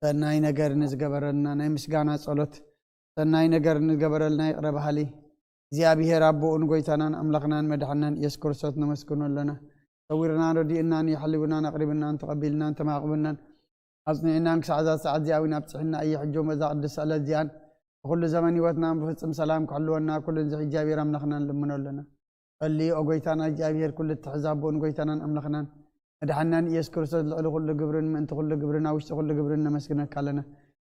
ሰናይ ነገር ንዝገበረልና ናይ ምስጋና ጸሎት፣ ሰናይ ነገር ንዝገበረልና ይቕረ በሃሊ እግዚኣብሔር ኣቦኡን ጎይታናን ኣምላኽናን መድሓናን ኢየሱስ ክርስቶስ ነመስግኖ ኣለና። ሰዊርናን ረዲእናን የሕሊቡናን ኣቕሪብናን ተቐቢልናን ተማቕብናን ኣጽኒዕናን ክሳዕ እዛ ሰዓት እዚኣ እውን ኣብጽሕና እየ። ሕጂ እዛ ቅድስቲ ዕለት እዚኣን ብኩሉ ዘመን ህይወትናን ብፍጹም ሰላም ክሕልወና ኩሉ ንዝሕ እግዚኣብሔር ኣምላኽና ንልምኖ ኣለና። ጸልዩ፣ ኦ ጎይታና እግዚኣብሔር፣ ኩሉ እትሕዝ ኣቦን ጎይታናን ኣምላኽናን መድሓናን ኢየሱስ ክርስቶስ፣ ልዕሊ ኩሉ ግብርን ምእንቲ ኩሉ ግብርን ኣብ ውሽጢ ኩሉ ግብርን ነመስግነካ ኣለና።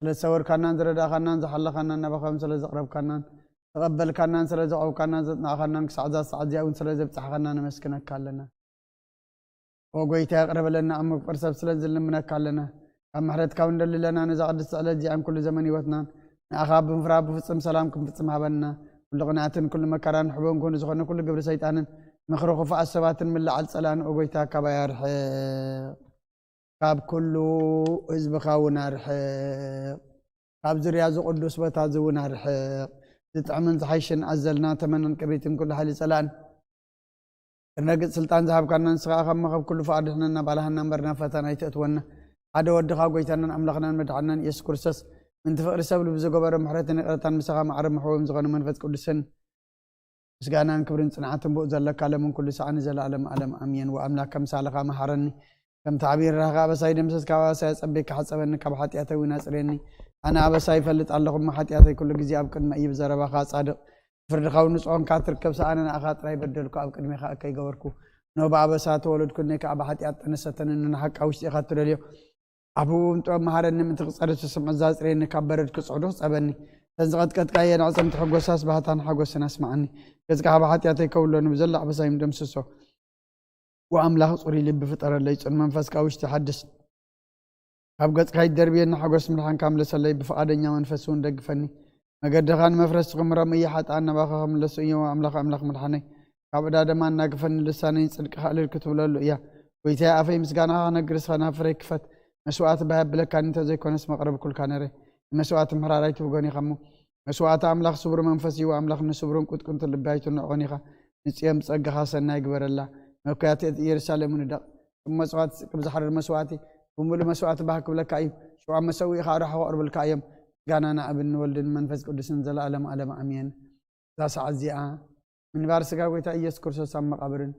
ስለ ዝሰወርካናን ዝረዳእካናን ዝሓለኻናን ናባኻም ስለ ዘቕረብካናን ተቐበልካናን ስለ ዘቕረብካናን ዘጽናዕካናን ክሳዕ እዛ ሰዓት እዚኣ እውን ስለ ዘብጻሕካና ነመስግነካ ኣለና። ኦ ጎይታ፣ ይቕረ በለና፣ ኣብ ምፍቅር ሰብ ስለ ዝልምነካ ኣለና። ካብ ምሕረትካ እውን ንደሊ ኣለና። ነዛ ቅድስቲ ዕለት እዚኣን ኩሉ ዘመን ህይወትናን ንኣኻ ብምፍራህ ብፍጹም ሰላም ክንፍጽም ሃበና። ኩሉ ቅንኣትን ኩሉ መከራን ሕቦን ክውን ዝኾነ ኩሉ ግብሪ ሰይጣንን ምኽሪ ክፉኣት ሰባትን ምልዓል ጸላእን፣ ኦ ጎይታ፣ ካባይ ኣርሕቕ። ካብ ኩሉ ህዝብኻ እውን ኣርሕቕ። ካብ ዙርያ እዚ ቅዱስ ቦታ እዚ እውን ኣርሕቕ። ዝጥዕምን ዝሓይሽን ኣዘልና ተመነን ቅሪትን ኩሉ ሓይሊ ጸላእን ክነግጽ ስልጣን ዝሃብካና ንስኻ ኢኻ እሞ፣ ካብ ኩሉ ፍቓድ ድሕነና፣ ባልሃና እምበር ናብ ፈተና ኣይተእትወና። ሓደ ወድኻ ጎይታናን ኣምላኽናን መድሓናን ኢየሱስ ክርስቶስ፣ ምእንቲ ፍቕሪ ሰብ ልቢ ዝገበሮ ምሕረትን ይቕረታን ምሳኻ ማዕረ መሕወዮም ዝኾነ መንፈስ ቅዱስን ምስጋናን ክብርን ጽንዓትን ብኡ ዘለካ ለምን ኩሉ ሰዓኒ ዘለዓለም ዓለም ኣሜን። ወኣምላክ ከምሳልኻ መሓረኒ፣ ከምቲ ዓብዪ ርህራኸ ኣበሳይ ደምሰስ፣ ካብ ኣበሳይ ኣጸቢካ ሓጸበኒ፣ ካብ ሓጢኣተይ እውን ኣጽርየኒ። ኣነ ኣበሳይ ይፈልጥ ኣለኹ እሞ፣ ሓጢኣተይ ኩሉ ግዜ ኣብ ቅድመ እዩ። ብዘረባኻ ጻድቕ፣ ብፍርድኻ እውን ንጹሕ ኮንካ ትርከብ። ሰኣነ ንኣኻ ጥራይ በደልኩ፣ ኣብ ቅድሜኻ እከይ ገበርኩ። ኖህ ብኣበሳ ተወለድኩ፣ እነይ ከኣ ብሓጢኣት ጠነሰተኒ። ንሓቃ ውሽጢኻ ትደልዮ፣ ኣፉ እውን ጥበብ መሃረኒ፣ ምእንቲ ክጸሪ ትስምዕ ዛጽርየኒ፣ ካብ በረድ ክጽዕዱ ክጸበኒ። እተን ዝቐጥቀጥካየን ኣዕጽምቲ ሕጎሳስ ባህታን ሓጎስን ኣስምዓኒ። ገጽካ ካብ ሓጢኣተይ ከውሎኒ፣ ብዘሎ ኣበሳይም ደምስሶ። ወኣምላኽ ጽሩይ ልቢ ፍጠረለይ፣ ጽን መንፈስ ካብ ውሽጢ ሓድስ። ካብ ገጽካ ይደርብየኒ ሓጎስ ምድሓንካ ምለሰለይ፣ ብፍቓደኛ መንፈስ እውን ደግፈኒ። መገድኻ ንመፍረስቲ ክምህሮም እየ፣ ሓጥኣን ናባኻ ክምለሱ እዮም። ኣምላኽ ኣምላኽ ምድሓነይ፣ ካብ ዕዳ ደማ ኣናግፈኒ፣ ልሳነይ ንጽድቅኻ እልል ክትብለሉ እያ። ጎይታየ፣ ኣፈይ ምስጋናኻ ክነግር፣ እስኻ ናብ ፍረይ ክፈት። መስዋእቲ ባህ ኣብለካኒ፣ እንተዘይኮነስ መቕረብኩልካ ነይረ። ንመስዋእቲ ምሕራር ኣይትብጎን ኢኻ እሞ፣ መስዋእቲ ኣምላኽ ስቡር መንፈስ እዩ። ኣምላኽ ንስቡርን ቁጥቁንትን ልቢ ኣይትንዕቕን ኢኻ። ንጽዮን ብጸጋኻ ሰናይ ግበረላ። መኮያት ኢየሩሳሌም ንደቕ። ጽም መስዋእቲ ጽቅብ ዝሓርር መስዋእቲ ብምሉእ መስዋእቲ ባህ ክብለካ እዩ። ሽዋ መሰውኢ ኸኣ ራሑ ከቕርብልካ እዮም። ምስጋና ንኣብን ንወልድን መንፈስ ቅዱስን ዘለኣለም ዓለም ኣሜን። እዛ ሰዓት እዚኣ ምንባር ስጋ ጎይታ ኢየሱስ ክርስቶስ ኣብ መቓብርን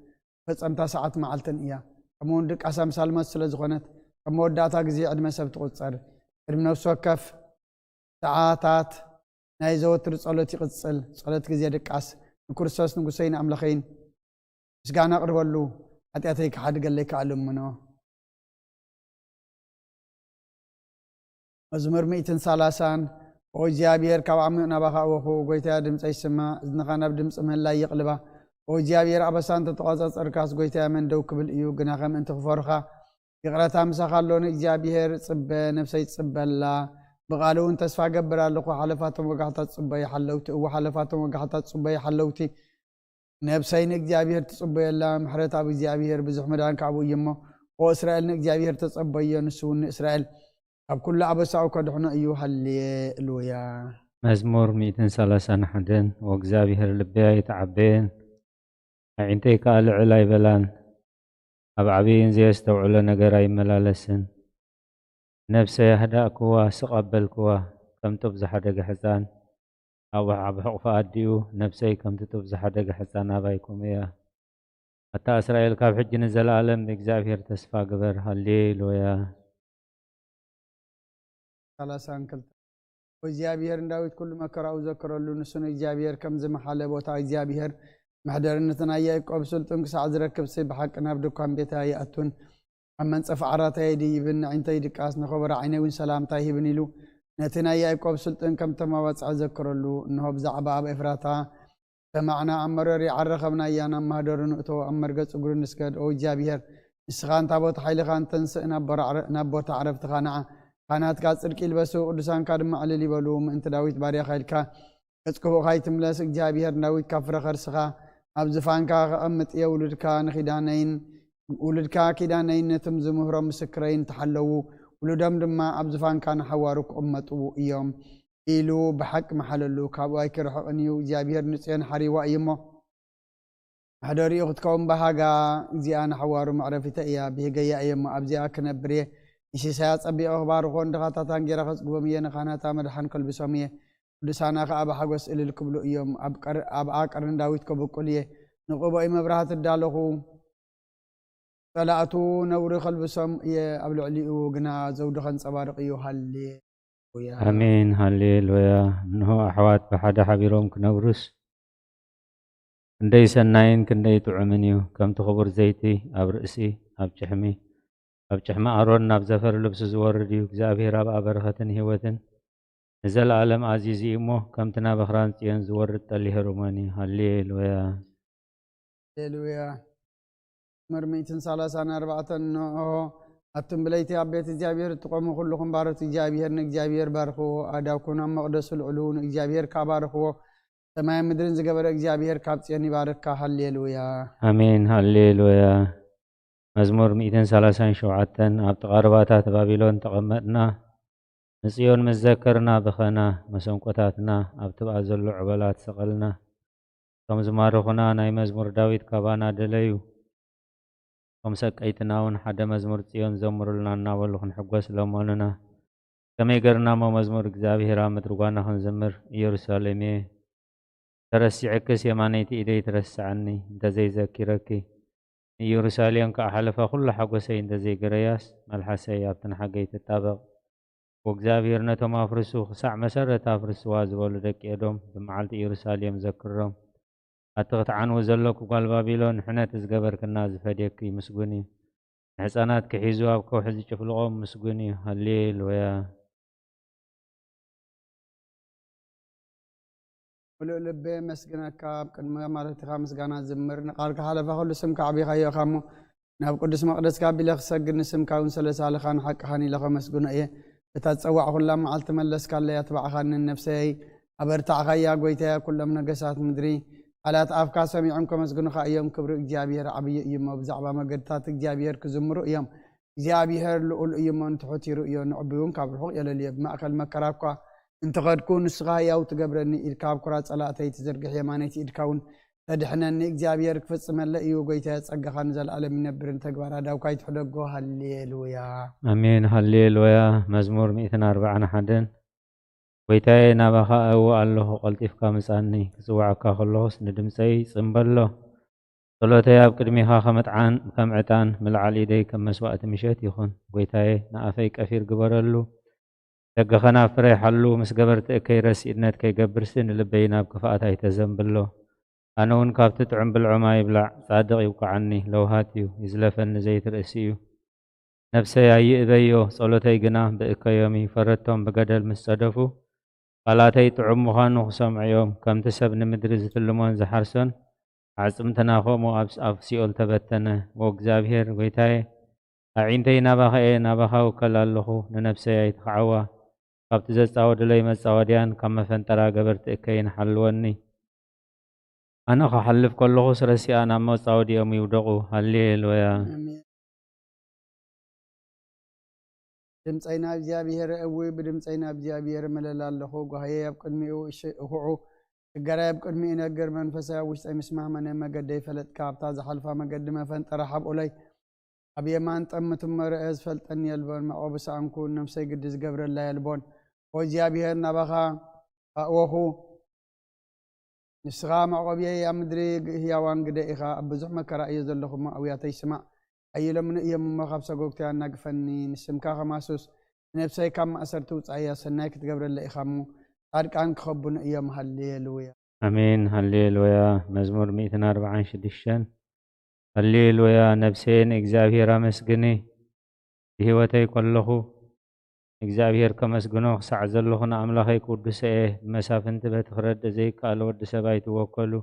ፈጸምታ ሰዓት መዓልትን እያ። ከምኡውን ድቃስ ኣምሳል ሞት ስለ ዝኾነት፣ ከም መወዳእታ ግዜ ዕድመ ሰብ ትቑጸር። ቅድሚ ነፍሲ ወከፍ ሰዓታት ናይ ዘወትር ጸሎት ይቕጽል። ጸሎት ግዜ ድቃስ ንክርስቶስ ንጉሰይን ኣምላኸይን ምስጋና ኣቕርበሉ። ሓጢኣተይ ክሓድገለይ ከኣ ልምኖ። መዝሙር ሚእትን ሰላሳን። ኦ እግዚኣብሔር፣ ካብ ዓሚቕ ናባኻ ኣወኹ፣ ጎይታያ፣ ድምፀይ ስማዕ፣ እዝንኻ ናብ ድምፂ ምህላይ ይቕልባ። ኦ እግዚኣብሔር፣ ኣበሳ እንተተቖጻጸርካስ፣ ጎይታያ፣ መን ደው ክብል እዩ? ግናኸ ምእንቲ ክፈሩኻ፣ ይቕረታ ምሳኻ ኣሎ። ንእግዚኣብሔር ጽበ፣ ነፍሰይ ትጽበ ኣላ። ብቓሉ እውን ተስፋ እገብር ኣለኹ። ሓለፋቶም ወጋሕታ ትጽበዩ ሓለውቲ፣ እወ፣ ሓለፋቶም ወጋሕታ ትጽበዩ ሓለውቲ። ነብሰይ ንእግዚኣብሔር ትጽበዮ ኣላ፣ ምሕረት ኣብ እግዚኣብሔር፣ ብዙሕ መዳን ካብኡ እዩ እሞ። ኦ እስራኤል፣ ንእግዚኣብሔር ተጸበዮ፣ ንሱ እውን ንእስራኤል ካብ ኩሉ ኣበሳኡ ከድሕኖ እዩ። ሃሌሉያ። መዝሙር ሚእትን ሰላሳን ሓደን። ወእግዚኣብሔር ልበይ ኣይተዓበየን፣ ኣዒንተይ ከኣ ልዕል ኣይበላን። ኣብ ዓብይን ዘየስተውዕሎ ነገር ኣይመላለስን። ነብሰይ ኣህዳእክዋ፣ ስቕ ኣበልክዋ፣ ከም ጡብ ዝሓደገ ሕፃን። ኣብ፣ ኣብ ሕቑፋ ኣዲኡ፣ ነብሰይ ከምቲ ጡብ ዝሓደገ ሕፃን ኣባይ ከምኡ እያ። ኣታ እስራኤል፣ ካብ ሕጂ ንዘለኣለም ብእግዚኣብሔር ተስፋ ግበር። ሃሌሉያ። ሰላሳን ክልተ። እግዚኣብሔር ንዳዊት ኩሉ መከራኡ ዘከረሉ። ንሱ ንእግዚኣብሔር ከም ዝመሓለ፣ ቦታ እግዚኣብሔር መሕደሪ ነቲ ናይ ያዕቆብ ስልጡን ክሳዕ ዝረክብሲ፣ ብሓቂ ናብ ድኳን ቤት ኣይኣቱን፣ ኣብ መንጸፍ ዓራት ኣይድይብን። ንዒንተይ ድቃስ፣ ንኸበሮ ዓይነይ እውን ሰላምታ ኣይህብን ኢሉ ነቲ ናይ ያዕቆብ ስልጡን ከም ተመባጽዐ ዘከረሉ። እንሆ ብዛዕባ ኣብ ኤፍራታ ሰማዕና፣ ኣብ መሮር ይዓረ ኸብናያ፣ ናብ ማህደሩ ንእቶ፣ ኣብ መርገጽ እግሩ ንስገድ። ኦ እግዚኣብሔር፣ ንስኻ ንታቦት ሓይልኻ ንተንስእ፣ ናብ ቦራ ዕረ-፣ ናብ ቦታ ዕረፍትኻ ንዓ። ካህናትካ ጽድቂ ይልበሱ፣ ቅዱሳንካ ድማ ዕልል ይበሉ። ምእንቲ ዳዊት ባርያኻ ኢልካ ገጽ ክፉእኻ ይትምለስ። እግዚኣብሔር ንዳዊት ካብ ፍረ ኸርስኻ ኣብ ዝፋንካ ከቐምጥ እየ። ውሉድካ ንኺዳነይን፣ ውሉድካ ኪዳነይን ነቶም ዝምህሮም ምስክረይን ተሓለዉ። ውሉዶም ድማ ኣብ ዝፋንካ ንሓዋሩ ክቕመጡ እዮም። ኢሉ ብሓቂ መሓለሉ፣ ካብኡ ኣይክርሕቕን እዩ። እግዚኣብሔር ንጽዮን ሓሪዋ እዩ እሞ፣ መሕደሪኡ ክትከውን ብሃጋ። እዚኣ ንሓዋሩ መዕረፊተ እያ፣ ብሂገያ እየ እሞ ኣብዚኣ ክነብር እየ። ንሲሳይ ኣጸቢቐ ክባርኾን ድኻታት ኣንጌራ ከጽግቦም እየ። ንኻህናታ መድሓን ከልብሶም እየ። ቅዱሳና ከኣ ብሓጎስ እልል ክብሉ እዮም። ኣብ ቀር-፣ ኣብኣ ቀርኒ ዳዊት ከብቁል እየ። ንቕቦይ መብራህቲ እዳለኹ፣ ጸላእቱ ነውሪ ከልብሶም እየ። ኣብ ልዕሊኡ ግና ዘውዲ ከንጸባርቕ እዩ። ሃሌሉያ። ኣሜን። ሃሌሉያ። እንሆ፣ ኣሕዋት ብሓደ ሓቢሮም ክነብሩስ፣ ክንደይ ሰናይን ክንደይ ጥዑምን እዩ! ከምቲ ክቡር ዘይቲ ኣብ ርእሲ፣ ኣብ ጭሕሚ፣ ኣብ ጭሕሚ ኣሮን ናብ ዘፈር ልብሱ ዝወርድ እዩ። እግዚኣብሔር ኣብኣ በረኸትን ህይወትን ንዘለኣለም ኣዚዙ እዩ እሞ፣ ከምቲ ናብ ኣኽራን ጽዮን ዝወርድ ጠሊ ሄርሞን እዩ። ሃሌሉያ። ሃሌሉያ። መዝሙር ሚእትን ሰላሳን ኣርባዕተን። ንኦ ኣቱም ብለይቲ ኣብ ቤት እግዚኣብሔር እትቆሙ ኩልኹም ባሮት እግዚኣብሔር፣ ንእግዚኣብሔር ባርኽዎ። ኣእዳውኩም ኣብ መቕደሱ ልዕሉ፣ ንእግዚኣብሔር ከኣ ባርኽዎ። ሰማይን ምድርን ዝገበረ እግዚኣብሔር ካብ ጽዮን ይባርካ። ሃሌሉያ። ኣሜን። ሃሌሉያ። መዝሙር ሚእትን ሰላሳን ሸውዓተን። ኣብቲ ቐረባታት ባቢሎን ተቐመጥና፣ ንጽዮን ምስ ዘከርና በኸና፣ መሰንቆታትና ኣብ ትብኣ ዘሎ ዕበላት ሰቐልና። እቶም ዝማረኹና ናይ መዝሙር ዳዊት ካባና ደለዩ። እቶም ሰቀይትና እውን ሓደ መዝሙር ጽዮን ዘምሩልና እናበሉ ክንሕጎስ ለመኑና። ከመይ ገርና እሞ መዝሙር እግዚኣብሔር ኣብ ምድሪ ጓና ክንዝምር? ኢየሩሳሌምየ፣ ተረሲዕክስ የማነይቲ ኢደይ ትረስዓኒ፣ እንተዘይዘኪረኪ። ንኢየሩሳሌም ከኣ ሓለፋ ኩሉ ሓጎሰይ እንተዘይገረያስ፣ መልሓሰይ ኣብቲ ንሓገይ ትጣበቕ። ወእግዚኣብሔር ነቶም ኣፍርሱ፣ ክሳዕ መሰረት ኣፍርስዋ ዝበሉ ደቂ ኤዶም፣ ብመዓልቲ ኢየሩሳሌም ዘክሮም። ኣቲ ክትዓንዊ ዘለኪ ጓል ባቢሎን፣ ንሕነቲ ዝገበርክና ዝፈድየኪ ምስጉን እዩ። ንሕፃናትኪ ሒዙ ኣብ ከውሒ ዝጭፍልቖም ምስጉን እዩ። ሃሌሉያ። ምሉእ ልበ የመስግነካ፣ ኣብ ቅድሚ ኣማልክትኻ ምስጋና ዝምር። ንቃልካ ሓለፋ ኩሉ ስምካ ኣዕቢኻዮ ኢኻ እሞ፣ ናብ ቅዱስ መቕደስካ ኣቢለ ክሰግድ፣ ንስምካ እውን ስለሳልኻን ሓቅኻን ኢለ ከመስግኖ እየ። እታ ዝጸዋዕኹላ መዓልቲ መለስካለይ፣ ኣትባዕኻንን ነፍሰየይ ኣበርታዕኻያ። ጐይታየ፣ ኩሎም ነገሳት ምድሪ ቃላት ኣፍካ ሰሚዖም ከመስግኑኻ እዮም። ክብሪ እግዚኣብሔር ዓብዪ እዩ እሞ፣ ብዛዕባ መገድታት እግዚኣብሔር ክዝምሩ እዮም። እግዚኣብሔር ልኡል እዩ እሞ፣ ንትሑት ይርእዮ፣ ንዕቡይ እውን ካብ ርሑቕ የለልዮ። ብማእከል መከራ እኳ እንተኸድኩ፣ ንስኻ ህያው ትገብረኒ፣ ኢድካ ኣብ ኩራ ጸላእተይ ትዝርግሕ፣ የማነይቲ ኢድካ እውን ተድሕነኒ። እግዚኣብሔር ክፍጽመለይ እዩ፣ ጐይታየ፣ ጸጋኻ ንዘለኣለም ይነብር፣ ንተግባር ኣእዳውካ ኣይትሕደጎ። ሃሌሉያ። ኣሜን፣ ሃሌሉያ። መዝሙር ሚእትን ኣርባዓን ሓደን። ጐይታየ፣ ናባኻ እእዊ ኣለኹ፣ ቀልጢፍካ ምጻኒ። ክጽውዓካ ከለኹስ ንድምጸይ ጽን በሎ። ጸሎተይ ኣብ ቅድሚኻ ከም ዕጣን፣ ከም ዕጣን፣ ምልዓል ኢደይ ከም መስዋእቲ ምሸት ይኹን። ጐይታየ፣ ንኣፈይ ቀፊር ግበረሉ፣ ደገኸና ፍረ ይሓሉ። ምስ ገበርቲ እከይ ረሲእነት ከይገብርሲ፣ ንልበይ ናብ ክፍኣት ኣይተዘንብሎ። ኣነ እውን ካብቲ ጥዑም ብልዖም ኣይብላዕ፣ ጻድቕ ይውቅዓኒ፣ ለውሃት እዩ፣ ይዝለፈኒ ዘይትርእሲ እዩ። ነፍሰይ ኣይእበዮ፣ ጸሎተይ ግና ብእከዮም እዩ። ፈረድቶም ብገደል ምስ ጸደፉ፣ ቃላተይ ጥዑም ምዃኑ ክሰምዑ እዮም። ከምቲ ሰብ ንምድሪ ዝትልሞን ዝሓርሶን፣ ኣዕጽምትና ከምኡ ኣብ፣ ኣብ ሲኦል ተበተነ። ዎ እግዚኣብሔር ጐይታየ፣ ኣዒንተይ ናባኻ እየ፣ ናባኻ እውከል ኣለኹ፣ ንነፍሰይ ኣይትኽዓዋ። ካብቲ ዘጻወዱለይ መጻወድያን ካብ መፈንጠራ ገበርቲ እከይን ሓልወኒ። ኣነ ክሓልፍ ከለኹስ ረሲኣን ኣብ መጻወዲኦም ይውደቑ። ሃሌሉያ። ኣሜን። ድምፀይ ናብ እግዚኣብሔር እዊ፣ ብድምፀይ ናብ እግዚኣብሔር እምለል ኣለኹ። ጓህየይ ኣብ ቅድሚኡ እሽ-፣ እኹዑ፣ ሽጋራይ ኣብ ቅድሚኡ ይነግር። መንፈሳይ ኣብ ውሽጠይ ምስ ማህመነ፣ መገደይ ፈለጥካ፣ ኣብታ ዝሓልፋ መገዲ መፈንጠራ ሓብኡለይ። ኣብ የማን ጠምት እሞ ርአ ዝፈልጠኒ የልቦን፣ መዕቆቢ ሰኣንኩ፣ ነፍሰይ ግዲ ዝገብረላ የልቦን። ኦ እግዚኣብሔር፣ ናባኻ ኣእወኹ፣ ንስኻ መዕቆብየይ፣ ኣብ ምድሪ ህያዋን ግደ ኢኻ። ኣብ ብዙሕ መከራ እየ ዘለኹ እሞ፣ ኣውያተይ ስማዕ። ኣይሎምኒ እዮም እሞ፣ ካብ ሰጎግተይ ኣናግፈኒ። ንስምካ ከማሱስ፣ ንነፍሰይ ካብ ማእሰርቲ ውጻእያ። ሰናይ ክትገብረለይ ኢኻ እሞ፣ ጻድቃን ክኸቡኒ እዮም። ሃሌሉያ። ኣሜን፣ ሃሌሉያ። መዝሙር ሚእትን ኣርባዓን ሽዱሽተን። ሃሌሉያ። ነፍሰየ ንእግዚኣብሔር ኣመስግኒ፣ ብህይወተይ ከለኹ ንእግዚኣብሔር ከመስግኖ ክሳዕ ዘለኹ ንኣምላኸይ ክውድሶ እየ። ብመሳፍንቲ በቲ ክረድእ ዘይከኣል ወዲ ሰብ ኣይትወከሉ።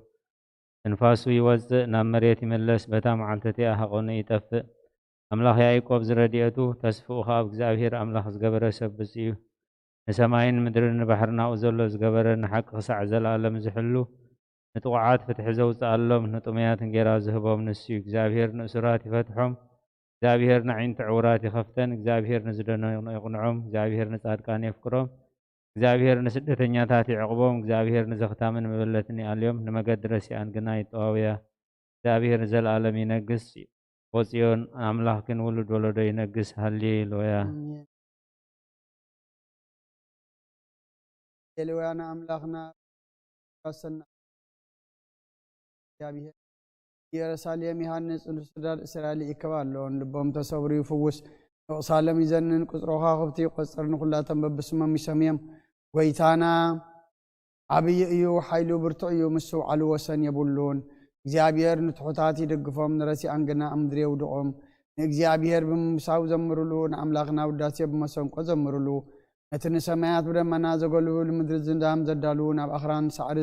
ትንፋሱ ይወጽእ፣ ናብ መሬት ይምለስ፣ በታ መዓልቲ እቲኣ ሃቐኑ ይጠፍእ። ኣምላኽ ያዕቆብ ዝረድኤቱ፣ ተስፍኡ ኸኣ ኣብ እግዚኣብሔር ኣምላኽ ዝገበረ ሰብ ብጹእ እዩ። ንሰማይን ምድርን ንባሕርን ኣብኡ ዘሎ ዝገበረ፣ ንሓቂ ክሳዕ ዘለኣለም ዝሕሉ፣ ንጥቑዓት ፍትሒ ዘውጽኣሎም፣ ንጥሙያት እንጌራ ዝህቦም ንሱ እዩ። እግዚኣብሔር ንእሱራት ይፈትሖም፣ እግዚኣብሔር ንኣዒንቲ ዕዉራት ይኸፍተን፣ እግዚኣብሔር ንዝደነቑ የቕንዖም፣ እግዚኣብሔር ንጻድቃን የፍቅሮም፣ እግዚኣብሔር ንስደተኛታት ይዕቕቦም፣ እግዚኣብሔር ንዘኽታምን መበለትን ይኣልዮም፣ ንመገዲ ረሲኣን ግና ይጠዋውያ። እግዚኣብሔር ንዘለኣለም ይነግስ። ወጽዮን ኣምላኽክን ውሉድ ወለዶ ይነግስ። ሃሌሉያ። ኣሜን። ሃሌሉያ ንኣምላኽና ይወሰና። እግዚኣብሔር ኢየሩሳሌም ይሃንጽ፣ ንስድራ እስራኤል ይእከብ ኣሎ። ንልቦም ተሰብሩ ይፍውስ፣ ንቑሳሎም ይዘንን፣ ቁጽሪ ከዋኽብቲ ይቆጽር፣ ንኹላቶም በብስሞም ይሰምዮም። ጎይታና ዓብዪ እዩ፣ ሓይሉ ብርቱዕ እዩ፣ ምስትውዓሉ ወሰን የብሉን። እግዚኣብሔር ንትሑታት ይድግፎም፣ ንረሲኣን ግና ኣብ ምድሪ የውድቖም። ንእግዚኣብሔር ብምምሳው ዘምሩሉ፣ ንኣምላኽና ውዳሴ ብመሰንቆ ዘምሩሉ። ነቲ ንሰማያት ብደመና ዘጎልብብ፣ ንምድሪ ዝናም ዘዳሉ፣ ናብ ኣኽራን ሳዕሪ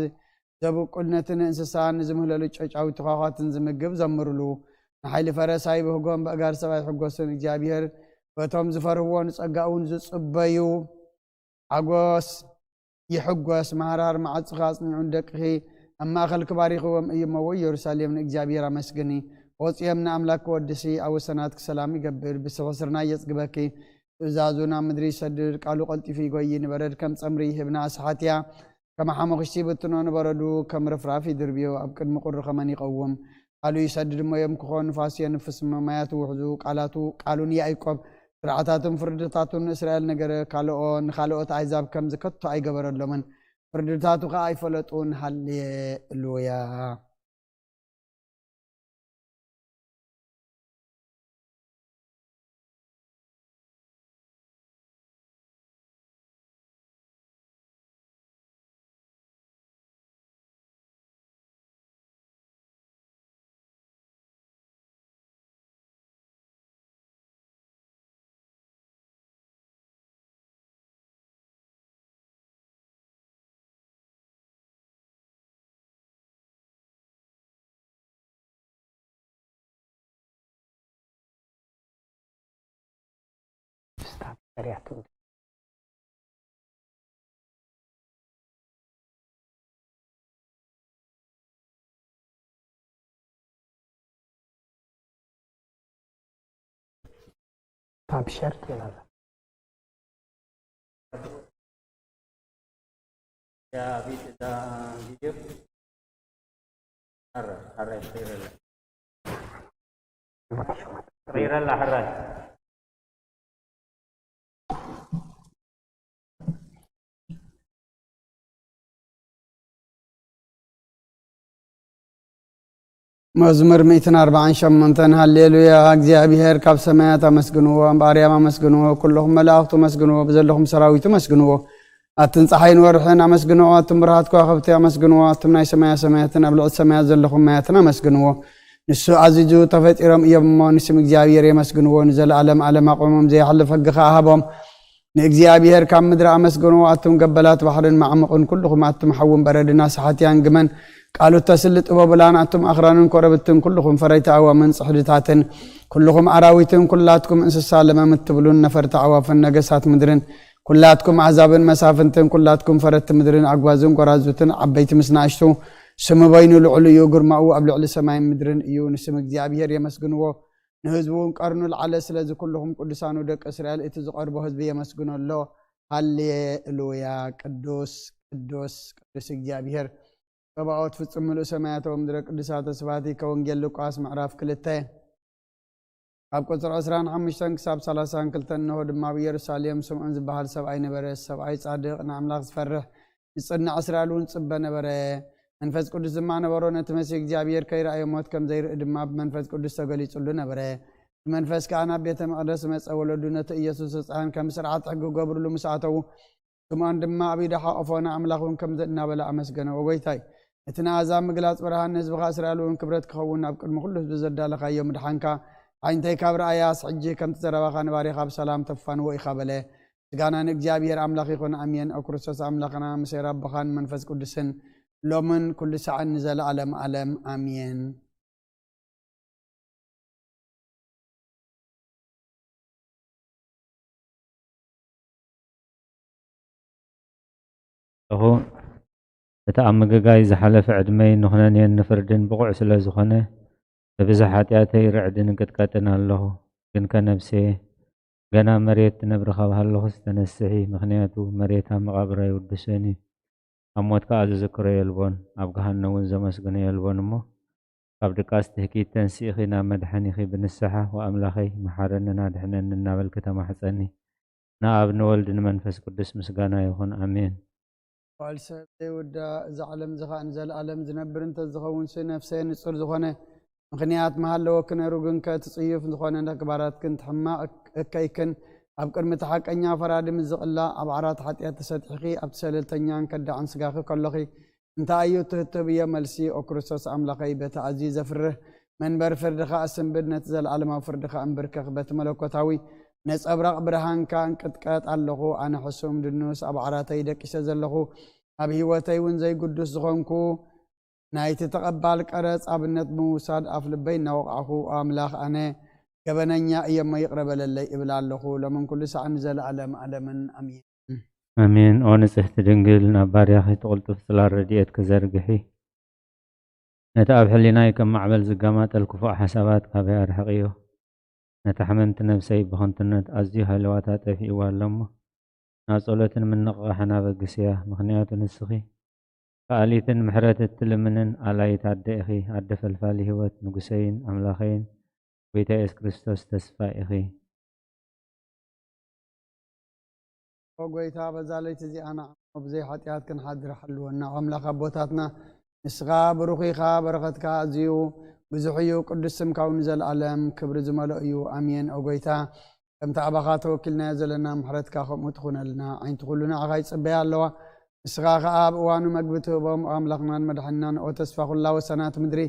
ዘብቁል፣ ነቲ ንእንስሳ ንዝምህለሉ ጨጫዊት ተዃዃትን ዝምግብ ዘምሩሉ። ንሓይሊ ፈረስ ኣይብህጎን፣ በእጋር ሰብ ኣይሕጎስን። እግዚኣብሔር በቶም ዝፈርህዎ ንጸጋኡ እውን ዝጽበዩ ሓጎስ ይሕጎስ። ማህራር መዓጽኺ ኣጽኒዑ ንደቅኺ ኣብ ማእከልኪ ባሪኽዎም እዩ እሞ፣ ወይ ኢየሩሳሌም ንእግዚኣብሔር ኣመስግኒ። ወጽዮም ንኣምላክ ክወድሲ ኣብ ወሰናትኪ ሰላም ይገብር። ብስሒ ስርናይ የጽግበኪ። ትእዛዙ ናብ ምድሪ ይሰድድ፣ ቃሉ ቀልጢፉ ይጎዪ። ንበረድ ከም ጸምሪ ይህብ፣ ንኣስሓትያ ከም ሓመኹሽቲ ይብትኖ። ንበረዱ ከም ርፍራፍ ይድርብዮ፣ ኣብ ቅድሚ ቁሪ ከመን ይቐውም። ቃሉ ይሰድድ እሞ የምክኾ፣ ንፋስ የንፍስ እሞ ማያት ይውሕዙ። ቃላቱ፣ ቃሉ ንያዕቆብ፣ ስርዓታቱን ፍርድታቱን ንእስራኤል ነገረ። ካልኦ፣ ንኻልኦት ኣህዛብ ከምዚ ከቶ ኣይገበረሎምን፣ ፍርድታቱ ኸኣ ኣይፈለጡን። ሃሌሉያ። ፓብሸር ትብል ኣላ። እዛ ቪድ-፣ እዛ ቪድዮ ኣረ፣ ኣረ፣ ይረላ። ይረላ፣ ሕራይ። መዝሙር ሚእትን ኣርባዓን ሸሞንተን። ሃሌሉያ፣ እግዚኣብሔር ካብ ሰማያት ኣመስግንዎ፣ እምበኣርያም ኣመስግንዎ፣ ኩለኹም መላእኽቱ ኣመስግንዎ፣ ብዘለኹም ሰራዊቱ ኣመስግንዎ። ኣትን ጸሓይን ወርሕን ኣመስግንዎ፣ ኣቱም ብርሃት ከዋኽብቲ ኣመስግንዎ፣ ኣቱም ናይ ሰማያ ሰማያትን ኣብ ልዕሊ ሰማያት ዘለኹም ማያትን ኣመስግንዎ። ንሱ ኣዚዙ፣ ተፈጢሮም እዮም እሞ፣ ንስም እግዚኣብሔር የመስግንዎ፣ ንዘለኣለም ኣለም ኣቑሞም፣ ዘይሓልፍ ሕጊ ኸኣ ሃቦም። ንእግዚኣብሔር ካብ ምድሪ ኣመስግንዎ፣ ኣቱም ገበላት ባሕርን ማዕሙቕን፣ ኩልኹም ኣቱም ሓውን በረድን ኣስሓትያን ግመን፣ ቃሉ እተስሊ ጥበቡላን፣ ኣቱም ኣኽራንን ኮረብትን፣ ኩልኹም ፈረይቲ ኣእዋምን ጽሕድታትን፣ ኩልኹም ኣራዊትን፣ ኩላትኩም እንስሳ ለመም እትብሉን ነፈርቲ ኣዕዋፍን፣ ነገሳት ምድርን፣ ኩላትኩም ኣህዛብን መሳፍንትን፣ ኩላትኩም ፈረቲ ምድርን ኣጓዝን ጐራዙትን፣ ዓበይቲ ምስ ንኣሽቱ፣ ስሙ በይኑ ልዑል እዩ፣ ግርማኡ ኣብ ልዕሊ ሰማይን ምድርን እዩ። ንስም እግዚኣብሔር የመስግንዎ፣ ንህዝቡ እውን ቀርኑ ልዓለ። ስለዚ ኩልኹም ቅዱሳኑ ደቂ እስራኤል፣ እቲ ዝቐርቦ ህዝቢ የመስግኖ ኣሎ። ሃሌሉያ! ቅዱስ፣ ቅዱስ፣ ቅዱስ እግዚኣብሔር ጸባኦት፣ ፍጹም ምሉእ ሰማያት ወምድረ። ቅዱሳተ ስብሐቲከ። ወንጌል ሉቃስ ምዕራፍ ክልተ ካብ ቁጽሪ ዕስራን ሓሙሽተን ክሳብ ሰላሳን ክልተን። እንሆ ድማ ኣብ ኢየሩሳሌም ስምዖን ዝበሃል ሰብኣይ ነበረ። ሰብኣይ ጻድቕ፣ ንኣምላኽ ዝፈርሕ፣ ዝጽንዕ፣ እስራኤል እውን ጽበ ነበረ። መንፈስ ቅዱስ ድማ ነበሮ። ነቲ መሲህ እግዚኣብሔር ከይረኣዮ ሞት ከም ዘይርኢ ድማ ብመንፈስ ቅዱስ ተገሊጹሉ ነበረ። እቲ መንፈስ ከኣ ናብ ቤተ መቕደስ መጸ። ወለዱ ነቲ ኢየሱስ ህጻን ከም ስርዓት ሕጊ ክገብሩሉ ምስ ኣተዉ፣ ስምዖን ድማ ኣብ ኢዱ ሓቖፎ፣ ንኣምላኽ እውን ከምዚ እናበለ ኣመስገነ፣ "ኦ ጎይታይ፣ እቲ ንኣህዛብ ምግላጽ ብርሃን፣ ንህዝብኻ እስራኤል እውን ክብረት ክኸውን፣ ኣብ ቅድሚ ኩሉ ህዝቢ ዘዳለኻዮ ምድሓንካ፣ ኣዒንተይ ካብ ረኣያስ፣ ሕጂ ከምቲ ዘረባኻ ንባሪኻ ብሰላም ተፋንዎ ኢኻ" በለ። ምስጋና ንእግዚኣብሔር ኣምላኽ ይኹን፣ ኣሜን። ኣብ ክርስቶስ ኣምላኽና፣ ምስ ኣቦኻን መንፈስ ቅዱስን፣ ሎምን ኩሉ ሳዕን ንዘለኣለም ኣለም፣ ኣሜን። ኣለኹ። እቲ ኣብ ምግጋይ ዝሓለፈ ዕድመይ ንኹነኔን ንፍርድን ብቑዕ ስለ ዝኾነ፣ ብብዝሒ ሓጢኣተይ ርዕድን እንቅጥቀጥን ኣለኹ። ግንከ ነፍሰየ፣ ገና መሬት ትነብሪ ካብ ሃለኹስ ተነስሒ፣ ምኽንያቱ መሬት ኣብ መቓብራ ይውድሰን እዩ። ኣብ ሞት ከኣ ዝዝክሮ የልቦን፣ ኣብ ገሃነም እውን ዘመስግኖ የልቦን እሞ፣ ካብ ድቃስ ትህኪት ተንሲእኺ ናብ መድሓኒኺ ብንስሓ፣ "ወኣምላኸይ፣ መሓረንን ኣድሕነንን" እናበልኪ ተማሕጸኒ። ንኣብ ንወልድ ንመንፈስ ቅዱስ ምስጋና ይኹን፣ ኣሜን። ጓል ሰብ ዘይውዳእ፣ እዛ ዓለም እዚ ኸኣ ንዘለኣለም ዝነብር እንተ ዝኸውን፣ ሲ ነፍሰይ ንጹር ዝኾነ ምኽንያት ምሃለወኪ ነይሩ፣ ግን ከ እቲ ጽዩፍ ዝኾነ ተግባራትክን እቲ ሕማቕ እከይክን ኣብ ቅድሚ እቲ ሓቀኛ ፈራዲ ምስ ዝቕላዕ፣ ኣብ ዓራት ሓጢኣት ተሰጢሕኪ ኣብቲ ሰለልተኛን ከዳዕን ስጋኺ ከሎኺ፣ እንታይ እዩ እቲ ህቶ ብዮ መልሲ? ኦ ክርስቶስ ኣምላኸይ፣ በቲ ኣዝዩ ዘፍርህ መንበር ፍርድኻ እስንብድ፣ ነቲ ዘለኣለማዊ ፍርድኻ እንብርከኽ፣ በቲ መለኮታዊ ነጸብራቕ ብርሃንካ እንቅጥቀጥ ኣለኹ። ኣነ ሕሱም ድኑስ ኣብ ዓራተይ ደቂሰ ዘለኹ፣ ኣብ ህይወተይ እውን ዘይግዱስ ዝኾንኩ፣ ናይቲ ተቐባል ቀረጽ ኣብነት ብምውሳድ ኣፍ ልበይ እናወቕዕኹ፣ "ኣምላኽ፣ ኣነ ገበነኛ እየ እሞ ይቕረ በለለይ" እብል ኣለኹ። ሎምን ኩሉ ሳዕን ንዘለኣለም ኣለምን። ኣሜን። ኣሜን። ኦ ንጽህቲ ድንግል፣ ናብ ባርያኺ ትቕልጡፍ ጽላል ረድኤት ክዘርግሒ፣ ነቲ ኣብ ሕሊናይ ከም ማዕበል ዝገማጠል ክፉእ ሓሳባት ካበይ ኣርሕቕዮ። ነታ ሕምምቲ ነብሰይ ብኸንቱነት ኣዝዩ ሃለዋታ ጠፊእዋ ኣሎ እሞ፣ ናብ ጸሎትን ምንቕቓሕን ኣበግስያ። ምኽንያቱ ንስኺ ከኣሊትን ምሕረት እትልምንን ኣላይት ኣደ ኢኺ፣ ኣደ ፈልፋሊ ህይወት፣ ንጉሰይን ኣምላኸይን፣ ጎይታ የሱስ ክርስቶስ ተስፋ ኢኺ። ኦ ጎይታ፣ በዛ ለይቲ እዚኣ ንዓና ብዘይ ሓጢኣት ክንሓድር ሓልወና። ኦ ኣምላኽ ኣቦታትና፣ ንስኻ ብሩኽ ኢኻ፣ በረኸትካ ኣዝዩ ብዙሕ እዩ፣ ቅዱስ ስምካ እውን ንዘለኣለም ክብሪ ዝመልኦ እዩ። ኣሜን። ኦ ጎይታ፣ ከምቲ ኣባኻ ተወኪልናዮ ዘለና ምሕረትካ ከምኡ ትኹነልና። ኣዒንቲ ኩሉ ንዓኻ ይጽበያ ኣለዋ። ንስኻ ኸኣ ኣብ እዋኑ መግቢ ትህቦም። ኦ ኣምላኽናን መድሓኒናን፣ ኦ ተስፋ ኩላ ወሰናት ምድሪ፣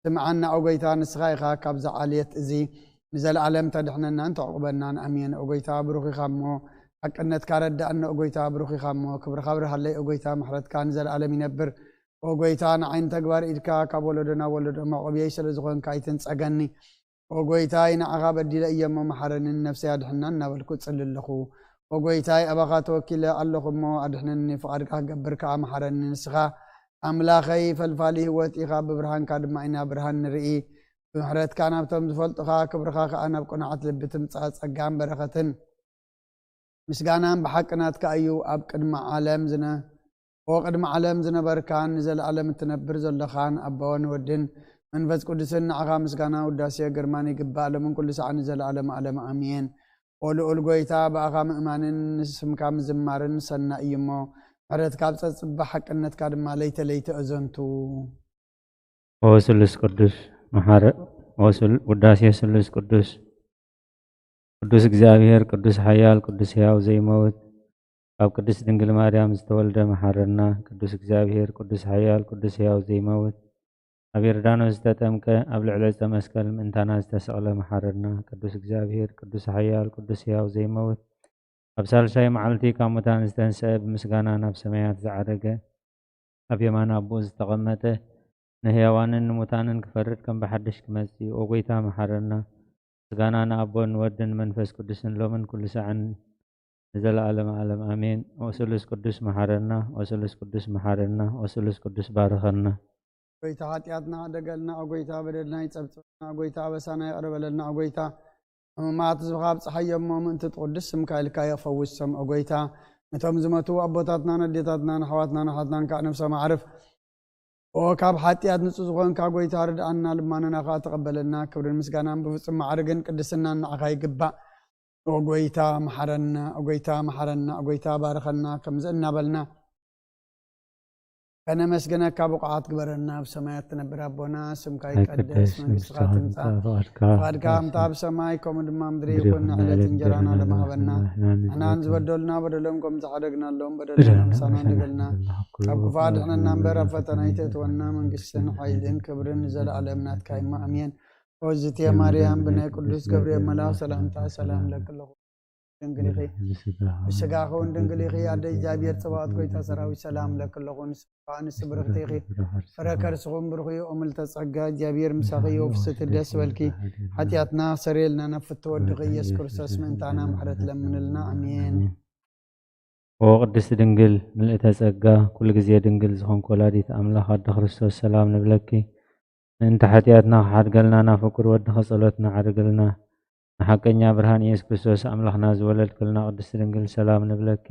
ስምዓና ኦ ጎይታ፣ ንስኻ ኢኻ ካብዛ ዓሌት እዚ ንዘለኣለም ተድሕነናን ተዕቁበናን። ኣሜን። ኦ ጎይታ፣ ብሩኽ ኢኻ እሞ፣ ሓቅነትካ ረዳእኒ። ኦ ጎይታ፣ ብሩኽ ኢኻ እሞ፣ ክብርኻ ኣብርሃለይ። ኦ ጎይታ፣ ምሕረትካ ንዘለኣለም ይነብር። ኦ ጎይታ፣ ንዓይ ንተግባር ኢድካ ካብ ወለዶ ናብ ወለዶ መዕቆብየይ ስለ ዝኾንካ ኣይትንጸገኒ። ኦ ጎይታይ፣ ንዓኻ በዲለ እየ እሞ መሓረኒ፣ ንነፍሰይ ኣድሕና እናበልኩ እጽሊ ኣለኹ። ኦ ጎይታይ፣ ኣባኻ ተወኪለ ኣለኹ እሞ ኣድሕነኒ፣ ፍቓድካ ክገብር ከኣ መሓረኒ። ንስኻ ኣምላኸይ ፈልፋሊ ህይወት ኢኻ፣ ብብርሃንካ ድማ ኢና ብርሃን ንርኢ። ብምሕረትካ ናብቶም ዝፈልጡኻ፣ ክብርኻ ከኣ ናብ ቅኑዓት ልቢ ትምጻእ። ጸጋን በረኸትን ምስጋናን ብሓቂ ናትካ እዩ። ኣብ ቅድሚ ዓለም ዝነ-፣ ኦ ቅድሚ ዓለም ዝነበርካን ንዘለኣለም እትነብር ዘለኻን፣ ኣቦን ወድን መንፈስ ቅዱስን፣ ንዓኻ ምስጋና፣ ውዳሴ፣ ግርማን ይግባእ፣ ሎምን ኩሉ ሰዓት ንዘለኣለም ዓለም። ኣሜን። ኦ ልኡል ጎይታ፣ ብኣኻ ምእማንን ንስምካ ምዝማርን ሰናይ እዩ እሞ፣ ምሕረትካ ኣብ ጸጽባ፣ ሓቅነትካ ድማ ለይተ ለይተ እዘንቱ። ኦ ስሉስ ቅዱስ፣ መሓረ-፣ ኦ ስል-፣ ውዳሴ ስሉስ ቅዱስ። ቅዱስ እግዚኣብሔር፣ ቅዱስ ሓያል፣ ቅዱስ ሕያው ዘይመውት፣ ካብ ቅድስት ድንግል ማርያም ዝተወልደ መሓረና። ቅዱስ እግዚኣብሔር፣ ቅዱስ ሓያል፣ ቅዱስ ሕያው ዘይመውት፣ ኣብ ዮርዳኖስ ዝተጠምቀ፣ ኣብ ልዕሊ ዕፀ መስቀል ምእንታና ዝተሰቕለ መሓረና። ቅዱስ እግዚኣብሔር፣ ቅዱስ ሓያል፣ ቅዱስ ሕያው ዘይመውት፣ ኣብ ሳልሳይ መዓልቲ ካብ ሙታን ዝተንስአ፣ ብምስጋና ናብ ሰማያት ዝዓረገ፣ ኣብ የማን ኣቦኡ ዝተቐመጠ፣ ንህያዋንን ንሙታንን ክፈርድ ከም ብሓድሽ ክመጽእ እዩ። ኦ ጐይታ፣ መሓረና። ምስጋና ንኣቦን ንወድን ንመንፈስ ቅዱስን ሎምን ኩሉ ሳዕን ንዘለኣለመ ዓለም ኣሜን። ኦ ስሉስ ቅዱስ፣ መሓረና። ኦ ስሉስ ቅዱስ፣ መሓረና። ኦ ስሉስ ቅዱስ፣ ባርኸና። ጐይታ፣ ሓጢኣትና ሕደገልና። ኦ ጐይታ፣ በደልና ይጸብጸበና። ኦ ጐይታ፣ ኣበሳና ይቕረ በለልና። ኦ ጐይታ፣ ሕሙማት ህዝብኻ ኣብጽሓዮም እሞ፣ ምእንቲ እቲ ቅዱስ ስምካ ኢልካ ፈውሶም። ኦ ጐይታ፣ ነቶም ዝመቱ ኣቦታትናን ኣዴታትናን ኣሕዋትናን ኣሓትናን ከኣ ነፍሶም ኣዕርፍ። ኦ ካብ ሓጢኣት ንጹህ ዝኾንካ ጐይታ፣ ርድኣና፣ ልማኖና ከኣ ተቐበለና። ክብርን ምስጋናን ብፍጹም ማዕርግን ቅድስናን ንዓኻ ይግባእ። ኦ ጐይታ፣ መሓረና። ኦ ጐይታ፣ መሓረና። ኦ ጐይታ፣ ባርኸና። ከምዚ እናበልና ከነመስግነካ ብቑዓት ግበረና። ኣብ ሰማያት ትነብር ኣቦና፣ ስምካ ይቀደስ፣ መንግስትኻ ትምጻእ፣ ፍቓድካ ከምቲ ኣብ ሰማይ ከምኡ ድማ ምድሪ ይኹን። ዕለት እንጀራና ሎሚ ሃበና። ንሕናን ዝበደሉና በደሎም ከም ዝሓደግናሎም በደልና ምሳና ንገልና። ካብ ክፉእ ኣድሕነና እምበር፣ ኣብ ፈተና ኣይተእትወና። መንግስትን ሓይልን ክብርን ንዘለኣለም ናትካ እዩ። ኣሜን። ኦ ዝትየ ማርያም፣ ብናይ ቅዱስ ገብርኤል መልኣኽ ሰላምታ ሰላም እለኪ ኣለኹ። ድንግል ኢኺ፣ ብስጋኺ እውን ድንግል ኢኺ። ኣደ እግዚኣብሔር ጸባኦት፣ ጐይታ ሰራዊት፣ ሰላም እለኪ ኣለኹ። ንስኺ ከኣ ንስቲ ብርኽቲ ኢኺ፣ ፍረ ከርስኺ እውን ብሩኽ እዩ። ኦ ምልዕተ ጸጋ፣ እግዚኣብሔር ምሳኺ እዩ። ፍስሕቲ ደስ በልኪ፣ ሓጢኣትና ሰረየልና፣ ናብ ፍትወ ወድኺ ኢየሱስ ክርስቶስ ምእንታና ምሕረት ለምንልና። ኣሜን። ኦ ቅድስት ድንግል ምልእተ ጸጋ፣ ኩሉ ግዜ ድንግል ዝኾንኪ ወላዲት ኣምላኽ ኣደ ክርስቶስ፣ ሰላም ንብለኪ። ምእንቲ ሓጢኣትና ክሓድገልና፣ ናብ ፍቁር ወድኺ ጸሎትና ዓርግልና። ንሓቀኛ ብርሃን ኢየሱስ ክርስቶስ ኣምላኽና ዝወለድክልና ቅድስት ድንግል፣ ሰላም ንብለኪ።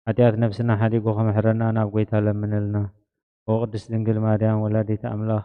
ሓጢኣት ነፍስና ሓዲጉ ክምሕረና ናብ ጐይታ ለምንልና። ኦ ቅድስት ድንግል ማርያም ወላዲት ኣምላኽ፣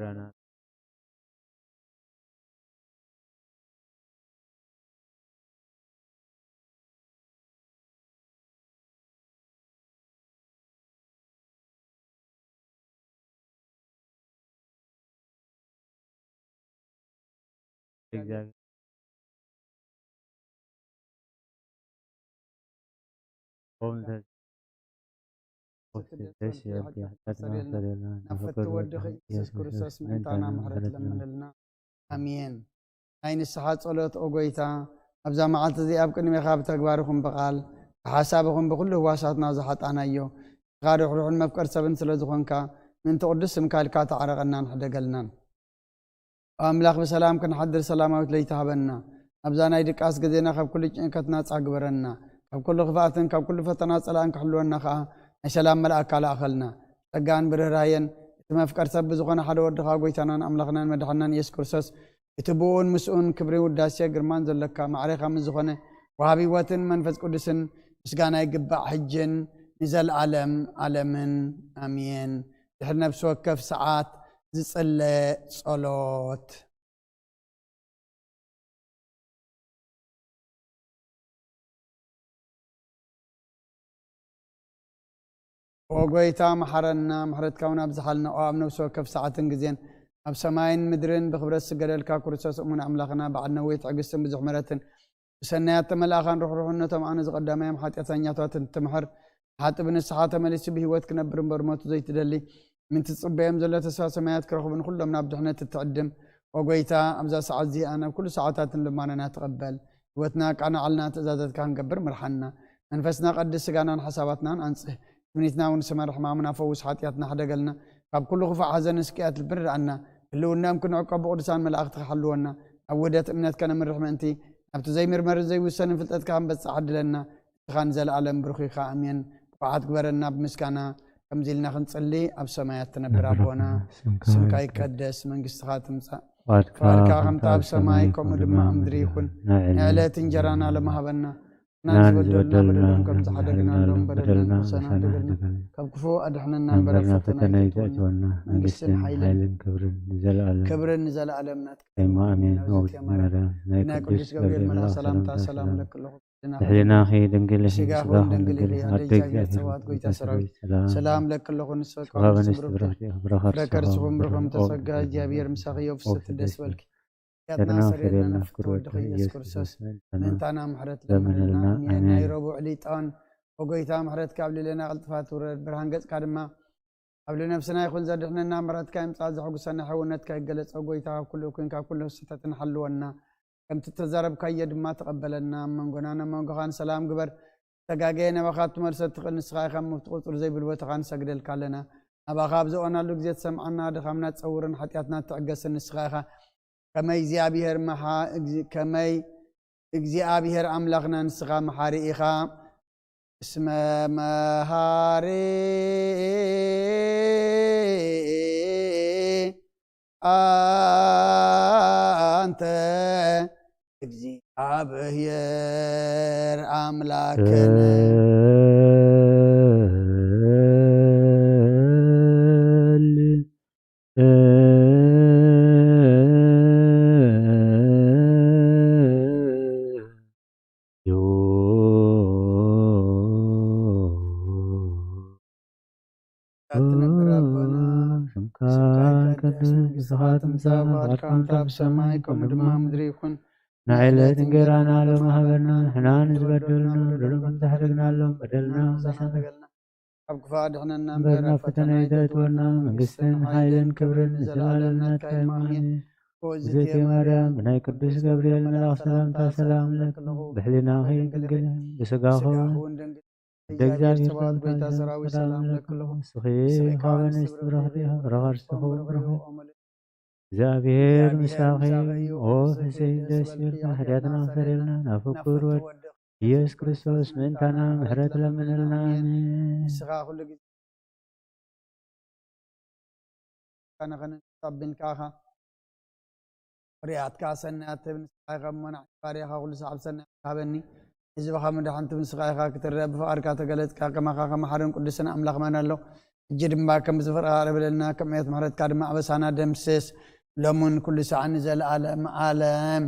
ራና ናብ ፍትው ወድኺ ኢየሱስ ክርስቶስ ምእንታና ምሕረት ለምንልና። ኣሜን። ናይ ንስሓ ጸሎት ኦ ጎይታ፣ ኣብዛ መዓልቲ እዚኣ ኣብ ቅድሜኻ ብተግባር ይኹን ብቓል ብሓሳብ ይኹን ብኹሉ ህዋሳትና ዝሓጣናዮ ንስኻ ርሕሩሕን መፍቀር ሰብን ስለ ዝኾንካ ምእንቲ ቅዱስ ስምካ ኢልካ ተዓረቐናን ሕደገልናን። ኣምላኽ ብሰላም ክንሓድር ሰላማዊት ለይቲ ሃበና። ኣብዛ ናይ ድቃስ ግዜና ካብ ኩሉ ጭንቀት ናጻ ግበረና። ካብ ኩሉ ክፍኣትን ካብ ኩሉ ፈተና ጸላእን ክሕልወና ከኣ ናይ ሰላም መልኣካ ለኣኸልና። ጸጋን ብርህራየን እቲ መፍቀር ሰብ ብዝኾነ ሓደ ወድኻ ጎይታናን ኣምላኽናን መድሓናን ኢየሱስ ክርስቶስ እቲ ብኡን ምስኡን ክብሪ ውዳሴ ግርማን ዘለካ ማዕሬኻ ምስ ዝኾነ ወሃቢ ህይወትን መንፈስ ቅዱስን ምስጋና ይግባእ ሕጅን ንዘለኣለም ኣለምን ኣሜን። ድሕሪ ነፍሲ ወከፍ ሰዓት ዝጽለ ጸሎት። ኦ ጎይታ መሓረና፣ ምሕረትካ እውን ኣብዝሓልና። ኦ ኣብ ነፍሲ ወከፍ ሰዓትን ግዜን ኣብ ሰማይን ምድርን ብክብረት ዝስገደልካ ክርስቶስ እሙን ኣምላኽና፣ በዓል ነዊሕ ትዕግስትን ብዙሕ ምሕረትን ብሰናያት ተመልኣኻን ርሕሩሕነቶም ኣነ ዝቐዳማዮም ሓጢኣተኛታት እንትምሕር ሓጥእ ብንስሓ ተመሊሱ ብህይወት ክነብር እምበር ሞቱ ዘይትደሊ ምንቲ ጽበዮም ዘሎ ተስፋ ሰማያት ክረኽቡ ንኹሎም ናብ ድሕነት እትዕድም። ኦ ጎይታ ኣብዛ ሰዓት እዚኣ ናብ ኩሉ ሰዓታትን ልማነና ትቐበል። ህይወትና ኣቃናዕልና፣ ትእዛዛትካ ክንገብር ምርሓና። መንፈስና ቀድስ፣ ስጋናን ሓሳባትናን ኣንጽህ። ትምኒትና እውን ስመር፣ ሕማምና ፈውስ፣ ሓጢኣትና ሕደገልና። ካብ ኩሉ ክፉእ ሓዘን ስቅያት ልቢ ርድኣና። ህልውናኦም ክንዕቀብ ብቅዱሳን መላእኽትኻ ሓልወና። ኣብ ውህደት እምነት ከነምርሕ ምእንቲ ናብቲ ዘይምርመርን ዘይውሰንን ፍልጠትካ ክንበጽሕ ዓድለና። ንስኻ ንዘለኣለም ብሩኽ ኢኻ። ኣሜን። ብቑዓት ግበረና ብምስጋና ከምዚ ኢልና ክንጽሊ። ኣብ ሰማያት ትነብር ኣቦና፣ ስምካ ይቀደስ፣ መንግስትኻ ትምጻእ፣ ፍቓድካ ከምቲ ኣብ ሰማይ ከምኡ ድማ ኣብ ምድሪ ይኹን። ንዕለት እንጀራና ሎሚ ሃበና። ንሕና ዝበደልና በደሎም ከም ዝሓደግናሎም በደልና ንኽሰና፣ ካብ ክፉእ ኣድሕነና እምበር ኣብ ፈተና ኣይተእትወና። መንግስትን ሓይልን ክብርን ንዘለኣለም ናትካ። ኣሜን። ናይ ቅዱስ ገብርኤል መልኣኽ ሰላምታ ሰላም እለኪ ኣለኹ። ድሕሊናኺ ድንግል፣ ስጋኹ ድንግል፣ ኣደ እግዚኣብሔር፣ ጸባኦት ጎይታ ሰራዊት፣ ሰላም ለኪ ኣለኹ። ንስኺ ከዋንስ ብሩኽቲ፣ ፍረ ከርስኹም ብሩኽ፣ ተጸጋ እግዚኣብሔር ምሳኺ፣ ፍስሕቲ ደስ በልኪ። ኃጢአትና ሰረየልና፣ ፍቅር ወድኺ ኢየሱስ ክርስቶስ ምእንታና ምሕረት ለምንልና። ኣሜን። ናይ ረቡዕ ሊጣን፣ ኦ ጎይታ፣ ምሕረትካ ኣብ ልዕሌና ቅልጥፋ ትውረድ፣ ብርሃን ገጽካ ድማ ኣብ ልዕሊ ነፍስና ይኹን። ዘድሕነና ምሕረትካ ይምጻእ፣ ዘሐጉሰና ሕውነትካ ይገለጽ። ኦ ጎይታ፣ ካብ ኩሉ እኩይ፣ ካብ ኩሉ ስሕተትን ሓልወና። ከምቲ እተዛረብካዮ ድማ ተቐበለና። ኣብ መንጎናን ኣብ መንጎኻን ሰላም ግበር። ዝተጋገየ ናባኻ ክትመልሶ እትኽእል ንስኻ ኢኻ እሞ፣ ኣብቲ ቁጽሪ ዘይብል ቦታኻ ንሰግደልካ ኣለና። ናባኻ ኣብ ዝቐናሉ ግዜ ትሰምዓና፣ ድኻምና ትጸውርን ሓጢኣትና ትዕገስን ንስኻ ኢኻ። ከመይ እግዚኣብሔር መሓ-፣ እግዚ-፣ ከመይ እግዚኣብሔር ኣምላኽና ንስኻ መሓሪ ኢኻ። እስመ መሃሪ ኣንተ እግዚኣብሔር ኣምላክነ። ትነብር ኣቦና፣ ስምካ ይቀደስ፣ መንግስትኻ ትምጻእ፣ ፍቓድካ ከምቲ ኣብ ሰማይ ከምኡ ድማ ኣብ ምድሪ ይኹን። ንዕለት እንጌራና ሎሚ ሃበና፣ ንሕና ንዝበደሉና በደሎም ከም ዝሓደግናሎም በደልና ምሳና ተገልና። ካብ ክፉእ ኣድሕነና እምበር ናብ ፈተና ኣይተእትወና። መንግስትን ሓይልን ክብርን ንዘለኣለም ናትካ እዩ። ኣሜን። እግዝእትየ ማርያም፣ ብናይ ቅዱስ ገብርኤል መልኣኽ ሰላምታ ሰላም እለኪ። ብሕሊናኺ ድንግል፣ ብስጋኺ እውን ድንግል፣ ኣደ እግዚኣብሔር ጸባኦት ጎይታ ሰራዊት ሰላም እለኪ ኣለኹ። ንስኺ ካብ ኣንስቲ ብሩኽቲ፣ ፍረ ከርስኺ እውን ብሩኽ እዩ። እግዚኣብሔር ምሳኺ እዩ። ኦ ፍስሕቲ ደስ ይበልኪ፣ ሓጢኣትና ሰረየልና፣ ናብ ፍቁር ወድ ኢየሱስ ክርስቶስ ምእንታና ምሕረት ለምንልና። ኣሜን። ንስኻ ኩሉ ግዜ ንኽንሳብን ከኣኻ ፍርያትካ ሰናያት ትህብ ንስኻ ኢኻ እሞ፣ ንዓይ ባርያኻ ኩሉ ሰዓብ ሰናያት ሃበኒ። ህዝብኻ መድሓንቲ ንስኻ ኢኻ፣ ክትረአ ብፍቓድካ ተገለጽካ፣ ከማኻ ከመሓርን ቅዱስን ኣምላኽ መን ኣሎ? ሕጂ ድማ ከም ዝፍርቓ ርብለልና፣ ከም ዕየት ምሕረትካ ድማ ኣበሳና ደምስስ፣ ሎምን ኩሉ ሳዕ ንዘለኣለም ዓለም።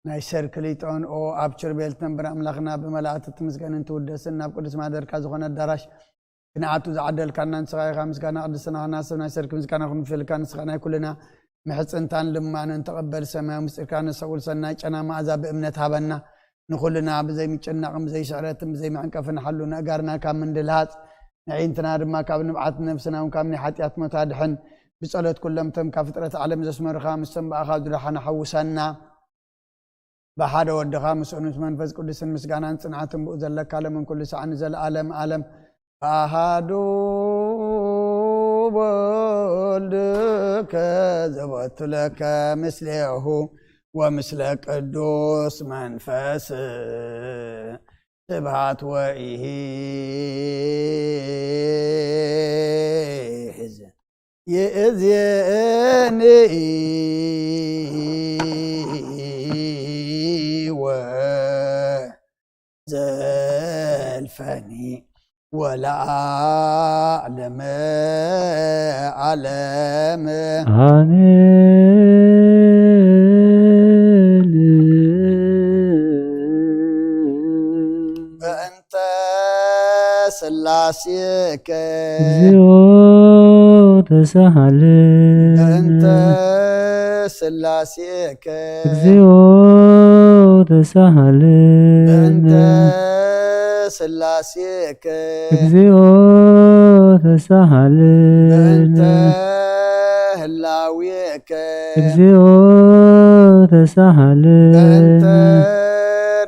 ናይ ሰርክ ሊጦን ኦ ኣብ ችርቤል ትነብር ኣምላኽና፣ ብመላእክቲ ትምስገንን ትውደስን፣ ናብ ቅዱስ ማደርካ ዝኾነ ኣዳራሽ ክንኣቱ ዝዓደልካና ንስኻ ኢኻ። ምስጋና ቅድስና ክናስብ ናይ ሰርክ ምስጋና ክንፍልካ፣ ንስኻ ናይ ኩልና ምሕጽንታን ልማንን ተቐበል። ሰማያዊ ምስጢርካ ነስተውዕል፣ ሰናይ ጨና መኣዛ ብእምነት ሃበና። ንኹልና ብዘይ ምጭናቕን ብዘይ ስዕረትን ብዘይ መዕንቀፍን ሓሉ፣ ነእጋርና ካብ ምንድልሃጽ፣ ንዒንትና ድማ ካብ ንብዓት፣ ነፍስና እውን ካብ ናይ ሓጢኣት ሞት ኣድሕን። ብጸሎት ኩሎም እቶም ካብ ፍጥረት ዓለም ዘስመሩኻ፣ ምስቶም ብኣኻ ዝደሓኑ ሓውሰና። ብሓደ ወድኻ ምስኡን ምስ መንፈስ ቅዱስን ምስጋናን ጽንዓትን ብኡ ዘለካ፣ ሎምን ኩሉ ሳዕ ንዘለኣለም ዓለም። ኣሃዱ ወልድከ ዘወቱ ለከ ምስሌሁ ወምስለ ቅዱስ መንፈስ ስብሃት ወኢሂዝ ይእዜኒ ወዘልፈኒ ወለዓለመ ዓለም። ኣሜን። በእንተ ስላሴከ። እግዚኦ ተሳሃልን። በእንተ ስላሴከ። እግዚኦ ተሳሃልን። በእንተ ስላሴከ። እግዚኦ ተሳሃልን። በእንተ ህላዌከ። እግዚኦ ተሳሃልን። በእንተ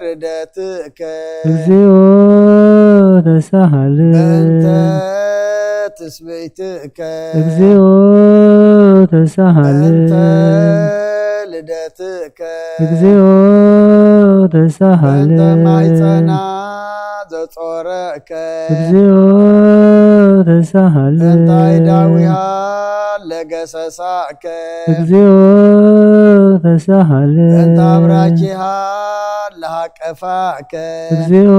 ርደትከ። እግዚኦ ተሳሃልን። በእንተ ትስብእትከ። እግዚኦ ተሳሃልን። በእንተ ልደትከ። እግዚኦ ተሳሃልን። በእንተ ማይጸና ዘጾረከ። እግዚኦ ተሳሃልን። በእንተ ኣይዳዊሃ ለገሰሳከ። እግዚኦ ተሳሃልን። በእንተ ኣብራኪሃ ለሃቀፋከ። እግዚኦ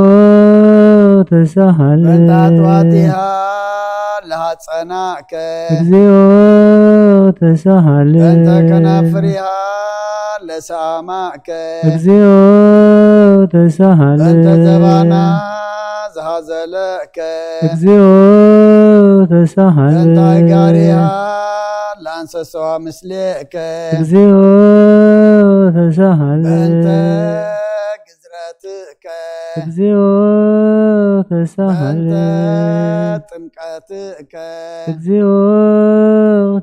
ተሳሃልን። በእንተ ኣጥዋቲሃ ለሃጸናከ። እግዚኦ ተሳሃልን። በእንተ ከናፍሪሃ ለሰኣማከ። እግዚኦ ተሳሃልን። በእንተ ዘባና ዝሃዘለከ። እግዚኦ ተሳሃልን። በእንተ ኣይጋሪሃ ለኣንሰሰዋ ምስሌከ። እግዚኦ ተሳሃልን። በእንተ ግዝረትከ። እግዚኦ ተሳሃልን። በእንተ ጥምቀትከ። እግዚኦ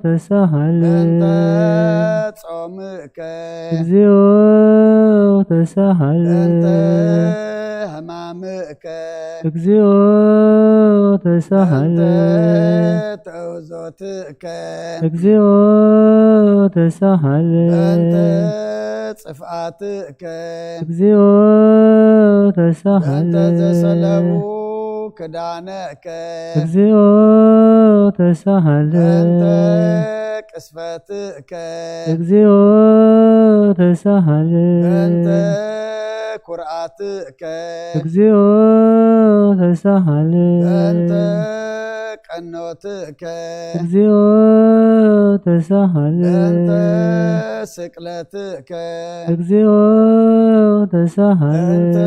ተሳሃልን። በእንተ ጾምከ። እግዚኦ ተሳሃልን። በእንተ ሕማምከ። እግዚኦ ተሳሃልን። በእንተ ተውዞትከ። እግዚኦ ተሳሃልን። በእንተ ጽፍኣትከ። እግዚኦ ተሳሃልን። በእንተ ዘሰለቡ ክዳነከ። እግዚኦ ተሳሃልን። በእንተ ቅስፈትከ። እግዚኦ ተሳሃልን። በእንተ ኩርዓትከ። እግዚኦ ተሳሃልን። በእንተ ቀኖትከ። እግዚኦ ተሳሃልን። በእንተ ስቅለትከ። እግዚኦ ተሳሃልን። በእንተ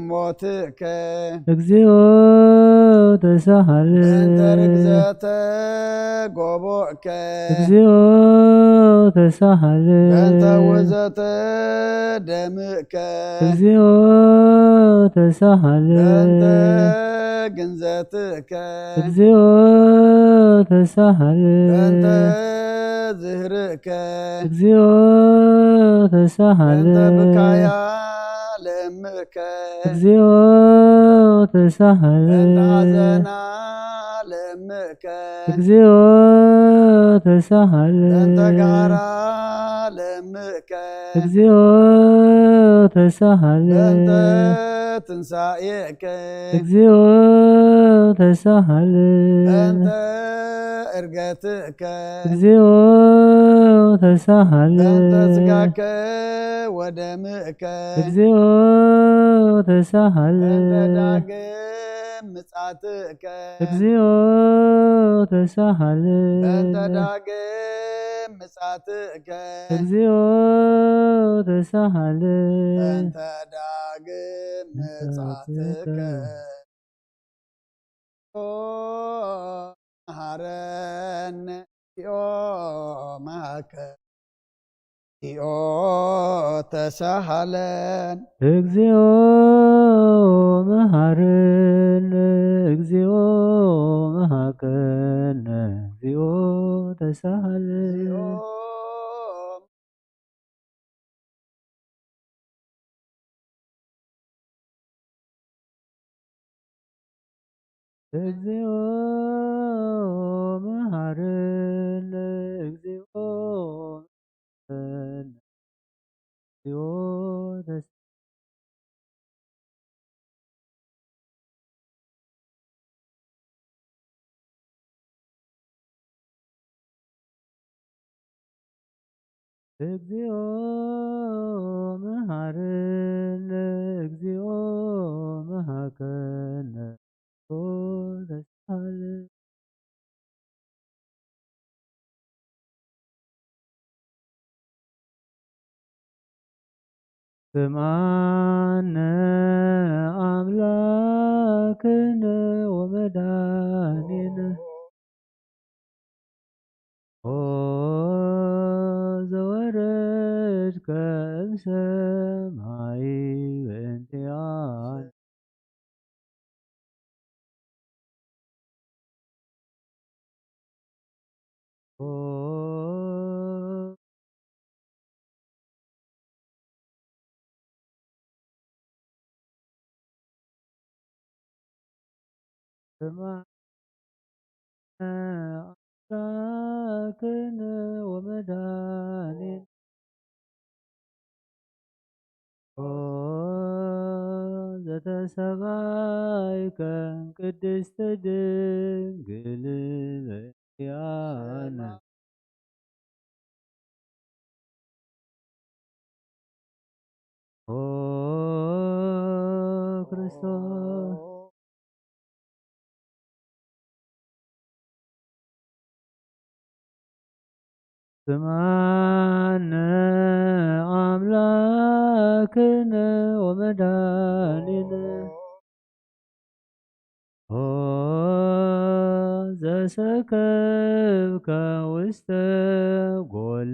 ሞትከ። እግዚኦ ተሳሃልን። በእንተ ርግዘተ ጎቦእከ። እግዚኦ ተሳሃልን። በእንተ ውዘተ ደምእከ። እግዚኦ ተሳሃልን። በእንተ ግንዘትከ። እግዚኦ ተሳሃልን። በእንተ ዝህርእ ከ። እግዚኦ ተሳሃለ። በእንተ ብካያ ለእምእከ። እግዚኦ ተሳሃለ። በእንተ ሐዘና ለእምእከ። እግዚኦ ተሳሃለ። በእንተ ጋራ ለእምእከ። እግዚኦ ተሳሃለ። በእንተ ትንሳኤከ። እግዚኦ ተሳሃለ። በእንተ እርገትከ። እግዚኦ ተሳሃለ። በእንተ ስጋከ ወደምእከ። እግዚኦ ተሳሃለ። በእንተ ዳግም ምጻትከ እግዚኦ ተሳሃለ በእንተ ዳግም ምጻትከ እግዚኦ ተሳሃለ በእንተ ዳግም ምጻትከ ኦ መሃረነ ኦ መሃከ ኦ ተሳሃለን እግዚኦ መሃረነ እግዚኦ መሃቀነ እግዚኦ ተሳሃለ ኦ እግዚኦ መሃረነ እግዚኦ መሃረነ እግዚኦ ተስ- እግዚኦ መሃረነ እግዚኦ መሃቀነ ተሳለ ስምዓነ ኣምላክነ ወመድኃኒነ ኦ ዘወረድከ እምሰማይ በእንቲኣነ ኦ ስምዓነ ኣምላክነ ወመድኃኒነ ኦ ዘተሰማይከ ቅድስት ድንግል በእንቲኣነ ኦ ክርስቶስ ስምዓነ ኣምላክነ ወመድኃኒነ ኦ ዘሰከብከ ውስተ ጎል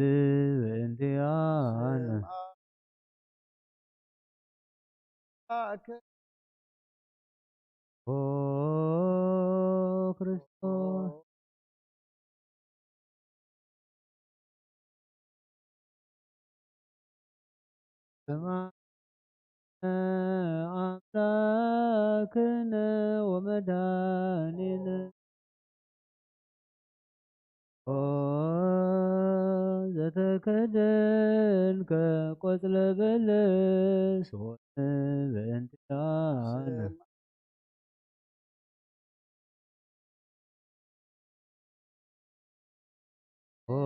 በእንቲኣነ ኦ ክርስቶስ ስምዓነ ኣምላክነ ወመድኃኒነ ኦ ዘተከደንከ ቆጽለ በለስ ሆነ በእንቲኣነ ኦ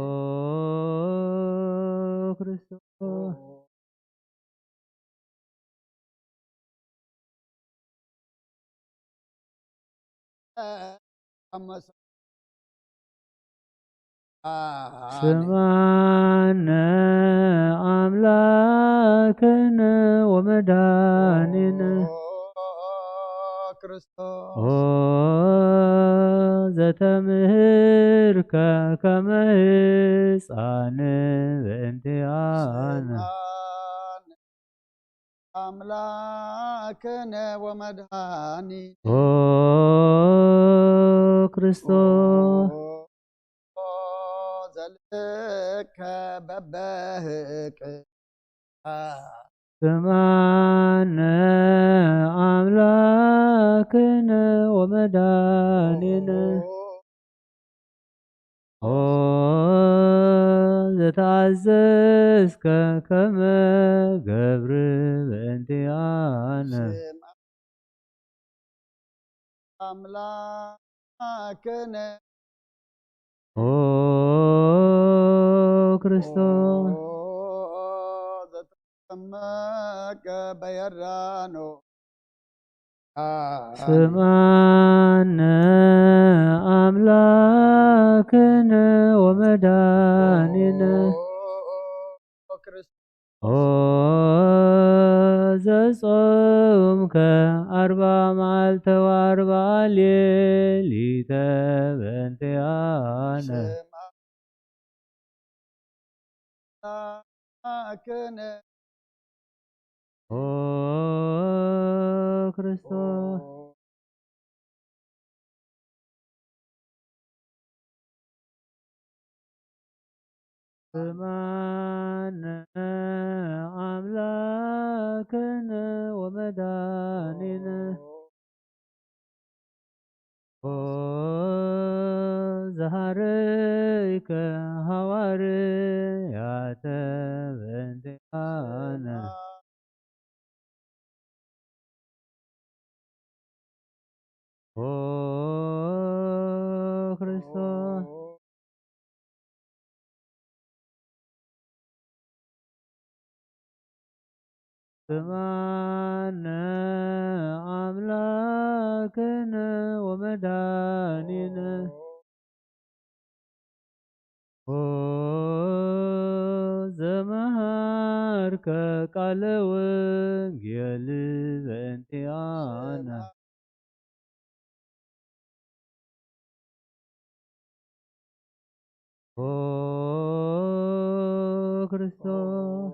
ክርስቶስ ስምዓነ ኣምላክነ ወመድኃኒነ ክርስቶስ ኦ ዘተምህርከ ከመ ህፃን በእንቲኣነ ኣምላክነ ወመድኃኒ ኦ ክርስቶስ ዘልከ በበህቅ ስምዓነ ወመድኃኒነ ኦ ዘተኣዘዝከ ከመ ገብር በእንቲኣነ ኣምላክነ ኦ ክርስቶስ ዘተጠመቀ በየራኖ ስምዓነ ኣምላክነ ወመድኃኒነ። ኦ ዘጾምከ ኣርባ መዓልተ ወኣርባ ሌሊተ በእንቲኣነ። ስምዓነ ኦ ክርስቶስ። ስምዓነ ኣምላክነ ወመድኃኒነ። ኦ ዘሃረይከ ሃዋርያተ በእንቲኣነ። ኦ ክርስቶስ። ስምዓነ ኣምላክነ ወመድኃኒነ። ኦ ዘመሃርከ ቃለ ወንጌል በእንቲኣነ። ኦ ክርስቶስ።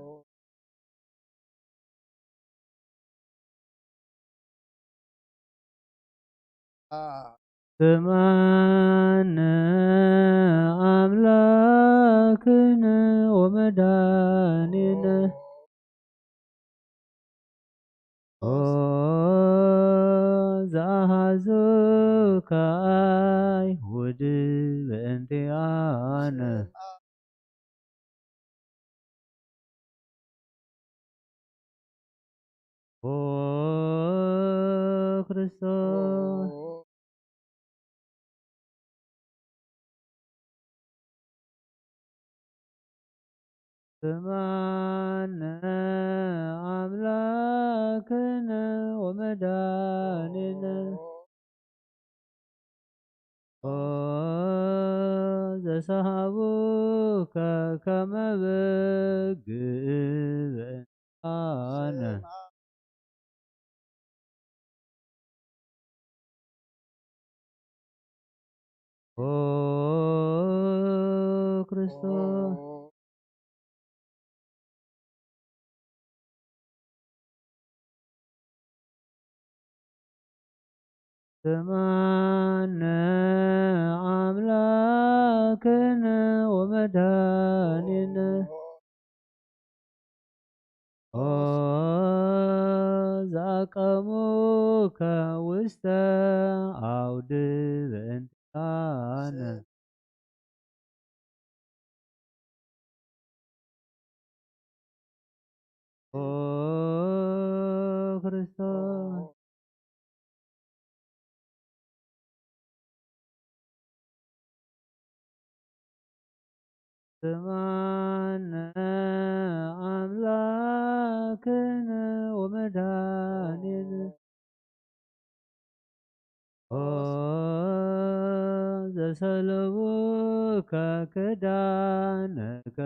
ስምዓነ ኣምላክነ ወመድኃኒነ። ኦ ዘአሐዙከ አይሁድ በእንቲአነ። ኦ ክርስቶስ። ስምዓነ አምላክነ ወመድኃኒነ። ኦ ዘሰሃቡከ ከመ በግዕ በእንቲአነ። ኦ ክርስቶስ። ስምዓነ አምላክነ ወመድኃኒነ። ኦ ዘአቀሙከ ውስተ አውድ በእንቲአነ። ኦ ክርስቶስ። ስምዓነ አምላክነ ወመድኃኒነ። ኦ ዘሰለቡከ ክዳነከ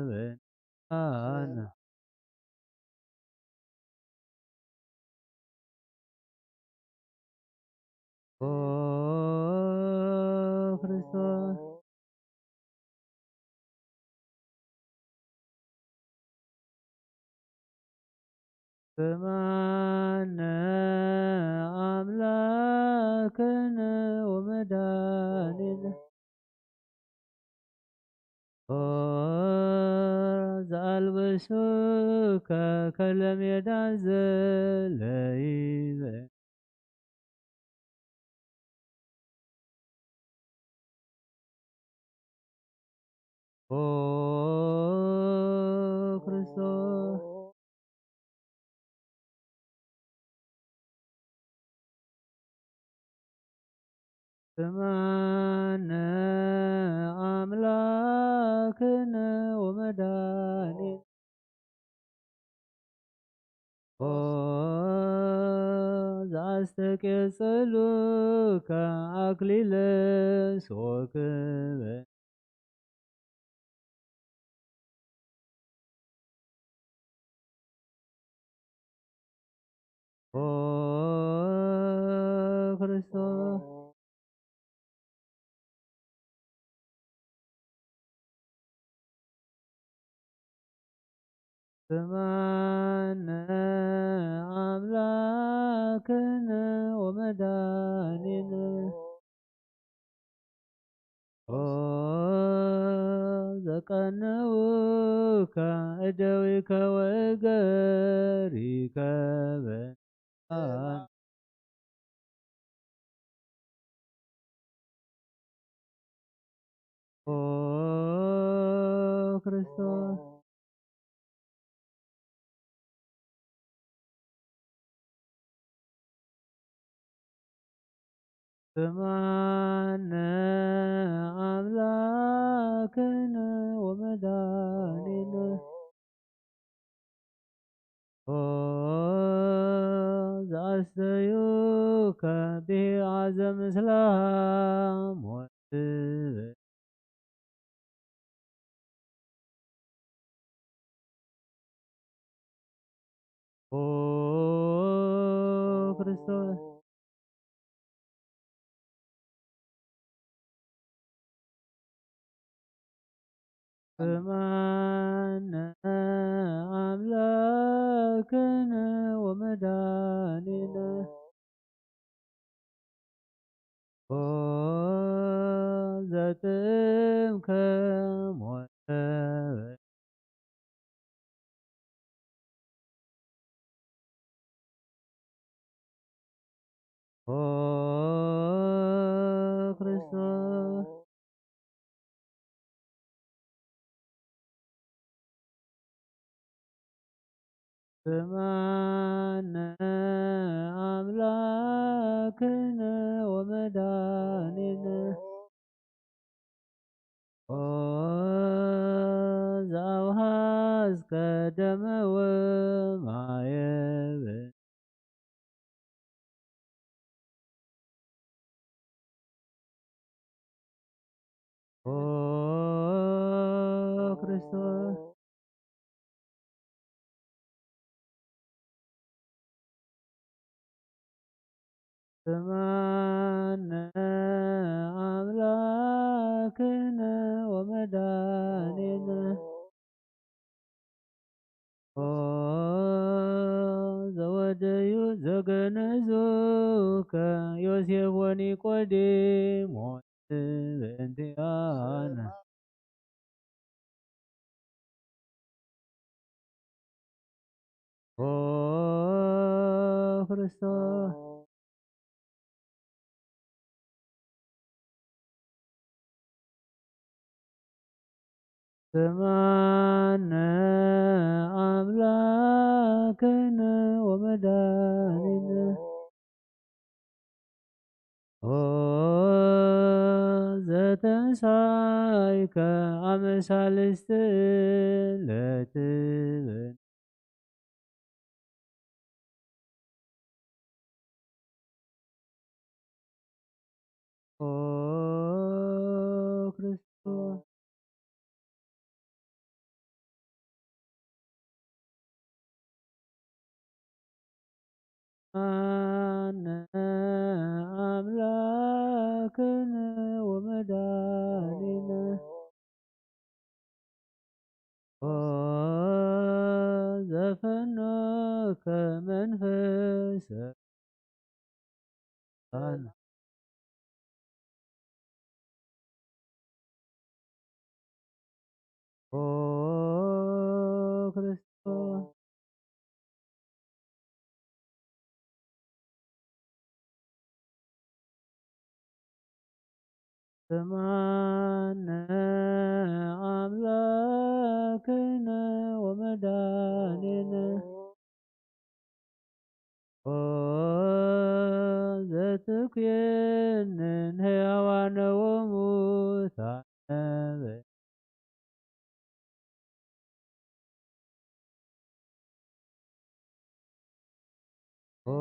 በእንቲአነ። ኦ ክርስቶስ። ስምዓነ አምላክነ ወመድኃኒነ። ኦ ዘአልበሱከ ከለሜዳ ዘለይበ። ኦ ክርስቶስ። ስምዓነ አምላክነ ወመድኃኒነ። ኦ ኣስተቄጽሉከ ኣክሊለ ሶክበ ኦ ክርስቶስ ስማነ ኣምላክነ ወመድኃኒነ። ኦ ዘቀንውከ እደዊከ ወእገሪከ በ ኦ ክርስቶስ ስማነ ኣምላክነ ወመድኃኒነ። ኦ ዘአስተዩከ ብሂአዘ ምስለ ሐሞት ኦ ክርስቶስ ስማነ ኣምላክነ ወመድኃኒነ። ኦ ዘጥእምከ ሞተ ኦ ክርስቶስ ስማነ ኣምላክነ ወመድኃኒነ። ኦ ዘአውሃዝከ ደመ ወማየ ኦ ክርስቶስ ስማነ አምላክነ ወመድኃኒነ። ኦ ዘወደዩ ዘገነዙከ ዮሴፍ ወኒቆዲሞስ በእንቲአነ። ኦ ክርስቶስ ስማነ አምላክነ ወመድኃኒነ። ኦ ዘተንሳይከ አመ ሳልስት ዕለት በ ኦ ክርስቶስ አነ አምላክነ ወመድኃኒነ። ኦ ዘፈኖከ መንፈሰ አነ ኦ ክርስቶስ ስማነ አምላክነ ወመድኃኒነ። ኦ ዘትኩንን ሕያዋነ ወሙታነ በ ኦ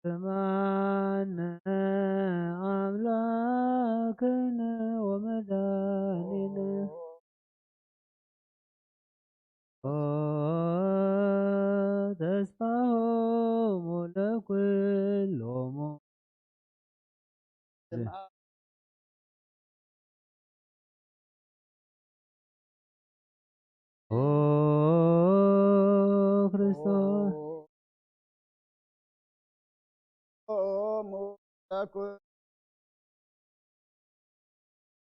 ስምዓነ ኣምላክነ ወመድኃኒነ። ኦ ተስፋሆሙ ለኩሎሙ። ኦ ክርስቶስ።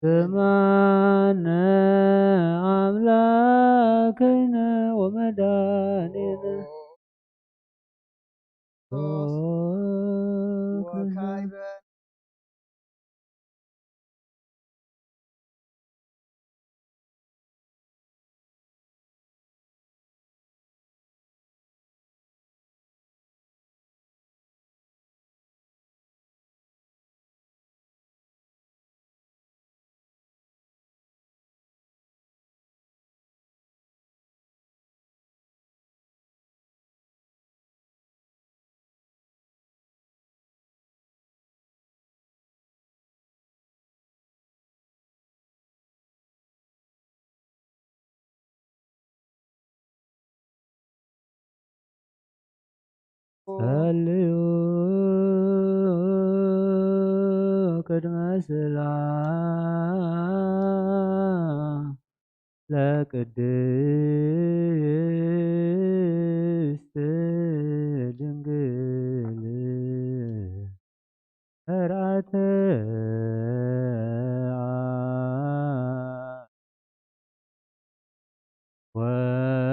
ስምዓነ ኣምላክነ ወመድኃኒነ። ኦ ክርስቶስ። ጸልዩ ቅድመ ስላ ለቅድስት ድንግል መርዓተ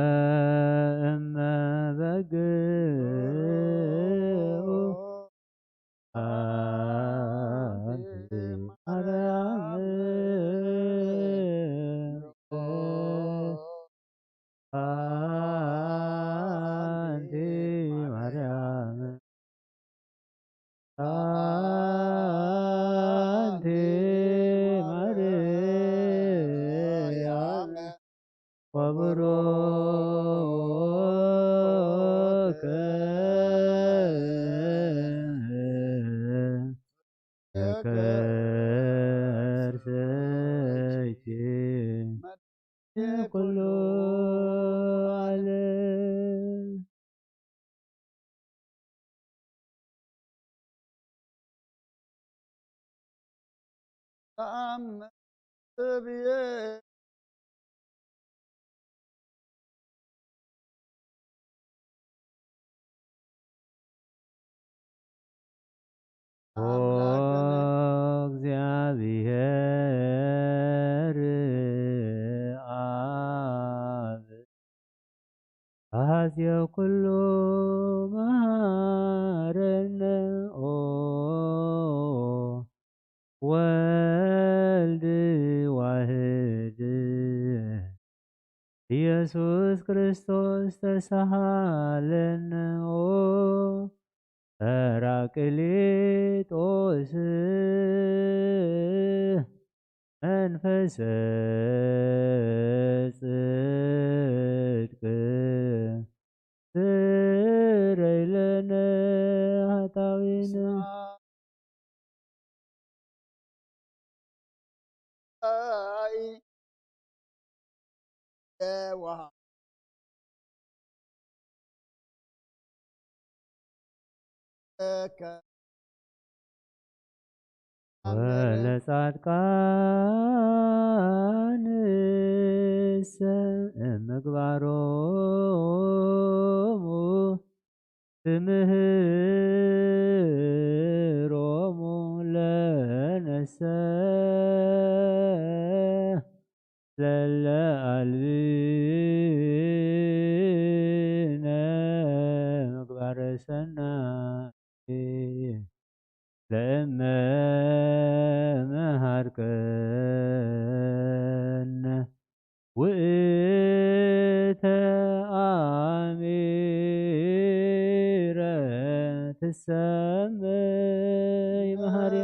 ወእመ በግኡ አንቲ ማርያም አንቲ ማርያም አንቲ ማርያም ወቡሩክ ከርሰኪ ኩሉ ዓለም። ተኣምን ብየ ኦ አምላክነ። እግዚአብሔር አብ አሐዜ ኩሉ መሐረነ። ኦ ወልድ ዋህድ ኢየሱስ ክርስቶስ ተሳሃለነ። ኦ ጰራቅሊጦስ መንፈሰ ጽድቅ ስረይ ለነ ኃጣውኢነ። ወለጻድቃንሰ እምግባሮሙ ትምህሮሙ ለነሰ ለለ አልብነ ምግባረ ሰናይ ለእመ መሃርከነ ውእተ አሚረ ትሰመይ መሃሪ።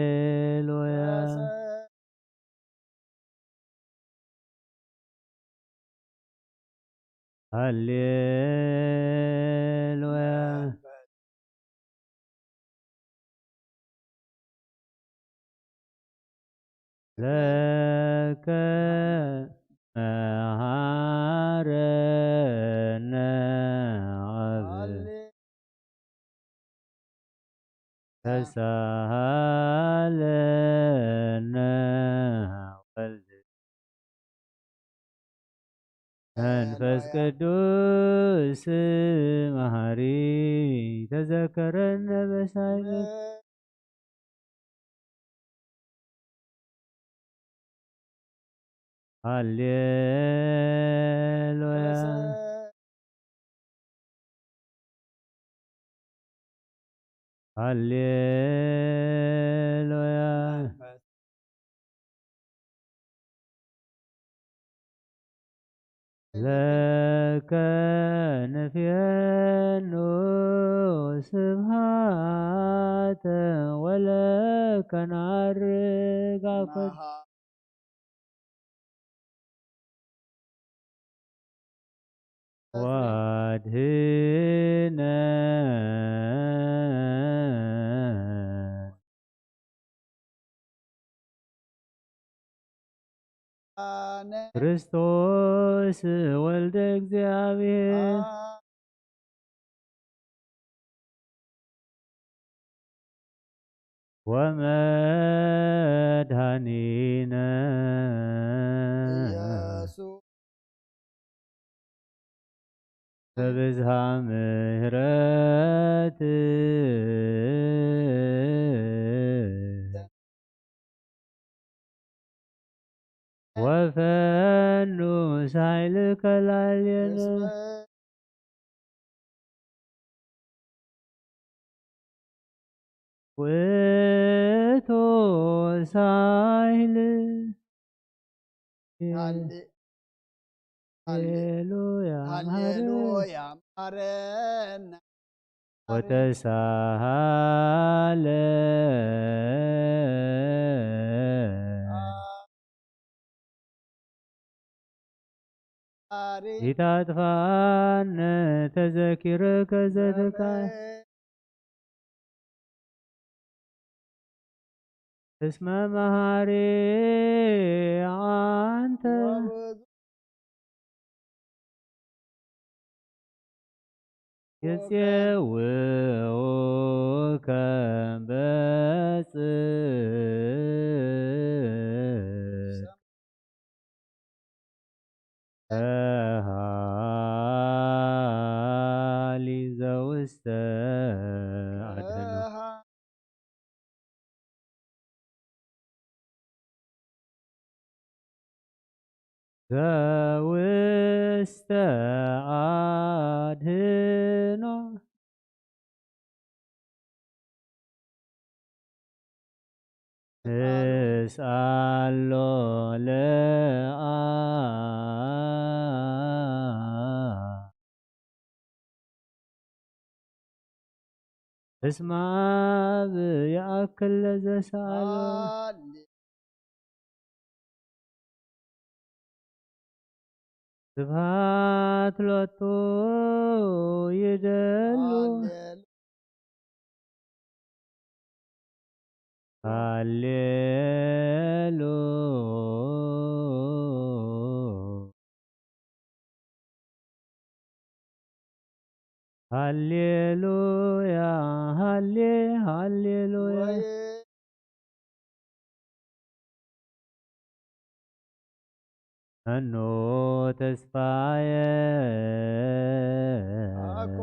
ሃሌሉያ። ሃሌሉያ። ለከ መሃረነ አብ። ተሳሃለነ ወልድ መንፈስ ቅዱስ መሃሪ ተዘከረነ በሳይለ። ሃሌሉያ። ሃሌሉያ። ለከ ንፍየኑ ስብሃተ ወለከ ነዐርግ አፈት። ወአድህነን። ክርስቶስ ወልደ እግዚአብሔር ወመድኃኒነ ኢየሱስ። በብዝሃ ምሕረት ወፈኑ ሳይልከ ላዕሌነ። ውእቱ ሳይል ሃሌ-፣ ሃሌ-፣ ሃሌሉያ ሃሌሉያ ማረነ። ወተሳሃለ። ኢታጥፋነ ተዘኪርከ ዘትካይ እስመ መሃሪ አንተ። የጽውዑከ በጽድቅ ተሃሊ ዘውስተ አድህኖ። ዘውስተ አድህኖ። እስአሎ ለአ እስመ አብ ይአክል ለዘሰአሎ። ስብሐት ሎቱ ይደሉ። ሃሌሉ። ሃሌሉያ፣ ሃሌ፣ ሃሌሉያ። ወይ። መኑ ተስፋየ። አኮ።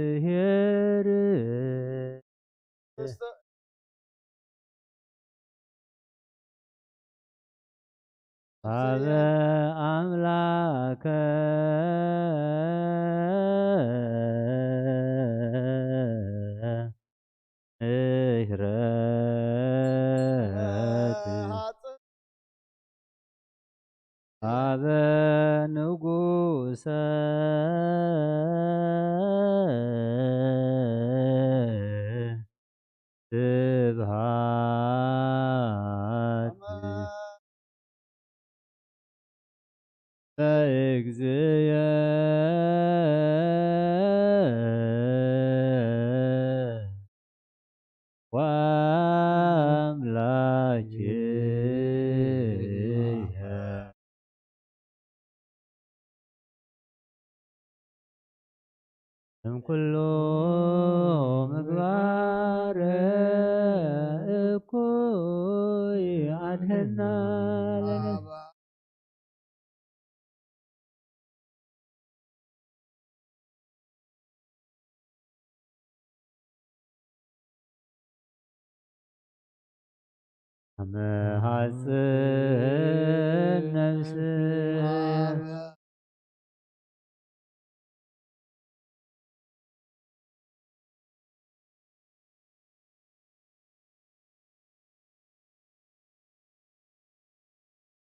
እግዚአብሔር። አበ አምላከ ምሕረት አበ ንጉሰ ስብሃት ለእግዚእየ ወአምላክየ። እምኩሉ ምግባር እኩይ አድህና ለነፍስ። አመ ሐጽን ነፍስ።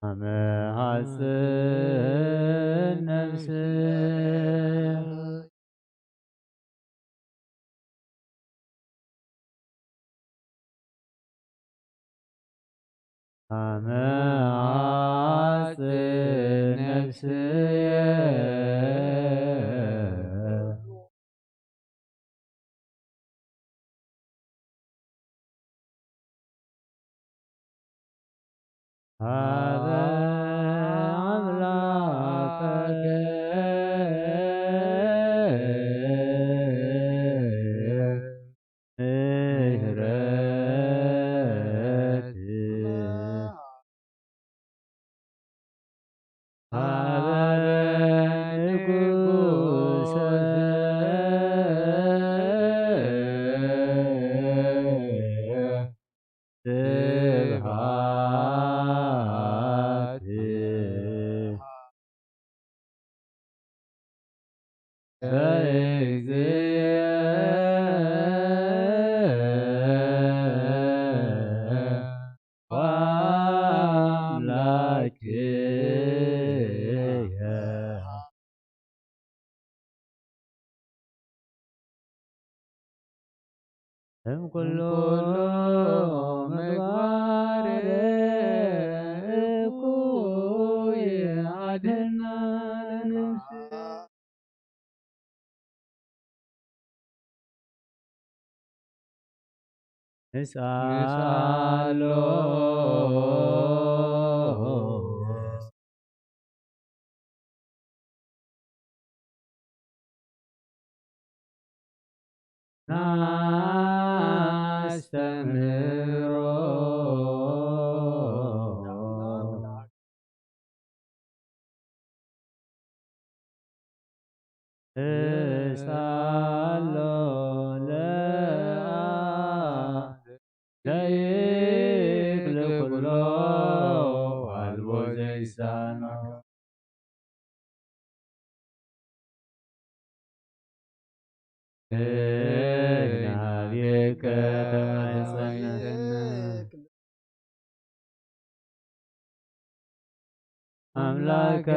አመ ሐጽን ነፍስ። አመ ሐጽን ነፍስየ። ሀበ አምላከ ምሕረት። ሀበ ንጉሶ ስብሐት። ለእግዚእየ ወአምላክየ። እምኩሉ ምግባር እኩይ አድህና ለነፍስየ። ንስኣሎ። ናስተምህሮ። እስኣሎ ለአብ ለይክል ኩሎ አልቦ ዘይሳኖ። ናብየከ ተማይጸነ። አምላከ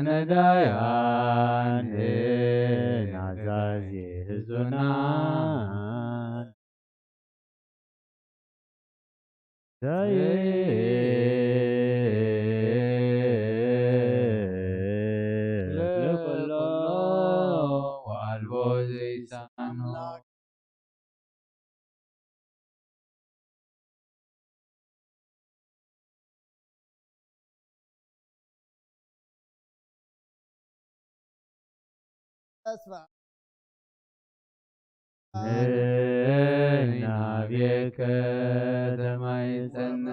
ነዳያን ናዛዚ ህዙናን። ለኩሎ ወአልቦ ዘይሳኖ። ተስፋ ናብየከ ተማይጸና።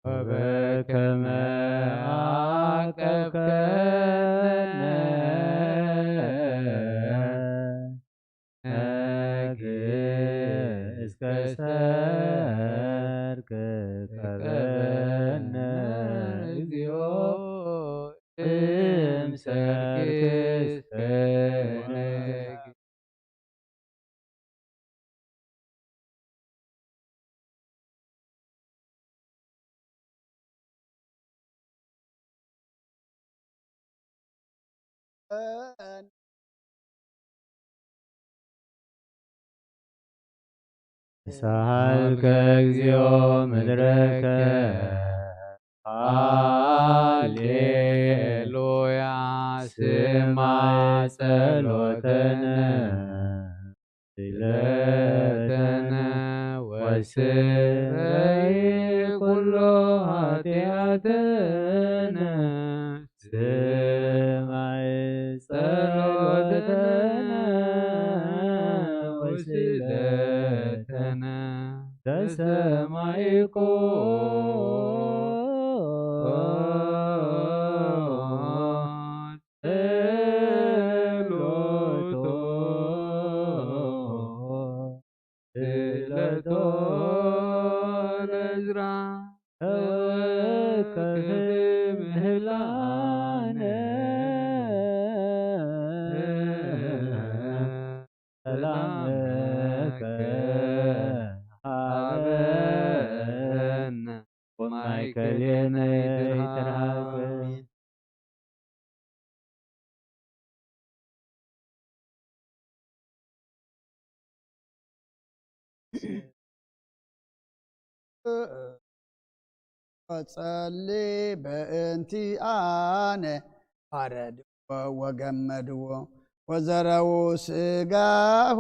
ወበከመ አቀብከነ ነግ እስከ ሰርክ ቀበነ እግዚኦ እም ሰርክ እስከ ነግ። ሰሃልከ እግዚኦ ምድረከ። ሃሌሉያ ስማዕ ጸሎተነ። ስለተነ ወስረይ ኩሎ ኃጢአተነ። ስማዕ ጸሎተነ ወስለተነ ተሰማይኮ። ጸሎቶ ስለቶ ለዝራ ተወከፍ ምህላነ። ሰላምከ ሃበነ ወማእከሌነ ይትርሃብ። ጸሊ በእንቲ ኣነ ፋረድዎ ወገመድዎ ወዘረዉ ስጋሁ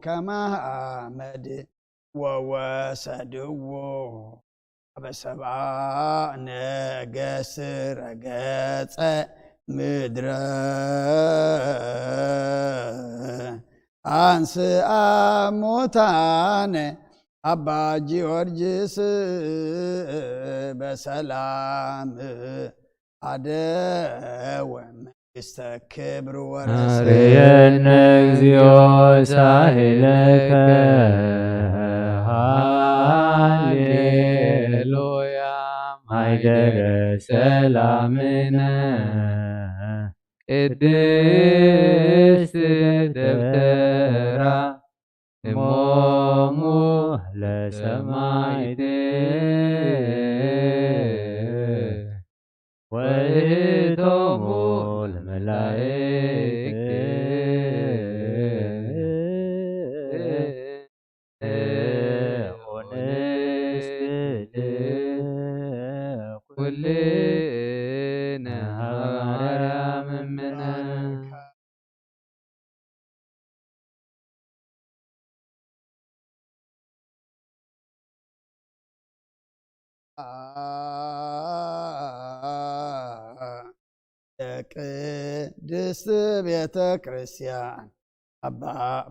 ከመ ሓመድ ወወሰድዎ አበ ሰብአ ነገስ ረገጸ ምድረ አንስአ ሙታነ አባ ጊዮርጊስ በሰላም አደወ መንግስተ ክብር ወረሰ። አርየነ እግዚኦ ሳህለከ ሃሌሉያ ማይደረ ሰላምነ ቅድስት ደብተራ እሞሙ ለሰማይት ወይቶሙ ለመላእክት ኦንስት ኩልነ ሐዋርያ ምምነ የቅድስት ቤተ ክርስቲያን አባ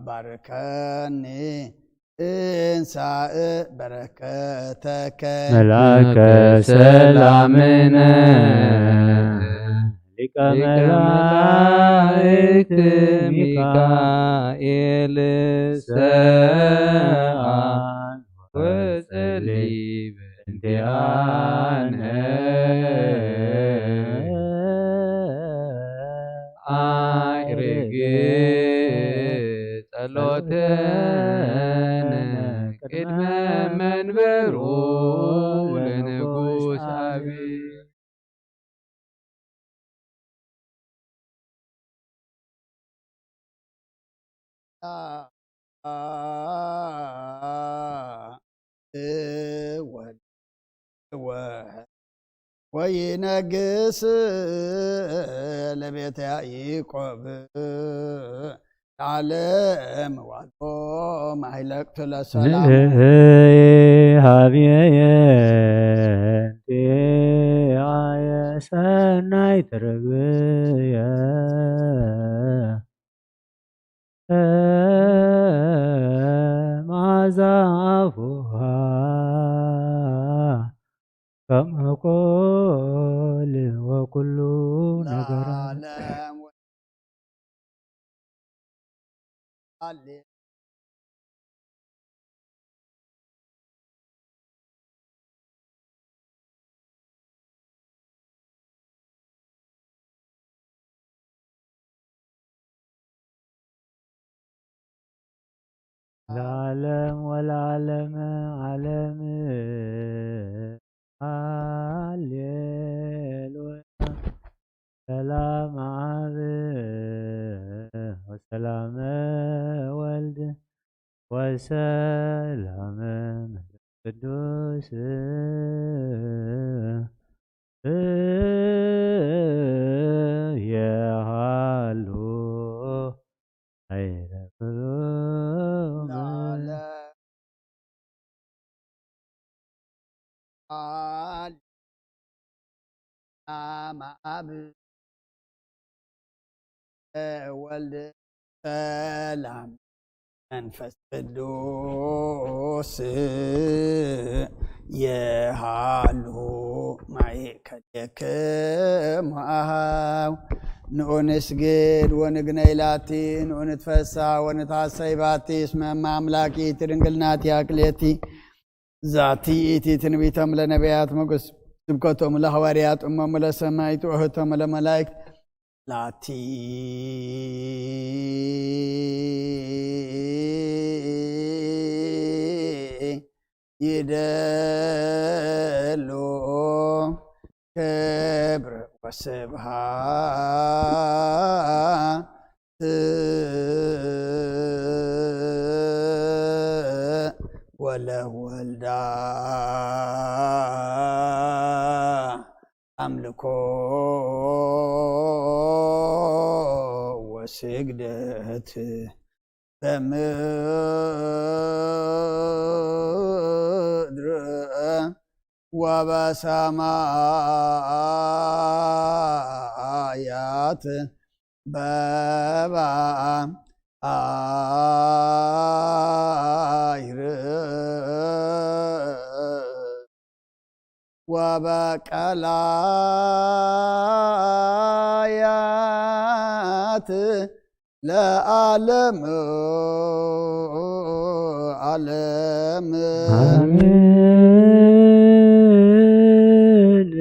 ባርከኒ እንሳእ በረከተከ መልአከ ሰላምነ ሊቀ መላእክት ሚካኤል ሰአል ወጸሊ በእንቲአነ አዕርግ ጸሎተነ ቅድመ መንበሩ ለንጉስ አብይ። ወይነግስ ለቤተ ያዕቆብ ለዓለም ዋልቦ ማይለቅቱ ለሰላም። ንህየ ሃብየየ እንቲአየ ሰናይ ትርግየ መዓዛ አፉሃ ከም ቆል ወኩሉ ነገራ። ለዓለም ሃሌ ለዓለም ወለዓለመ ዓለም። ሃሌሉያ። ሰላም ሰላመ ወልድ ወሰላመ መንፈስ ቅዱስ የሃሉ ኃይለ ፍሩም። ቃል አብ ወልድ ሰላም መንፈስ ቅዱስ የሃሉ ማእከሌክሙ አሃው። ንኡ ንስግድ ወንግነይ ላቲ፣ ንኡ ንትፈሳ ወንትሐሰይ ባቲ፣ እስመ እመ አምላክ ይእቲ ድንግል ናቲ አክሌቲ። ዛቲ ይእቲ ትንቢቶም ለነቢያት፣ ሞገስ ስብከቶም ለሐዋርያት፣ እሞሙ ለሰማይት፣ ወህቶም ለመላእክት። ላቲ ይደሉ ክብር ወስብሃት ወለወልዳ አምልኮ ወስግደት በምድር ወበሰማያት በባሕር ወበቀላያት ለዓለም ዓለም። አሜን።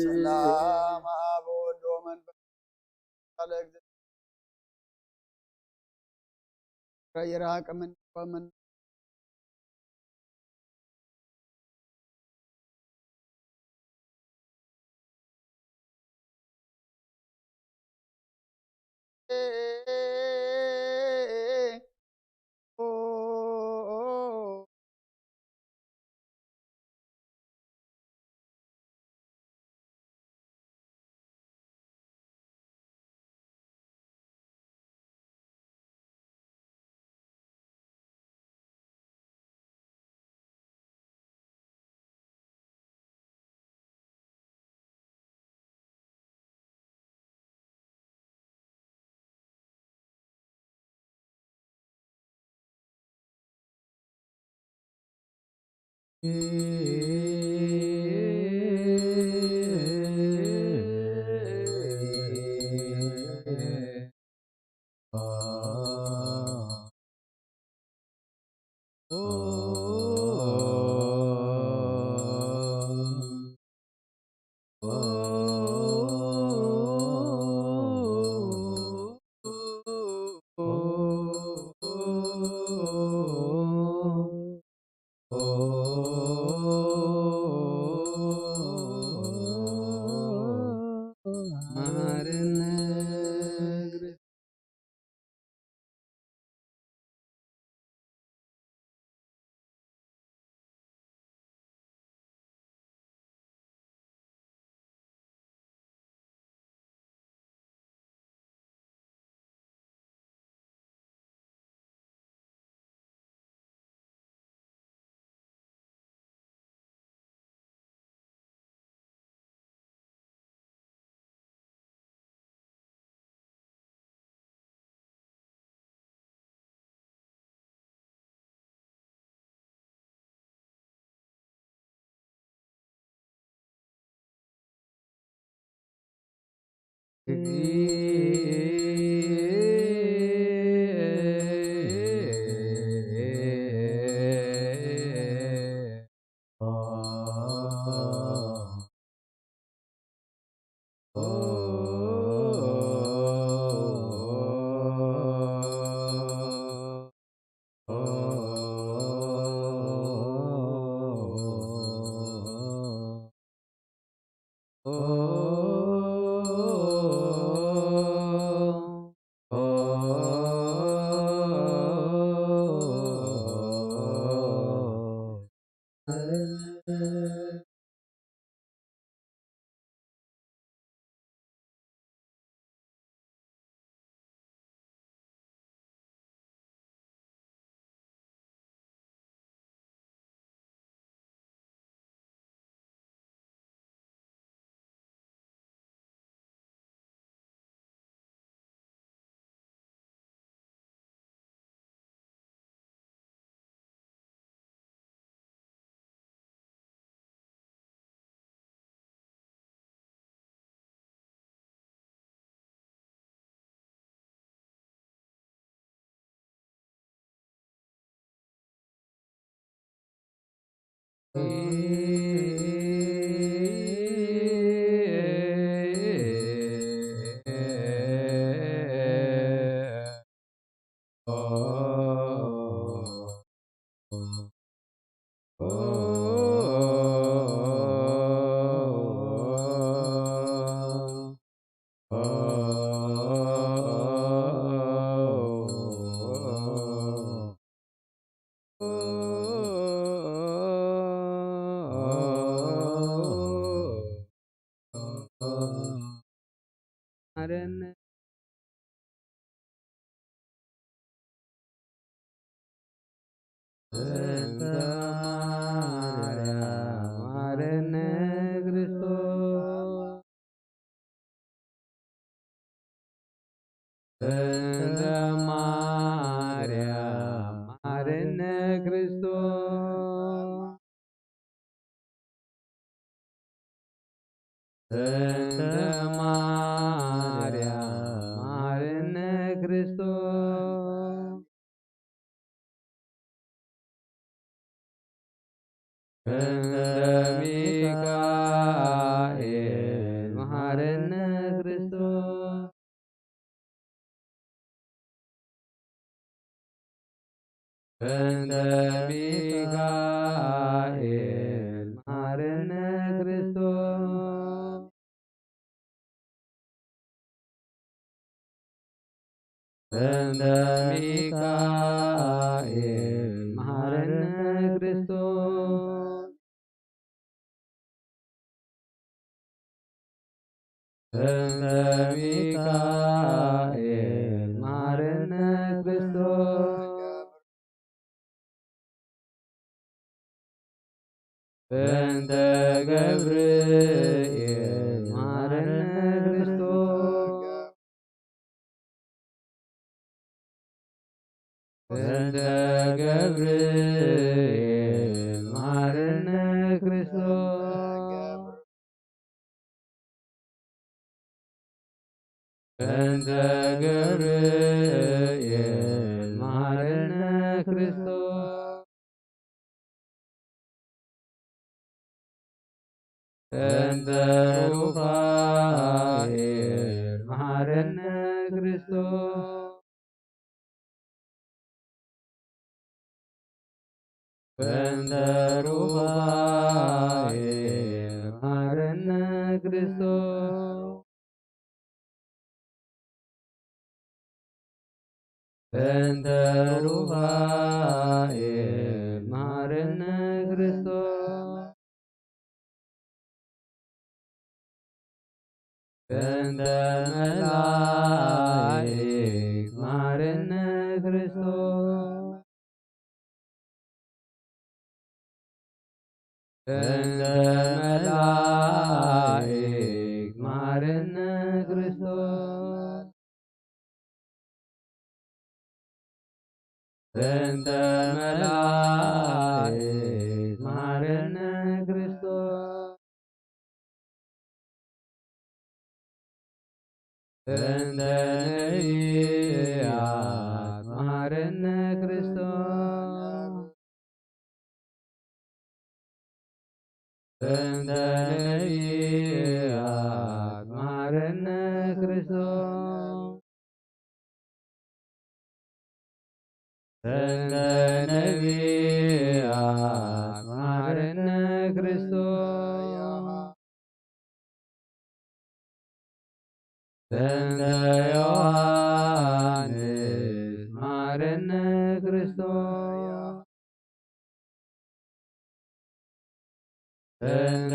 ሰላም አብ ወወልድ ወመንፈስ ቅዱስ። ይራቅ ምን ወምን በእንተ ማርያም መሐረነ ክርስቶስ። በእንተ ማርያም መሐረነ ክርስቶስ። በእንተ ማርያም መሐረነ ክርስቶስ። በእንተ ሚካኤል መሐረነ ክርስቶስ። በእንተ ሚካኤል መሐረነ ክርስቶስ። በእንተ ሚካኤል መሐረነ ክርስቶስ። በእንተ ሚካኤል መሐረነ ክርስቶስ። በእንተ ገብርኤል መሐረነ ክርስቶስ። በእንተ ገብርኤል መሐረነ ክርስቶስ። በእንተ ገብርኤል መሐረነ ክርስቶስ። በእንተ ሩፋኤል መሐረነ ክርስቶስ። በእንተ ሩፋኤል መሐረነ ክርስቶስ። በእንተ ሩፋኤል መሐረነ ክርስቶስ። በእንተ መላእክት መሐረነ ክርስቶስ። በእንተ መላእክት መሐረነ ክርስቶስ። በእንተ መላእክት መሐረነ ክርስቶስ። በእንተ ነቢያት መሐረነ ክርስቶስ። በእንተ ነቢያት መሐረነ ክርስቶስ። በእንተ ነቢያት መሐረነ ክርስቶስ። በእንተ ዮሐንስ መሐረነ ክርስቶስ። በእንተ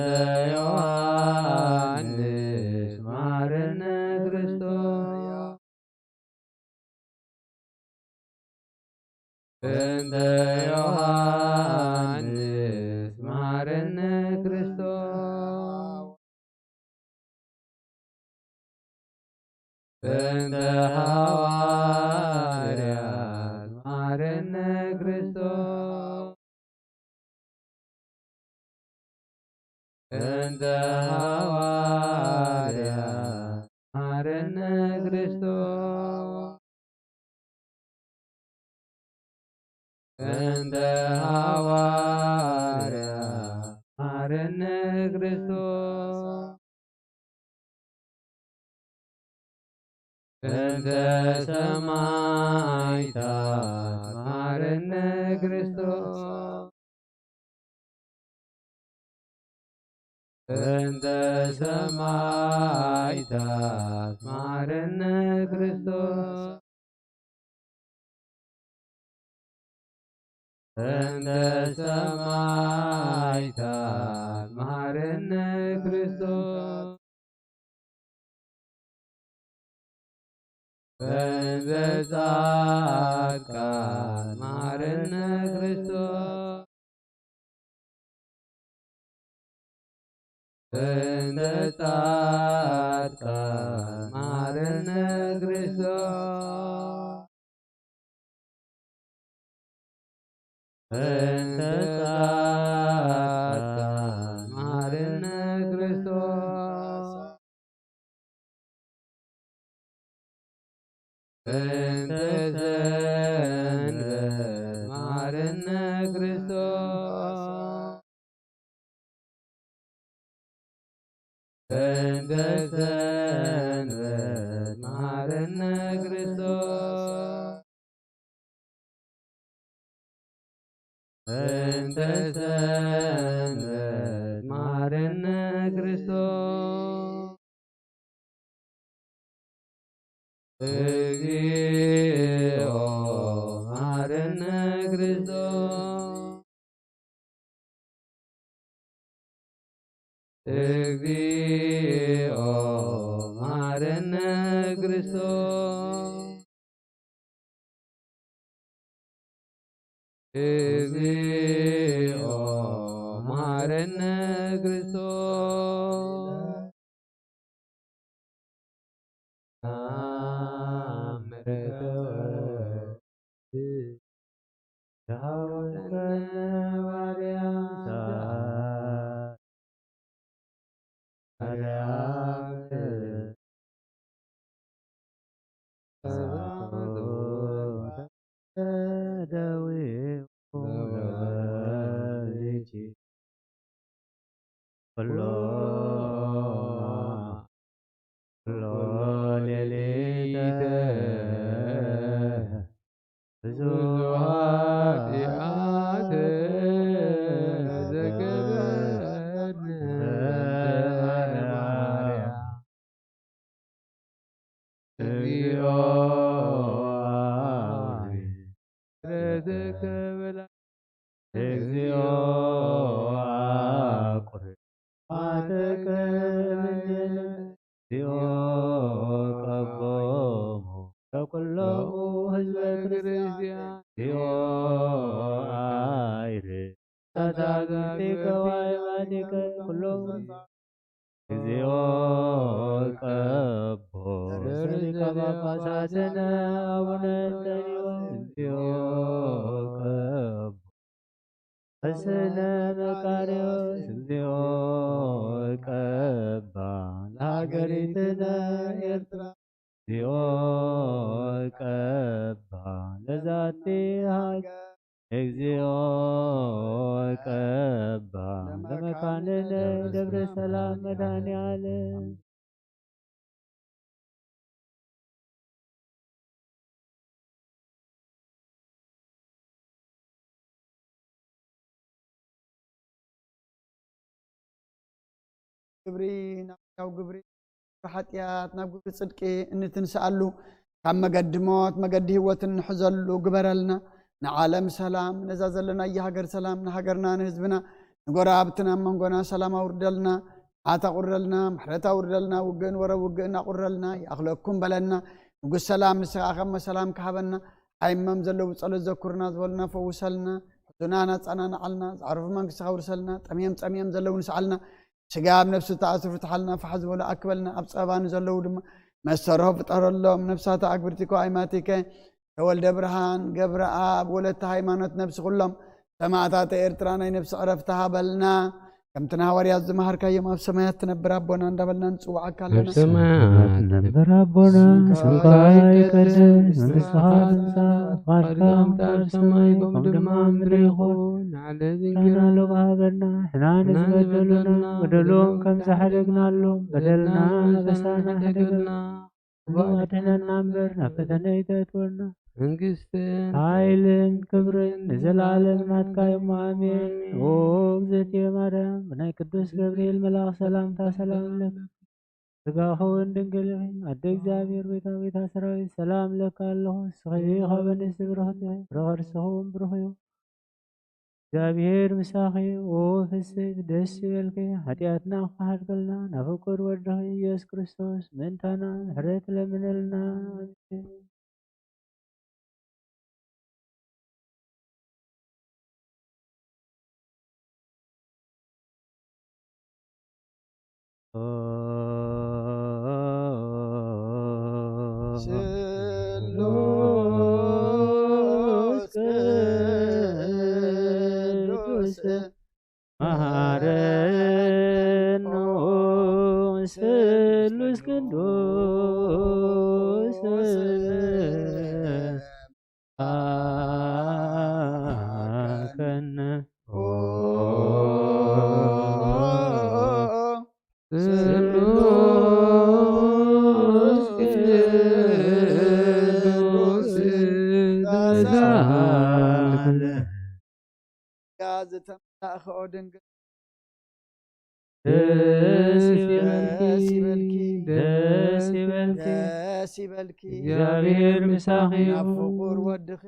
ዮሐንስ መሐረነ ክርስቶስ። በእንተ ዮሐንስ መሐረነ ክርስቶስ። በእንተ ሐዋርያት መሐረነ ክርስቶስ። በእንተ ሐዋርያት መሐረነ ክርስቶስ። በእንተ ሐዋርያት እንተ ሰማዕታት መሃረነ ክርስቶስ። እንተ ሰማዕታት መሃረነ ክርስቶስ። እንተ ሰማዕታት መሃረነ ክርስቶስ። እንተ ጻድቃን መሃረነ ክርስቶስ። እንተ ጻድቃን መሃረነ ክርስቶስ። እንተ ጻድቃን መሃረነ ክርስቶስ። እንተ ሰንበት መሃረነ ክርስቶስ። እንተ ሰንበት መሃረነ ክርስቶስ። እንተ ሰንበት መሃረነ ክርስቶስ። እግዚኦ መሃረነ ክርስቶስ። እግዚኦ መሃረነ ክርስቶስ። እግዚኦ መሃረነ ክርስቶስ። ተአምር ተወልድ ዳዊት ማርያም ማርያም ደዊሁ ኩሎ ኩሎ ሌሊተ ብዙ ኃጢአት ዘገበርነ ማርያም። እግዚኦ እግዚኦ አቁርባተ ቅድስት እግዚኦ ቀቦሙ ለኩሎሙ ህዝበ ክርስቲያን እግዚኦ አይር ሳታግብቲከ ዋይባቲከ ኩሎሙ እግዚኦ ቀቦ ርእሰ ሊቀ ጳጳሳትነ አቡነ እንጠንዮስ እግዚኦ ቀቦ ርእስነ መቃርዮስ እግዚኦ ቀባ ለሃገሪትነ ኤርትራ እግዚኦ ቀባ ለዛቲ ሃገር እግዚኦ ቀባ ለመካንነ ደብረ ሰላም መድኃኔ ዓለም። ግብሪ ናብ ሕያው ግብሪ፣ ግብሪ ሓጢኣት ናብ ግብሪ ጽድቂ እንትንስኣሉ፣ ካብ መገዲ ሞት መገዲ ህይወት እንሕዘሉ ግበረልና። ንዓለም ሰላም፣ ነዛ ዘለናያ ሃገር ሰላም፣ ንሃገርና ንህዝብና፣ ንጎረባብትና ኣብ መንጎና ሰላም ኣውርደልና፣ ዓት ኣቑረልና፣ ምሕረት ኣውርደልና፣ ውግእን ወረ ውግእን ኣቑረልና፣ ይኣኽለኩም በለና። ንጉስ ሰላም ንስኻ ከመ ሰላም ክሃበና፣ ሓይመም ዘለዉ ብጸሎት ዘኩርና ዝበሉና ፈውሰልና፣ ሕዙናን ኣጸናንዓልና፣ ዝዓረፉ መንግስትኻ ኣውርሰልና፣ ጠምዮም ጸሚኦም ዘለዉ ንስዓልና፣ ስጋ ኣብ ነፍሲ ተኣስሩ ፍትሓልና፣ ፋሕ ዝበሉ ኣክበልና፣ ኣብ ጸበባ ንዘለዉ ድማ መሰረሆ ፍጠረሎም። ነፍሳት ኣግብርቲኮ ኣይማቲከ ተወልደ ብርሃን፣ ገብረኣብ፣ ወለተ ሃይማኖት፣ ነብሲ ኩሎም ሰማእታተ ኤርትራ ናይ ነብሲ ዕረፍቲ ሃበልና። ከምቲ ንሃዋርያት ዝመሃርካዮም ኣብ ሰማያት ትነብር ኣቦና እንዳበልና ንጽውዓካ ኣብ ኣለና። ሰማያት ትነብር ኣቦና፣ ስምካ ይቀደስ፣ መንግስትኻ ትምጻእ፣ ፍቓድካ ከምቲ ኣብ ሰማይ ከምኡ ድማ ኣብ ምድሪ ይኹን። ንዓለዚ እንጀራና ሎሚ ሃበና፣ ንሕና ንዝበደሉና በደሎም ከም ዝሓደግናሎም በደልና ኣበሳና ሕደገልና። ኣድሕነና እምበር ናብ ፈተነ ኣይተእትወና። መንግስትን ሓይልን ክብርን ንዘለኣለም ናትካ እዮም። ኣሜን። ኦ እግዝእትየ ማርያም፣ ብናይ ቅዱስ ገብርኤል መልኣኽ ሰላምታ ሰላም ኣለኪ። ስጋኺ እውን ድንግል ኢኺ፣ ኣደ እግዚኣብሔር፣ ቤታ ቤታ ሰራዊት፣ ሰላም እለኪ ኣለኹ። ንስኺ ካብ ኣንስቲ ብርኽቲ ኢኺ፣ ፍረ ከርስኺ እውን ብሩኽ እዩ። እግዚኣብሔር ምሳኺ፣ ኦ ፍስሕቲ ደስ ይበልኪ፣ ሓጢኣትና ክሓድገልና ናብ ፍቁር ወድኺ ኢየሱስ ክርስቶስ ምእንታና ምሕረት ለምነልና። ኣሜን። ስሉስ ቅዱስ መሃረኖ ስሉስ ቅዱስ አከነ ስሉስ ቅዱስ ተሳለ። ጸጋ ዝተመላእኺ ኦ ድንግል ደስ ይበልኪ፣ ደስ ይበልኪ፣ ደስ ይበልኪ። ደስ ይበልኪ። እግዚኣብሔር ምሳኺ እዩ። ናብ ፍቁር ወድኺ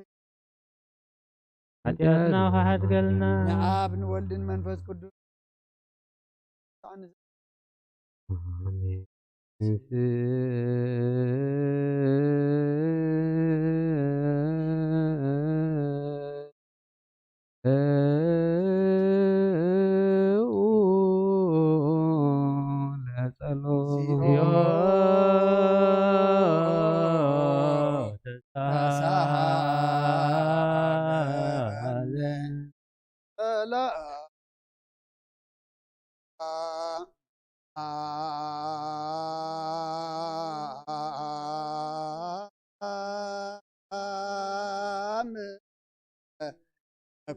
ሓጢኣትና ክሓድገልና። ንኣብ ንወልድን መንፈስ ቅዱስ ኣሜን።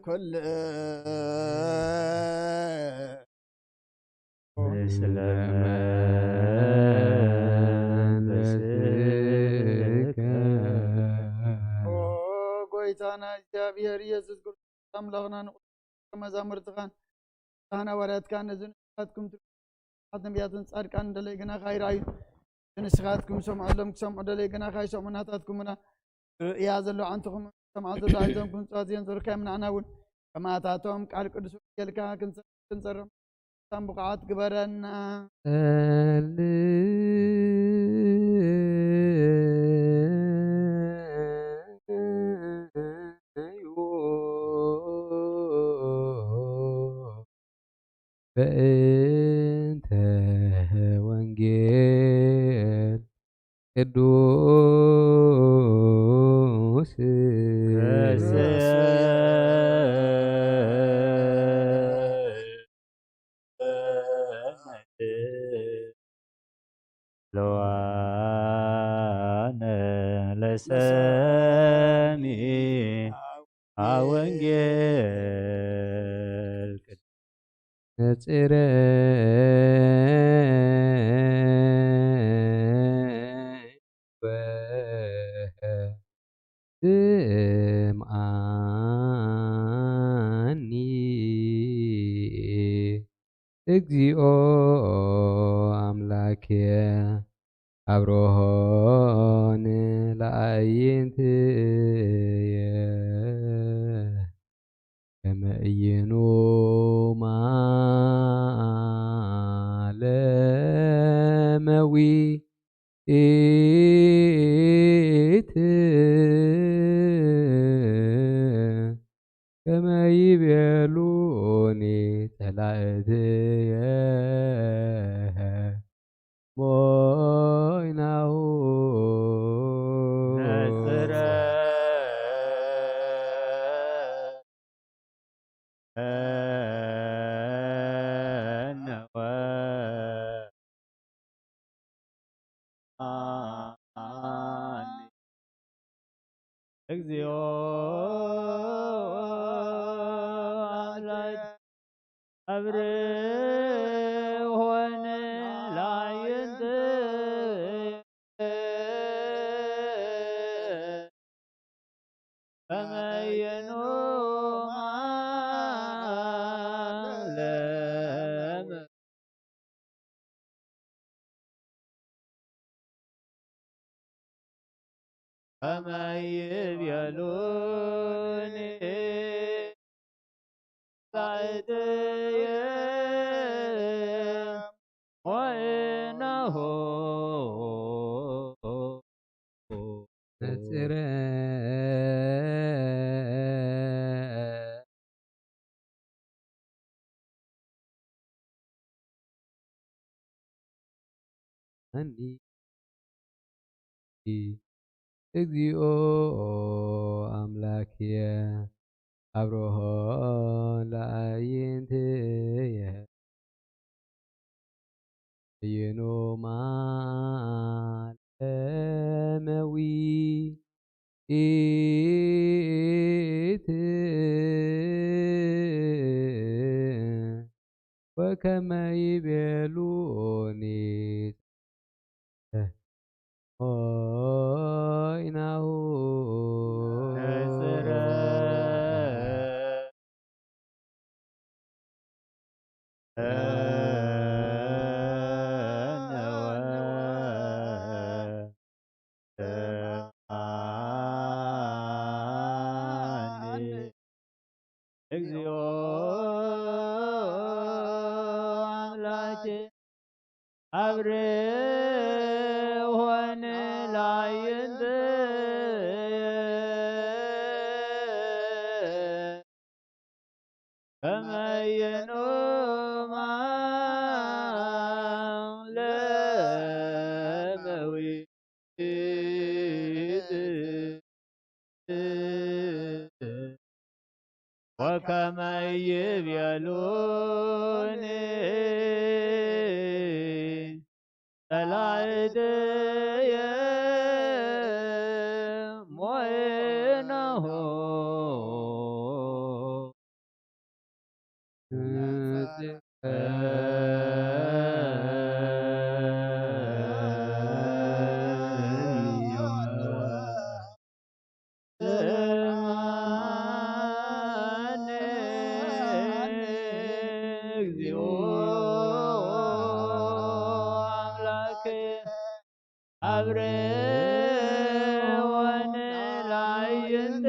ኩሉ ምስለ መንፈስከ። ኦ ጎይታና እግዚኣብሔር ኢየሱስ ክርስቶስ ኣምላኽና ንቁ መዛሙርትኻን ካህን ሃዋርያትካን ነዚ ንስኻትኩም ትብሉ ነቢያትን ጻድቃን ደለይ ግናኻ ይረኣዩ። ንስኻትኩም ሰምዖሎም ክሰምዑ ደለይ ግናኻ ይሰምዑ ናታትኩምና ርእያ ዘሎ ዓንትኹም ሰምዓ ዘሎ ኣይዘንኩም ጽዋት እየን ዘርካዮም ንዓና እውን ከማታቶም ቃል ቅዱስ ወንጌልካ ክንሰ ክንጸርም ብቕዓት ግበረና። ጸልዩ በእንተ ወንጌል ቅዱስ ለዋነ ለሰሚዐ ወንጌል ነጽረ ስምዓኒ እግዚኦ ኣምላኬ ኣብርሆ ንለኣይንትየ ከመ እይኑ ማለመዊ ኢት ከመ ይቤሉኒ ጸላእትየ ሞይናሁ ነጽረ ነወ አኒ እግዚኦ አምላክ አብርሆን ላይንት ከመይኑ ዓለም ከመይ ይቤሉኒ ጻይትየ ወእነሆ ነጽረ ኣኒ እግዚኦ ኣምላክየ ኣብርሆ ለኣይንትየ ይኑ ማለመዊ ኢት ወከመ ይቤሉኒ ሆይናሁ ነጽረ እግዚኦ ኣምላኬ አብርሆን ላይንት ከመ ይኑም ለመዊት ወከመ ይቤሉኒ ጸላእትየ ሞይናሆ ስምዓኒ እግዚኦ ኣምላኬ አብርሆን ላይንት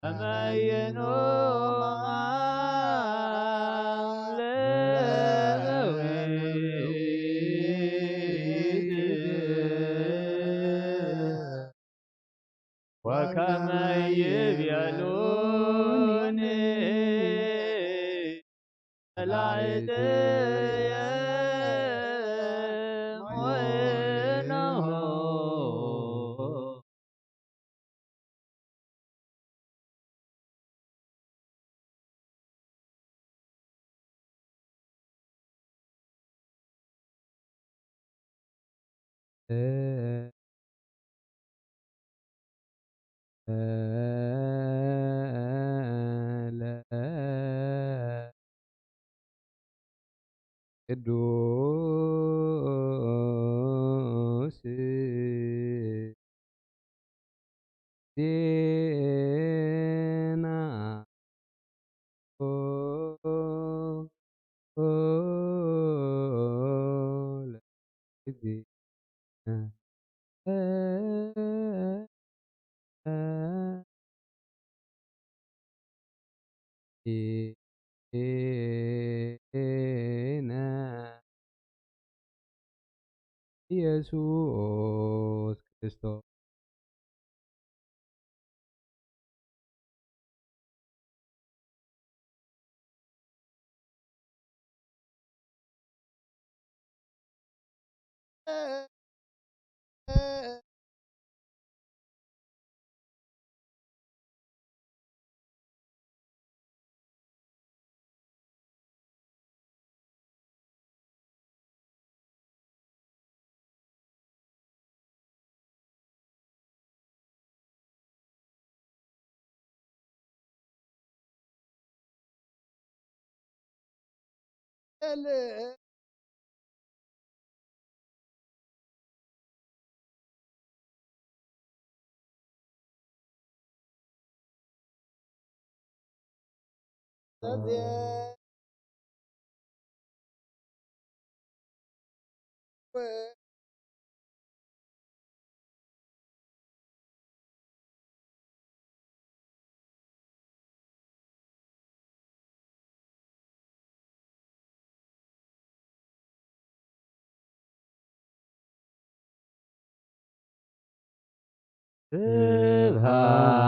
ከመ ይኑም ለመዊት ወከመ ይቤሉኒ ጸላእትየ ሞይናሆ ቅዱስ ዜና ኢየሱስ ክርስቶስ።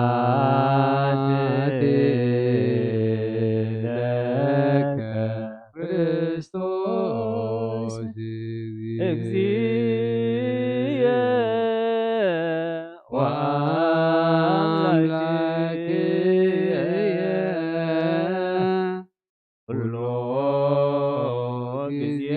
ስብሐት ለከ ክርስቶስ እግዚእየ ወአምላክየ ኩሎ ግዜ።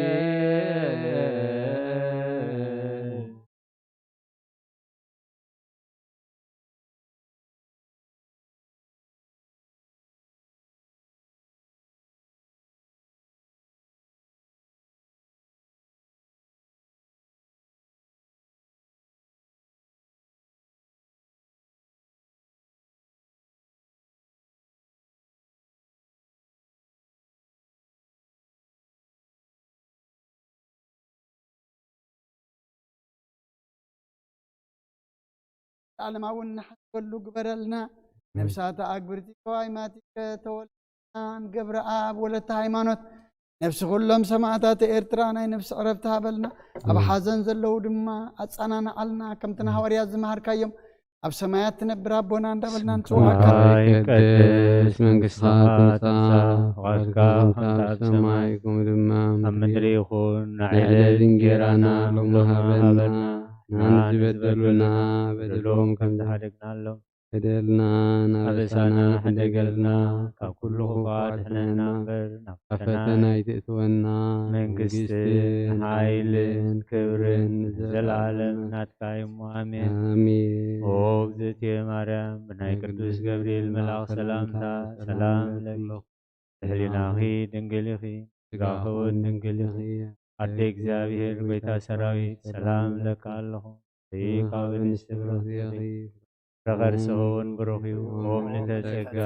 ዓለማውን ንሓስበሉ ግበረልና። ነብሳታ ኣግብርቲ ከዋይ ማቲከ ተወልዳን ገብረኣብ ወለተ ሃይማኖት፣ ነፍሲ ኩሎም ሰማእታት ኤርትራ ናይ ነፍሲ ዕረፍቲ ሃበልና። ኣብ ሓዘን ዘለዉ ድማ ኣጻናንዓልና። ከምቲ ንሃዋርያት ዝመሃርካዮም ኣብ ሰማያት ትነብር ኣቦና እንዳበልና ንጽዋዕካ። ይትቀደስ መንግስትኻ ትምጻእ፣ ፍቓድካ ከምታ ኣብ ሰማይ ከምኡ ድማ ኣብ ምድሪ ይኹን። ናይ ዕለት እንጌራና ሎሚ ሃበና። ንሕና ንዝበደሉና በደሎም ከም ዝሓደግናሎም በደልና ኣበሳና ሓደገልና፣ ካብ ኩሉ ክፉእ ኣድሕነና እምበር ናብ ፈተና ኣይትእትወና። መንግስትን ሓይልን ክብርን ንዘለኣለም ናትካ እዩ እሞ፣ ኣሜን። ኣሜን። ኦ እግዝእትየ ማርያም፣ ብናይ ቅዱስ ገብርኤል መልኣኽ ሰላምታ ሰላም እብለኪ። ብሕሊናኺ ድንግል ኢኺ፣ ስጋኺ እውን ድንግል ኢኺ። ኣደ እግዚኣብሔር፣ ጎይታ ሰራዊት፣ ሰላም እብለካ ኣለኹ። እቲ ካብ ኣንስቲ ብሩኽቲ ኢኺ፣ ፍረ ከርስኺ እውን ብሩኽ እዩ። ኦ ምልዕተ ጸጋ፣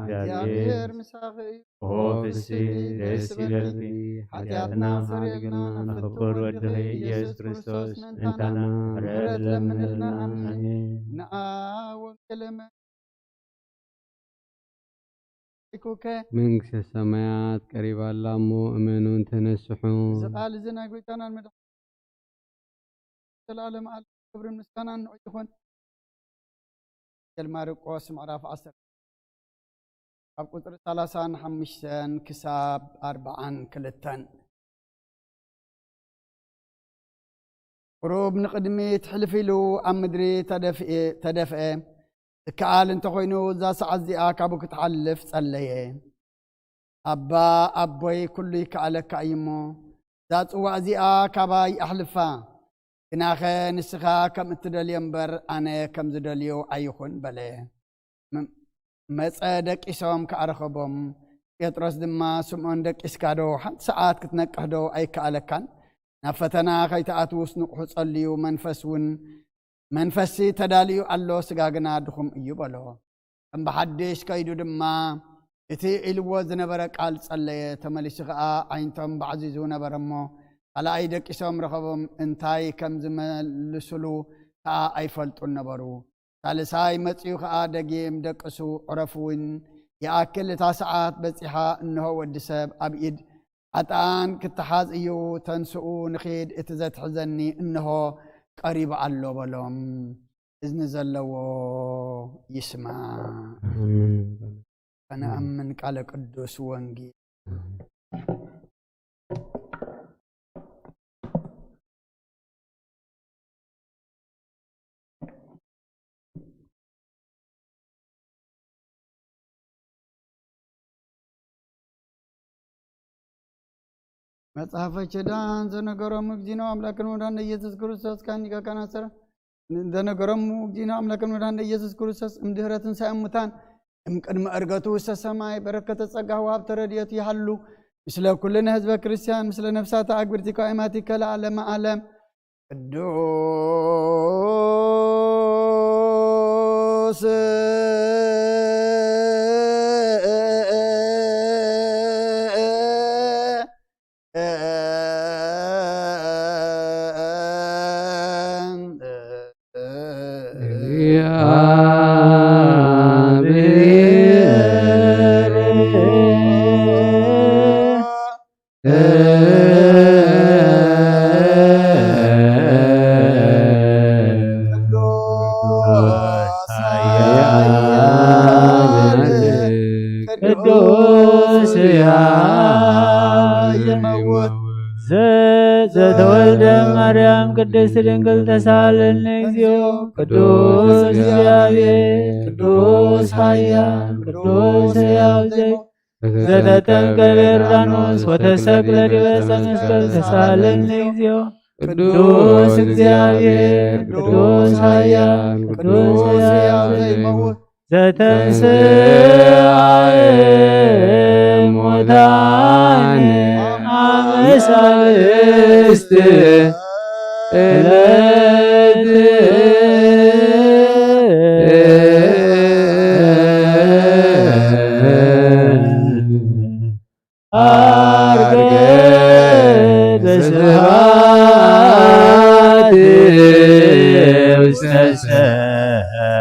እግዚኣብሔር ምሳኺ እዩ። ኦ ፍስሒ ደስ ይበልኪ፣ ሓጢኣትና ሓጢኣትና ኣድግና፣ ንኽቡር ወድኺ ኢየሱስ ክርስቶስ ምእንታና ምሕረት ለምንልና። ኣሜን። ንኣ ወንጌለ መ-፣ ይኩከ። መንግስተ ሰማያት ቀሪባ ኣላ እሞ እመኑን ተነስሑ። እዚ ቃል እዚ ናይ ጎይታናን መድሓ-፣ ዘላለም ዓለም ክብርን ምስጋናን ንዑ ይኹን። ወንጌል ማርቆስ ምዕራፍ ዓሰርተ ካብ ቁጽሪ ሰላሳን ሓሙሽተን ክሳብ ኣርባዓን ክልተን። ቁሩብ ንቕድሚት ሕልፍ ኢሉ ኣብ ምድሪ ተደፍኤ-፣ ተደፍአ። ዝከኣል እንተኾይኑ እዛ ሰዓት እዚኣ ካብኡ ክትሓልፍ ጸለየ። ኣባ ኣቦይ፣ ኩሉ ይከኣለካ እዩ እሞ፣ እዛ ጽዋእ እዚኣ ካባይ ኣሕልፋ፣ ግናኸ ንስኻ ከም እትደልዮ እምበር፣ ኣነ ከም ዝደልዮ ኣይኹን በለ። መ-፣ መጸ፣ ደቂሶም ከኣ ረኸቦም። ጴጥሮስ ድማ፣ ስምዖን፣ ደቂስካ ዶ? ሓንቲ ሰዓት ክትነቅሕ ዶ ኣይከኣለካን? ናብ ፈተና ከይትኣትዉስ ንቕሑ፣ ጸልዩ፣ መንፈስ እውን መንፈስሲ ተዳልዩ ኣሎ፣ ስጋ ግና ድኹም እዩ በሎ። ከም ብሓድሽ ከይዱ ድማ እቲ ኢልዎ ዝነበረ ቃል ጸለየ። ተመሊሱ ኸኣ ኣዒንቶም ባዕዚዙ ነበረ እሞ፣ ካልኣይ ደቂሶም ረኸቦም፣ እንታይ ከም ዝመልሱሉ ከኣ ኣይፈልጡን ነበሩ። ሳልሳይ መጺኡ ኸኣ ደጊም ደቅሱ፣ ዕረፉ እውን ይኣክል፣ እታ ሰዓት በጺሓ፣ እንሆ ወዲ ሰብ ኣብ ኢድ ኣጣን ክተሓዝ እዩ፣ ተንስኡ ንኺድ፣ እቲ ዘትሕዘኒ እንሆ ቀሪቡ ኣሎ በሎም። እዝኒ ዘለዎ ይስማዕ። ኣሜን። ከነኣምን ቃለ ቅዱስ ወንጌል። መጽሓፈ ኪዳን ዘነገሮም እግዚእነ ኣምላክን መድኃኒነ ኢየሱስ ክርስቶስ ካን ሊቀ ካህናት ሰራ-፣ ዘነገሮም እግዚእነ ኣምላክን መድኃኒነ ኢየሱስ ክርስቶስ እምድህረ ትንሣኤ ሙታን እምቅድመ ዕርገቱ ውስተ ሰማይ በረከተ ጸጋ ወሃብተ ረድኤቱ ይሃሉ ምስለ ኩልነ ህዝበ ክርስቲያን ምስለ ነፍሳተ ኣግብርቲከ ኣእማቲከ ለዓለመ ዓለም። ቅዱስ የአብሔር ቅዱስ ኃያል ቅዱስ ሕያው ዘተወልደ ማርያም ቅድስት ድንግል ተሳለነ እግዚኦ። ቅዱስ እግዚአብሔር ቅዱስ ኃያል ቅዱስ ሕያው ዘተጠምቀ በዮርዳኖስ ወተሰቅለ ዲበ ዕፀ መስቀል ተሳለነ እግዚኦ። ቅዱስ እግዚአብሔር ቅዱስ ኃያል ቅዱስ ሕያው ዘይመውት ዘተንሥአ እሙታን አመ ሳልስት ዕለት ዐርገ በስብሐት ውስተ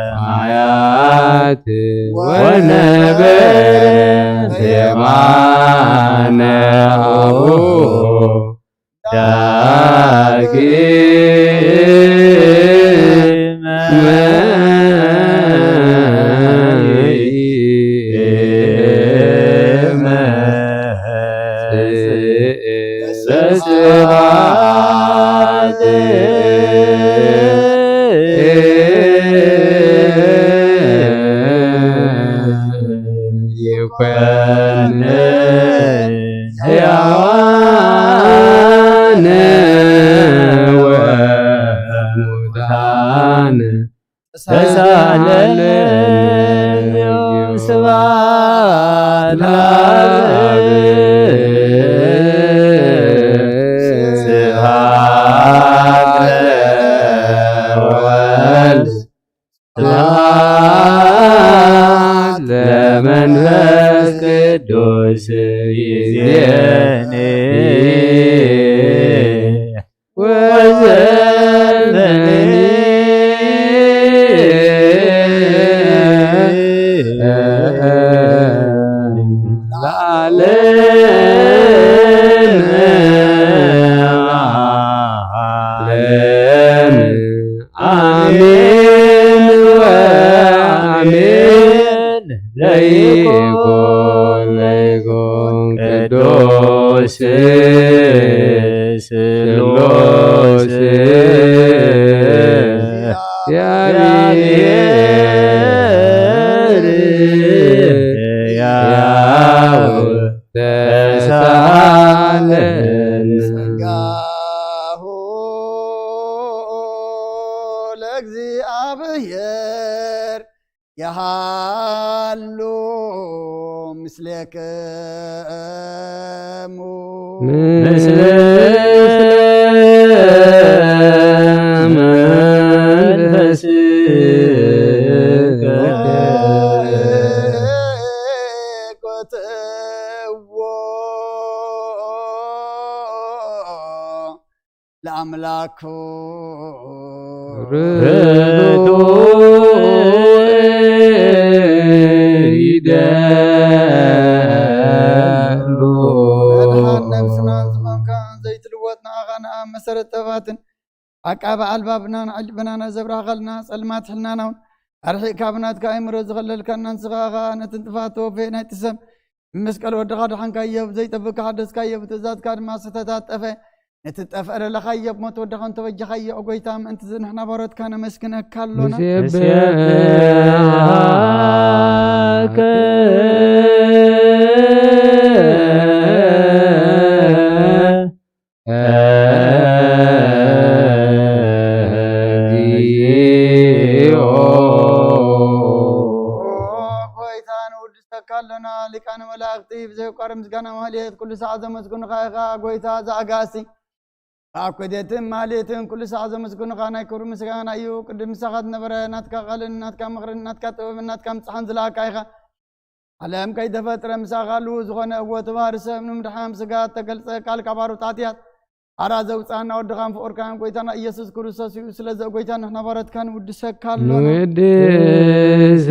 ሰማያት ወነበረ በየማነ አቡሁ ዳግመ ስብሐት ይኮን ሕያዋን ወሙታን ተሳለነ። ስብሐት ለአብ ስብሐት ለወልድ ስብሐት ለመንፈስ ቅዱስ ይዜኒ ወዘልፈኒ ለዓለመ ዓለም። አሜን ወአሜን። ለይኩን ለይኩን ቅዱስ ስሉስ እግዚአብሔር ያው ተሳለን። ጸጋሁ ለእግዚአብሔር የሃሉ ምስሌክሙ ምስለ መንፈስከ። ለአምላኩ ርቱ ይደሉ። መድኃን ነፍስናን ዝመምካ ዘይትልወጥ ንኣኻ ንኣብ መሰረት ጥበባትን ዓቃቢ ኣልባብናን ዕልብናን ዘብራኸልና ጸልማት ሕልናና እውን ኣርሒቕካ ብናትካ ኣእምሮ ዝኸለልካና ንስኻ ኸኣ ነቲ ጥፋት ተወፈየ ናይቲ ሰብ ብመስቀል ወድኻ ድሓንካዮ፣ ብዘይጠፍእ ሓደስካዮ፣ ብትእዛዝካ ድማ ስህተታት ጠፍአ። ነቲ ዝጠፍአ ለለኻዮ ብሞት ወድኻ እንተበጃኻዮ፣ ኦ ጐይታ፣ ምእንቲ እዚ ንሕና ባሮትካ ነመስግነካ ኣሎና። ንሴብሐከ እግዚኦ። ኦ ጐይታ፣ ንውድሰካ ኣሎና። ሊቃነ መላእኽቲ ብዘየቋርጽ ምስጋና ማህሌት ኩሉ ሰዓት ዘመስግኑኻ ኢኻ። ጐይታ፣ እዚ ኣጋእዝቲ ኣኮቴትን ማህሌትን ኩሉ ሰዓት ዘመስግኑኻ ናይ ክብሪ ምስጋና እዩ። ቅድም ምሳኻ ዝነበረ ናትካ ቃልን ናትካ ምኽርን ናትካ ጥበብን ናትካ ምጽሓን ዝለኣካ ኢኻ። ዓለም ከይተፈጥረ ምሳኻ ህልው ዝኾነ እወ እቲ ባህሪ ሰብ ንምድሓን ስጋ እተገልጸ ቃል ካብ ኣርዑት ሓጢኣት ሓራ ዘውፅኣና ወድኻን ፍቕርካን ጎይታና ኢየሱስ ክርስቶስ እዩ። ስለዚ ጎይታ ንሕና ባረትካ ንውድሰካ ኣሎና። ንውድሰካ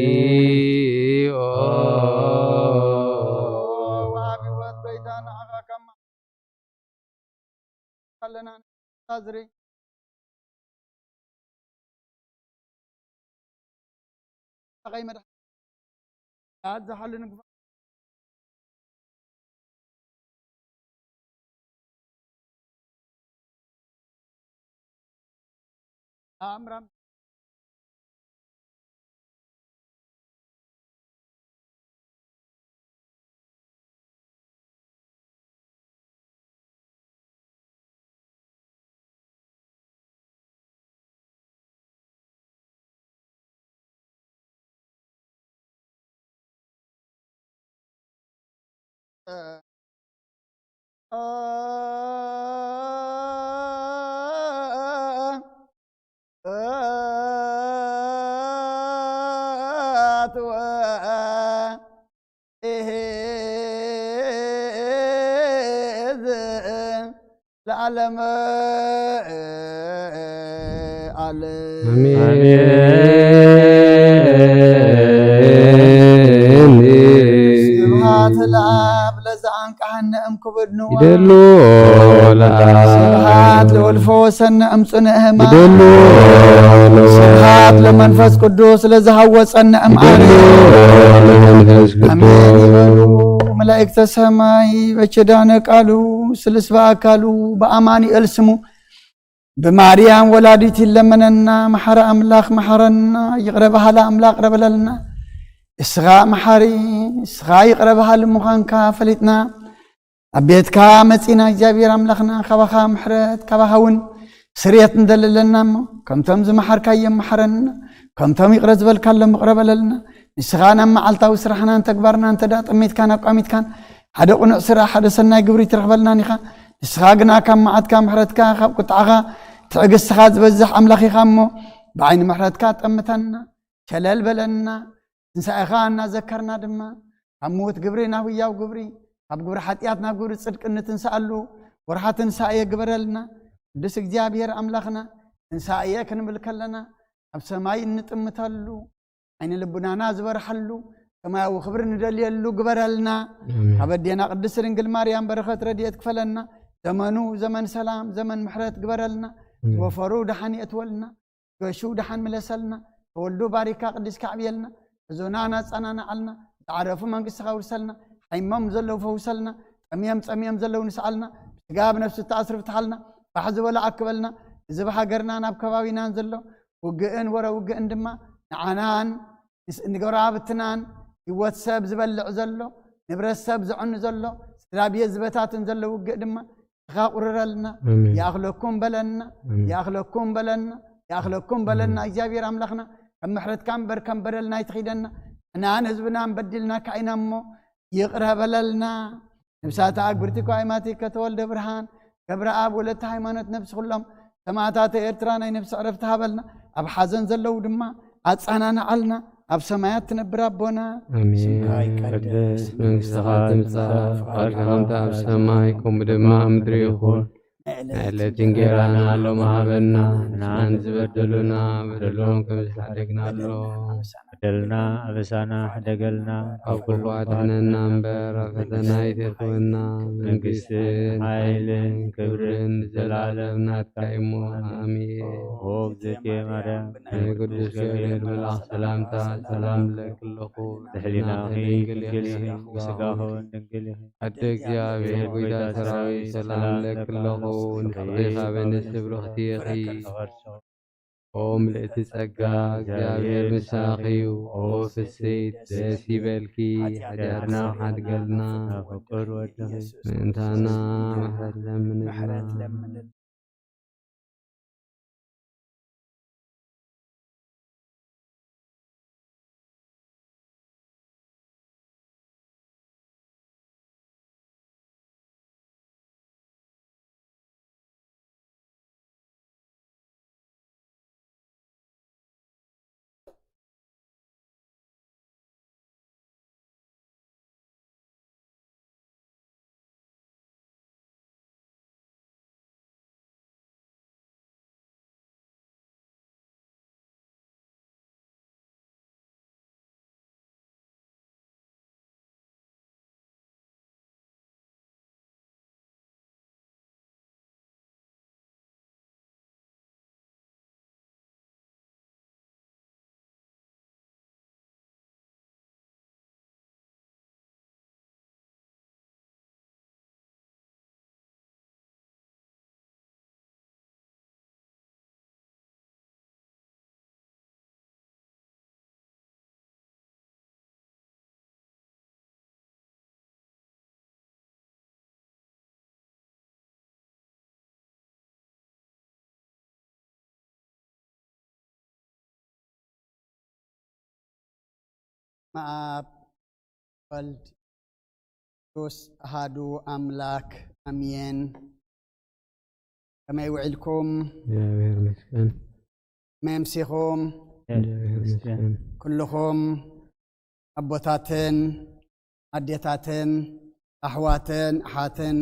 እግዚኦ። ወሃቢ ህይወት ጎይታ ንዓኻ ከማ ኣለና። ታዝሪ ኣኸይ መድሓ ኣዝሓሉ ንግፋ ኣምራም ለዓለመ ዓለም። ኣሜን። ኣሜን። ስብሐት ለአብ ለዘአንቀሐነ እምክብድ ንዋ። ይደሉ ለአብ። ስብሐት ለወልፈወሰነ እምጽንዕ ህማም። ይደሉ ለወልድ። ስብሐት ለመንፈስ ቅዱስ ለዘሃወጸነ እምአሪ። ይደሉ ለመንፈስ አሜን ቅዱስ። ይበሉ። መላእክተ ሰማይ በኪዳነ ቃሉ ስልስ በአካሉ በአማኑኤል ስሙ ብማርያም ወላዲት ይለመነና። መሓሪ ኣምላኽ መሓረና። ይቕረ በሃሊ ኣምላኽ ይቕረ በለልና። ንስኻ መሓሪ፣ ንስኻ ይቕረ በሃሊ ምዃንካ ፈሊጥና። ኣብ ቤትካ መጺና እግዚኣብሔር ኣምላኽና ካባኻ ምሕረት ካባኻ እውን ስርየት ንደሊ ኣለና እሞ ከምቶም ዝመሓርካዮም መሓረና። ከምቶም ይቕረ ዝበልካሎም ይቕረ በለልና። ንስኻ ናብ መዓልታዊ ስራሕናን ተግባርናን እንተ ደኣ ጠሚትካን ኣቋሚትካን ሓደ ቅኑዕ ስራሕ ሓደ ሰናይ ግብሪ ትረኽበልናን ኢኻ። ንስኻ ግና ካብ መዓትካ ምሕረትካ ካብ ቁጥዓኻ ትዕግስትኻ ዝበዝሕ ኣምላኽ ኢኻ እሞ ብዓይኒ ምሕረትካ ጠምተና። ሸለል በለና። ትንሳኤኻ እናዘከርና ድማ ካብ ምዉት ግብሪ ናብ ህያው ግብሪ ካብ ግብሪ ሓጢኣት ናብ ግብሪ ጽድቂ እንትንስኣሉ ወርሓ ትንሳኤ ግበረልና። ቅዱስ እግዚኣብሔር ኣምላኽና ትንሳኤ ክንብል ከለና ኣብ ሰማይ እንጥምተሉ ዓይኒ ልቡናና ዝበርሓሉ ሰማያዊ ክብሪ ንደልየሉ ግበረልና። ኣሜን። ካብ ኣዴና ቅድስት ድንግል ማርያም በረኸት ረድኤት ክፈለና። ዘመኑ ዘመን ሰላም ዘመን ምሕረት ግበረልና። ኣሜን። ዝወፈሩ ደሓን የእትወልና። ገሹ ደሓን ምለሰልና። ተወልዱ ባሪካ ቅድስካ ኣዕብየልና። ሕዙናን ኣጸናንዓልና። ዝዓረፉ መንግስቲ ከውርሰልና። ሓይሞም ዘለዉ ፈውሰልና። ጠምዮም ጸምዮም ዘለዉ ንስዓልና። ብስጋ ብነፍሲ ተኣስሩ ፍትሓልና። ባሕ ዝበሎ ኣክበልና። ህዝቢ ሃገርና ናብ ከባቢናን ዘሎ ውግእን ወረ ውግእን ድማ ንዓናን ንስ-፣ ንጎረባብትናን ህይወት ሰብ ዝበልዕ ዘሎ ንብረት ሰብ ዘዕኑ ዘሎ ስድራ ቤት ዝበታትን ዘሎ ውግእ ድማ ንስኻ ቁርረልና። ኣሜን። ይኣኽለኩም በለና። ኣሜን። ይኣኽለኩም በለና። ይኣኽለኩም በለና። ኣሜን። እግዚኣብሔር ኣምላኽና ከም ምሕረትካ እምበር ከም በደልና ኣይትኺደና። ንሕናን ህዝብናን በዲልናካ ኢና እሞ ይቕረ በለልና። ነብሳት ኣግብርቲ እኮ ኣይማቲ ከተወልደ ብርሃን ገብረኣብ ወለተ ሃይማኖት ነብሲ ኩሎም ሰማዕታተ ኤርትራ ናይ ነብሲ ዕረፍቲ ሃበልና። ኣብ ሓዘን ዘለዉ ድማ ኣጸናንዓልና። ኣብ ሰማያት ትነብር ኣቦና ኣሜን። ስምካ ይቀደስ። ቅድስ መንግስትኻ ትምጻእ። ፍቃድካ ከምቲ ኣብ ሰማይ ከምኡ ድማ ኣብ ምድሪ ይኹን። ናይ ዕለት እንጌራና ሎሚ ሃበና። ንዓን ዝበደሉና በደሎም ከም ዝሓደግናሎም በደልና ኣበሳና ሕደገልና። ካብ ክፉ ኣድሕነና እምበር ኣብ ፈተና ኣይተእትወና። መንግስትን ሓይልን ክብርን ንዘለኣለም ናትካ እዩ እሞ። ኣሜን። ኦ እግዝእትየ ማርያም ናይ ቅዱስ ገብርኤል መልኣኽ ሰላምታ ሰላም እብለኪ ኣለኹ። ብሕሊናኺ ድንግል ኢኺ፣ ብስጋኺ እውን ድንግል ኢኺ። ኣደ እግዚኣብሔር ጎይታ ሰራዊት ሰላም እብለኪ ኣለኹ። ንፍቕሪ ካብ ኣንስቲ ብርኽቲ ኢኺ። ኦ ምልእቲ ጸጋ እግዚኣብሔር ምሳኺ እዩ። ኦ ፍስሕቲ ደስ ይበልኪ። ሓጢኣትና ሓድገልና። ፍቁር ወድኺ ምእንታና ምሕረት ለምንልና። ኣብ ወልድ ቅዱስ ኣሃዱ ኣምላክ ኣሜን። ከመይ ውዒልኩም? እግዚኣብሔር ይመስገን። ከመይ ኣምሲኹም? እግዚኣብሔር ይመስገን። ኩልኹም ኣቦታትን ኣዴታትን ኣሕዋትን ኣሓትን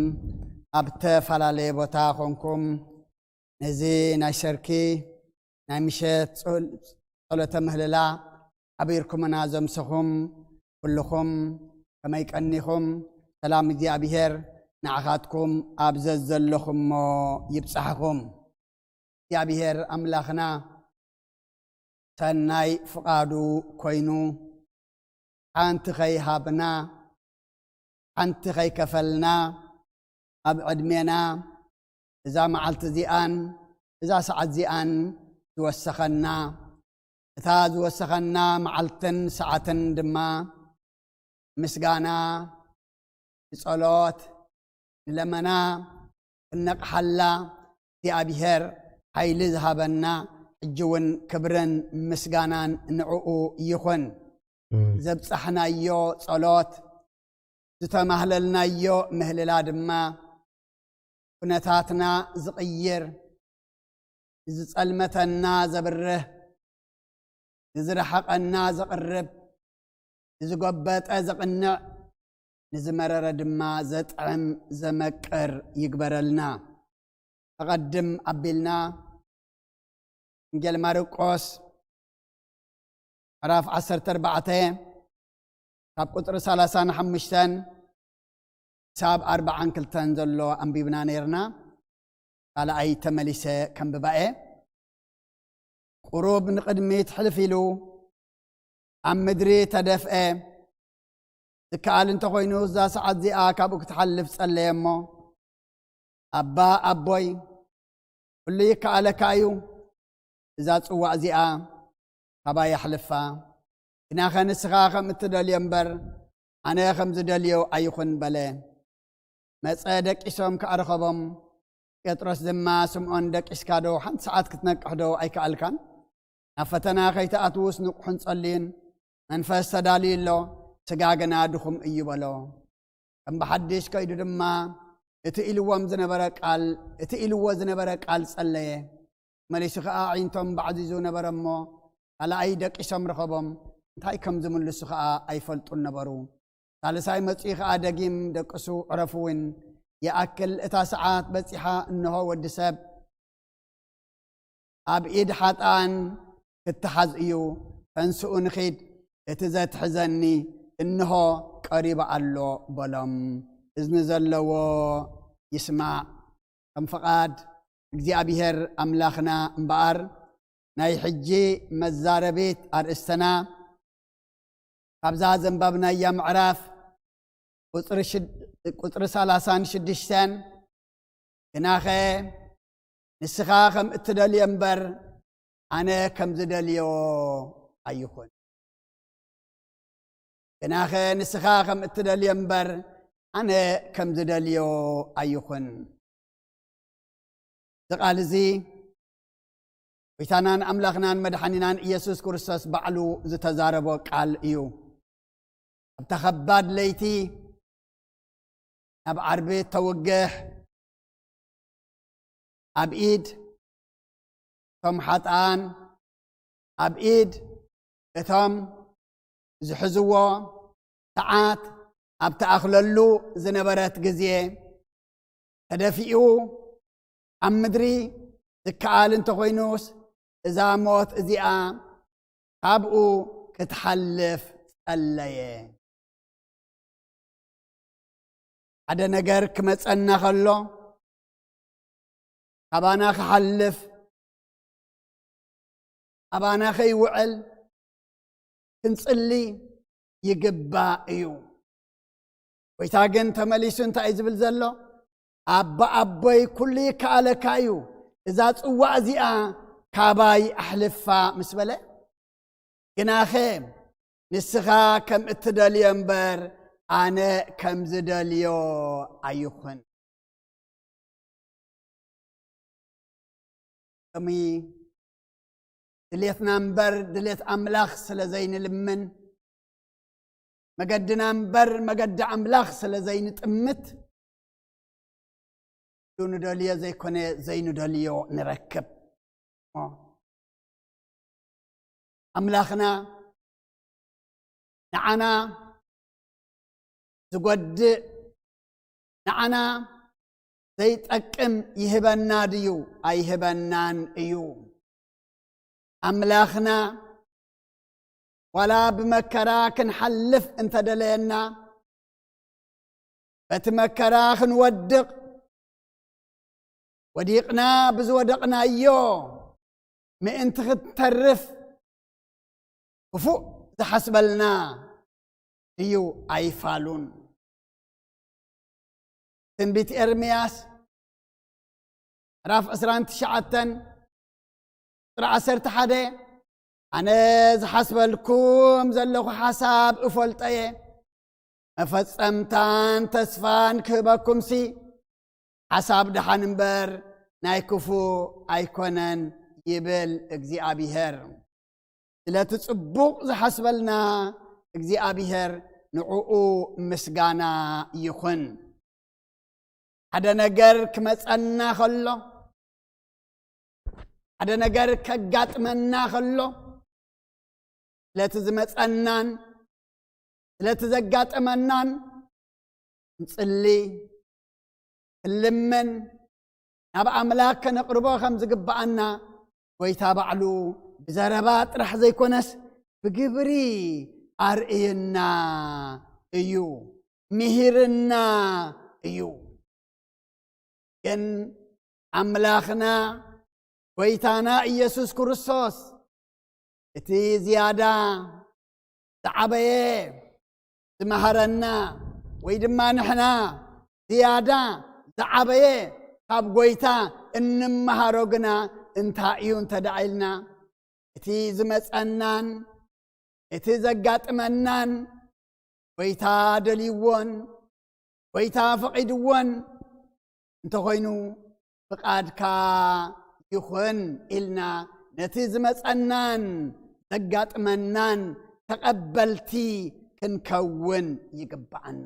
ኣብ ዝተፈላለየ ቦታ ኮንኩም ነዚ ናይ ሰርኪ ናይ ምሸት ጸል-፣ ጸሎተ ምህልላ ዓቢርኩምና ዘምሰኹም ኩልኹም ከመይ ቀኒኹም? ሰላም እግዚኣብሔር ንዓኻትኩም ኣብ ዘዘለኹሞ ይብጻሕኹም። እግዚኣብሔር ኣምላኽና ሰናይ ፍቓዱ ኮይኑ ሓንቲ ከይሃብና ሓንቲ ከይከፈልና ኣብ ዕድሜና እዛ መዓልቲ እዚኣን እዛ ሰዓት እዚኣን ዝወሰኸና፣ እታ ዝወሰኸና መዓልትን ሰዓትን ድማ ምስጋና፣ ንጸሎት፣ ንለመና ክነቕሓላ እግዚኣብሔር ሓይሊ ዝሃበና፣ ሕጂ እውን ክብርን ምስጋናን ንዕኡ ይኹን። እም፣ ዘብጻሕናዮ ጸሎት፣ ዝተማህለልናዮ ምህልላ ድማ ኩነታትና ዝቕይር፣ ንዝጸልመተና ዘብርህ፣ ንዝረሓቐና ዘቕርብ፣ ንዝጎበጠ ዘቕንዕ፣ ንዝመረረ ድማ ዘጥዕም ዘመቅር ይግበረልና። ኣቐድም ኣቢልና ወንጌል ማርቆስ ምዕራፍ ዓሰርተ ኣርባዕተ ካብ ቁጽሪ ሰላሳን ሓሙሽተን ክሳብ ኣርባዓን ክልተን ዘሎ ኣንቢብና ነይርና። ካልኣይ ተመሊሰ ከንብባ እየ። ቁሩብ ንቕድሚት ሕልፍ ኢሉ ኣብ ምድሪ ተደፍአ። ዝከኣል እንተኾይኑ እዛ ሰዓት እዚኣ ካብኡ ክትሓልፍ ጸለየ እሞ፣ ኣባ ኣቦይ፣ ኩሉ ይከኣለካ እዩ፣ እዛ ጽዋእ እዚኣ ካባይ ኣሕልፋ፣ ግናኸ ንስኻ ከም እትደልዮ እምበር ኣነ ከም ዝደልዮ ኣይኹን በለ። መጸ ደቂሶም ከኣ ረኸቦም። ጴጥሮስ ድማ፣ ስምዖን፣ ደቂስካ ዶ ሓንቲ ሰዓት ክትነቅሕ ዶ ኣይከኣልካን? ናብ ፈተና ከይትኣትዉስ ንቕሑን ጸልዩን፣ መንፈስ ተዳልዩ ኣሎ፣ ስጋ ግና ድኹም እዩ በሎ። ከም ብሓድሽ ከይዱ ድማ እቲ ኢልዎም ዝነበረ ቃል፣ እቲ ኢልዎ ዝነበረ ቃል ጸለየ። መሊሱ ከኣ ኣዒንቶም ባዕዚዙ ነበረ እሞ፣ ካልኣይ ደቂሶም ረኸቦም፣ እንታይ ከም ዝምልሱ ከኣ ኣይፈልጡን ነበሩ። ሳልሳይ መጺኡ ከኣ ደጊም ደቅሱ፣ ዕረፉ እውን፣ ይኣክል እታ ሰዓት በጺሓ፣ እንሆ ወዲ ሰብ ኣብ ኢድ ሓጥኣን ክተሓዝ እዩ፣ ተንስኡ ንኺድ፣ እቲ ዘትሕዘኒ እንሆ ቀሪቡ ኣሎ በሎም። እዝኒ ዘለዎ ይስማዕ። ከም ፍቓድ እግዚኣብሔር ኣምላኽና እምበኣር፣ ናይ ሕጂ መዛረቢት ኣርእስትና ካብዛ ዘንባብናያ ምዕራፍ ቁጽሪ ሽድ-፣ ቁጽሪ ሰላሳን ሽዱሽተን፣ ግናኸ ንስኻ ከም እትደልዮ እምበር ኣነ ከም ዝደልዮ ኣይኹን። ግናኸ ንስኻ ከም እትደልዮ እምበር ኣነ ከም ዝደልዮ ኣይኹን። እዚ ቃል እዚ ጎይታናን ኣምላኽናን መድሓኒናን ኢየሱስ ክርስቶስ ባዕሉ ዝተዛረቦ ቃል እዩ። ኣብታ ከባድ ለይቲ ናብ ዓርቢ እተውግሕ፣ ኣብ ኢድ እቶም ሓጥኣን፣ ኣብ ኢድ እቶም ዝሕዝዎ ሰዓት ኣብ ትኣኽለሉ ዝነበረት ግዜ፣ ተደፊኡ ኣብ ምድሪ ዝከኣል እንተኾይኑስ፣ እዛ ሞት እዚኣ ካብኡ ክትሓልፍ ጸለየ። ሓደ ነገር ክመጸና ከሎ፣ ካባና ክሓልፍ፣ ኣባና ከይውዕል ክንጽሊ ይግባእ እዩ። ጎይታ ግን ተመሊሱ እንታይ እዩ ዝብል ዘሎ? ኣባ ኣቦይ፣ ኩሉ ይከኣለካ እዩ፣ እዛ ጽዋእ እዚኣ ካባይ ኣሕልፋ ምስ በለ፣ ግናኸ ንስኻ ከም እትደልዮ እምበር ኣነ ከም ዝደልዮ ኣይኹን። ሎሚ ድሌትና እምበር ድሌት ኣምላኽ ስለ ዘይንልምን፣ መገድና እምበር መገዲ ኣምላኽ ስለ ዘይንጥምት፣ ንደልዮ ዘይኮነ ዘይንደልዮ ንረክብ። ኣምላኽና ንዓና ዝጎድእ፣ ንዓና ዘይጠቅም ይህበና ድዩ? ኣይህበናን እዩ። ኣምላኽና ዋላ ብመከራ ክንሓልፍ እንተደለየና፣ በቲ መከራ ክንወድቕ፣ ወዲቕና ብዝወደቕናዮ ምእንቲ ክትተርፍ ክፉእ ዝሓስበልና እዩ ኣይፋሉን። ትንቢት ኤርምያስ ምዕራፍ ዕስራን ትሽዓተን ቁጽሪ ዓሰርተ ሓደ፣ ኣነ ዝሓስበልኩም ዘለኹ ሓሳብ እፈልጠየ፣ መፈጸምታን ተስፋን ክህበኩምሲ ሓሳብ ደሓን እምበር ናይ ክፉእ ኣይኮነን ይብል እግዚኣብሔር። ስለቲ ጽቡቕ ዝሓስበልና እግዚኣብሔር ንዕኡ ምስጋና ይኹን። ሓደ ነገር ክመጸና ከሎ፣ ሓደ ነገር ከጋጥመና ከሎ፣ ስለቲ ዝመጸናን ስለቲ ዘጋጠመናን ክንጽሊ፣ ክንልምን፣ ናብ ኣምላኽ ከነቕርቦ ከም ዝግብኣና፣ ጎይታ ባዕሉ ብዘረባ ጥራሕ ዘይኮነስ፣ ብግብሪ ኣርእየና እዩ፣ ምሂርና እዩ። ግን ኣምላኽና ጎይታና ኢየሱስ ክርስቶስ እቲ ዝያዳ ዝዓበየ ዝመሃረና፣ ወይ ድማ ንሕና ዝያዳ ዝዓበየ ካብ ጎይታ እንመሃሮ ግና እንታይ እዩ እንተ ደኣ ኢልና፣ እቲ ዝመጸናን እቲ ዘጋጥመናን ጎይታ ደልይዎን ጎይታ ፈቒድዎን እንተኾይኑ፣ ፍቓድካ ይኹን ኢልና ነቲ ዝመጸናን ዘጋጥመናን ተቐበልቲ ክንከውን ይግብኣና።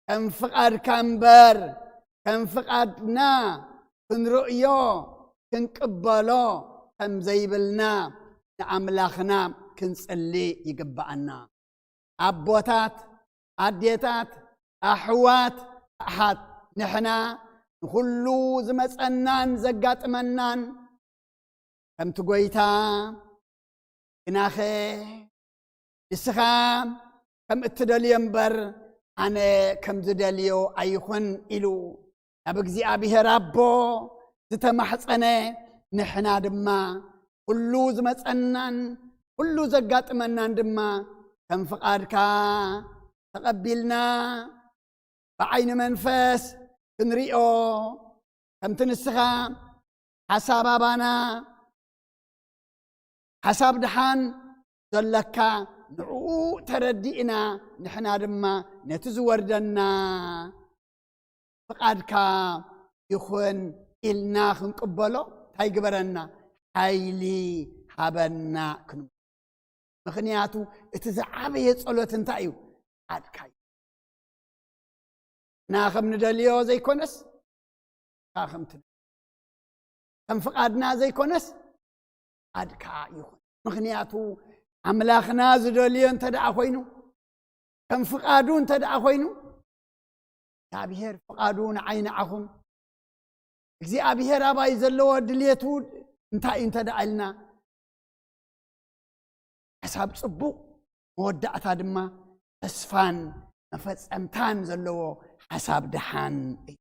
ከም ፍቓድካ እምበር ከም ፍቓድና ክንርእዮ ክንቅበሎ ከም ዘይብልና ንኣምላኽና ክንጽሊ ይግብኣና። ኣቦታት፣ ኣዴታት፣ ኣሕዋት፣ ኣሓት፣ ንሕና ንኹሉ ዝመጸናን ዘጋጥመናን ከምቲ ጎይታ፣ ግናኸ ንስኻ ከም እትደልዮ እምበር ኣነ ከም ዝደልዮ ኣይኹን ኢሉ ናብ እግዚኣብሔር ኣቦ ዝተማሕጸነ፣ ንሕና ድማ ኩሉ ዝመጸናን ኩሉ ዘጋጥመናን ድማ ከም ፍቓድካ ተቐቢልና፣ ብዓይኒ መንፈስ ክንሪኦ፣ ከምቲ ንስኻ ሓሳብ ኣባና ሓሳብ ደሓን ዘለካ ንዕኡ ተረዲእና፣ ንሕና ድማ ነቲ ዝወርደና ፍቓድካ ይኹን ኢልና ክንቅበሎ እንታይ ግበረና? ሓይሊ ሃበና ክንብል። ምኽንያቱ እቲ ዝዓበየ ጸሎት እንታይ እዩ? ፍቓድካ እዩ። ንሕና ከም ንደልዮ ዘይኮነስ፣ ንስኻ ከም ትደልዮ። ከም ፍቓድና ዘይኮነስ፣ ፍቓድካ ይኹን። ምኽንያቱ ኣምላኽና ዝደልዮ እንተ ደኣ ኮይኑ፣ ከም ፍቓዱ እንተ ደኣ ኮይኑ፣ እግዚኣብሔር ፍቓዱ ንዓይ ንዓኹም፣ እግዚኣብሔር ኣባይ ዘለዎ ድልየቱ እንታይ እዩ እንተ ደኣ ኢልና፣ ሓሳብ ጽቡቕ፣ መወዳእታ ድማ ተስፋን መፈጸምታን ዘለዎ ሓሳብ ደሓን እዩ።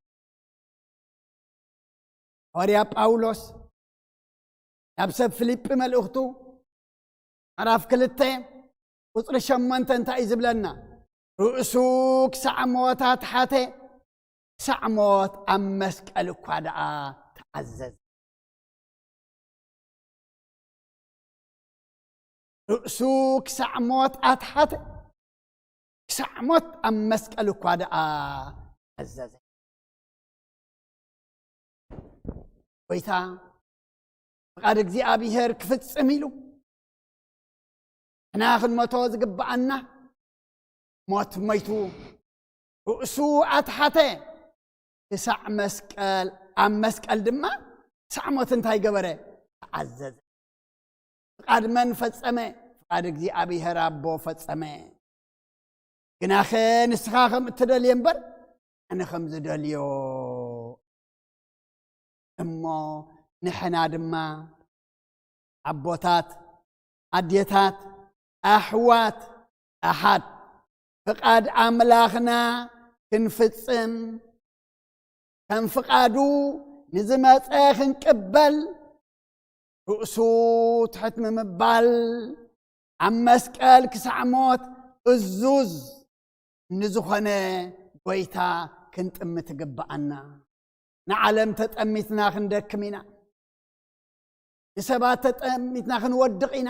ሃዋርያ ጳውሎስ ናብ ሰብ ፊልጲ መልእኽቱ ምዕራፍ ክልተ ቁጽሪ ሸሞንተ እንታይ እዩ ዝብለና? ርእሱ ክሳዕ ሞት ኣትሓተ፣ ክሳዕ ሞት ኣብ መስቀል እኳ ደኣ ተኣዘዘ። ርእሱ ክሳዕ ሞት ኣትሓተ፣ ክሳዕ ሞት ኣብ መስቀል እኳ ደኣ ተኣዘዘ። ጎይታ ፍቓድ እግዚኣብሔር ክፍጽም ኢሉ፣ ንሕና ክንመቶ ዝግብኣና፣ ሞት ሞይቱ፣ ርእሱ ኣትሓተ፣ ክሳዕ መስቀል፣ ኣብ መስቀል ድማ ክሳዕ ሞት እንታይ ገበረ? ተኣዘዘ። ፍቓድ መን ፈጸመ? ፍቓድ እግዚኣብሔር ኣቦ ፈጸመ። ግናኸ ንስኻ ከም እትደልዮ እምበር፣ ኣነ ከም ዝደልዮ። እሞ ንሕና ድማ ኣቦታት፣ ኣዴታት፣ ኣሕዋት፣ ኣሓት ፍቓድ ኣምላኽና ክንፍጽም፣ ከም ፍቓዱ ንዝመጸ ክንቅበል፣ ርእሱ ትሕት ምምባል፣ ኣብ መስቀል ክሳዕ ሞት እዙዝ ንዝኾነ ጎይታ ክንጥምት ይግብኣና። ንዓለም ተጠሚትና ክንደክም ኢና። ንሰባት ተጠሚትና ክንወድቕ ኢና።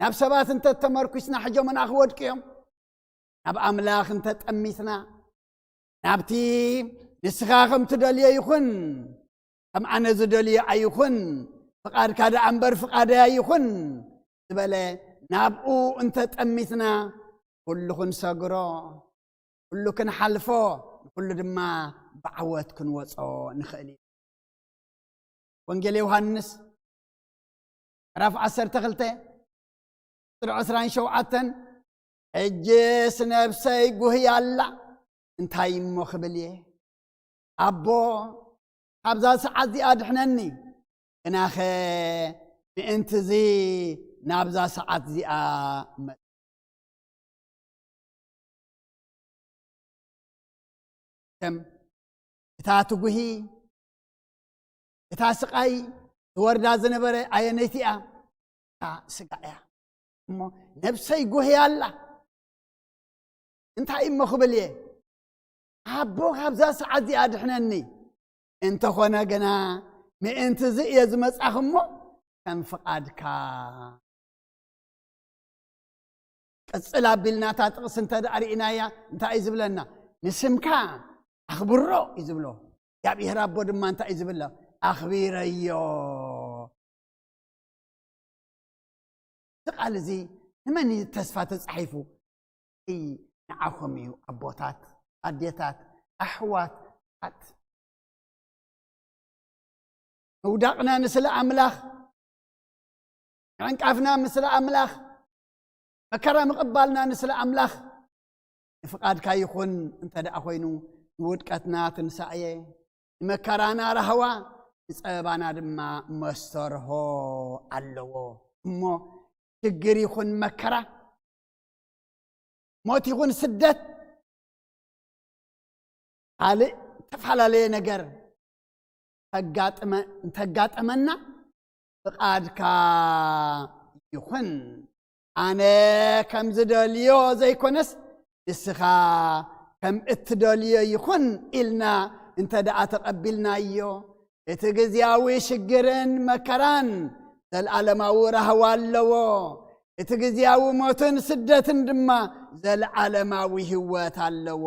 ናብ ሰባት እንተ ተመርኩስና፣ ሕጆምና ክወድቁ እዮም። ናብ ኣምላኽ እንተ ጠሚትና፣ ናብቲ ንስኻ ከም ትደልዮ ይኹን፣ ከም ኣነ ዝደልዮ ኣይኹን፣ ፍቓድካ ደኣ እምበር ፍቓደይ ኣይኹን ዝበለ፣ ናብኡ እንተ ጠሚትና፣ ኩሉ ክንሰግሮ፣ ኩሉ ክንሓልፎ፣ ንኩሉ ድማ ብዓወት ክንወጾ ንኽእል ኢና። ወንጌል ዮሃንስ ምዕራፍ ዓሰርተ ክልተ ቁጽሪ ዕስራን ሸውዓተን፣ "ሕጅስ ነብሰይ ጉህያ ኣላ፣ እንታይ እሞ ክብል እየ? ኣቦ፣ ካብዛ ሰዓት እዚኣ ድሕነኒ፣ ግናኸ ምእንቲ እዚ ናብዛ ሰዓት እዚኣ መጽ-" ከም እታ ትጉሂ፣ እታ ስቓይ ዝወርዳ ዝነበረ ኣየነይቲ እያ? እታ ስጋ እያ። እሞ ነብሰይ ጉህያ ኣላ፣ እንታይ እሞ ክብል እየ? ኣቦ፣ ካብዛ ሰዓት እዚኣ ድሕነኒ፣ እንተኾነ ግና ምእንቲ እዚ እየ ዝመጻኹ እሞ ከም ፍቓድካ። ቅጽል ኣቢልና እታ ጥቕሲ እንተ ደኣ ርኢናያ፣ እንታይ እዩ ዝብለና? "ንስምካ ኣኽብሮ" እዩ ዝብሎ። እግዚኣብሔር ኣቦ ድማ እንታይ እዩ ዝብሎ? "ኣኽቢረዮ።" እዚ ቃል እዚ ንመን እዩ ተስፋ ተጻሒፉ? ንዓኹም እዩ፣ ኣቦታት፣ ኣዴታት፣ ኣሕዋት፣ ኣሓት። ምውዳቕና ንስለ ኣምላኽ፣ ምዕንቃፍና ምስለ ኣምላኽ፣ መከራ ምቕባልና ንስለ ኣምላኽ፣ ንፍቓድካ ይኹን እንተ ደኣ ኾይኑ፣ ንውድቀትና ትንሳኤ፣ ንመከራና ራህዋ፣ ንጸበባና ድማ መስተርሆ ኣለዎ። እሞ ሽግር ይኹን መከራ፣ ሞት ይኹን ስደት፣ ካልእ እተፈላለየ ነገር ተጋጥመ-፣ እንተጋጠመና፣ "ፍቓድካ ይኹን፣ ኣነ ከም ዝደልዮ ዘይኮነስ፣ ንስኻ ከም እትደልዮ ይኹን" ኢልና እንተ ደኣ ተቐቢልናዮ፣ እቲ ግዝያዊ ሽግርን መከራን ዘልኣለማዊ ራህዋ ኣለዎ። እቲ ግዝያዊ ሞትን ስደትን ድማ ዘልኣለማዊ ህይወት ኣለዎ።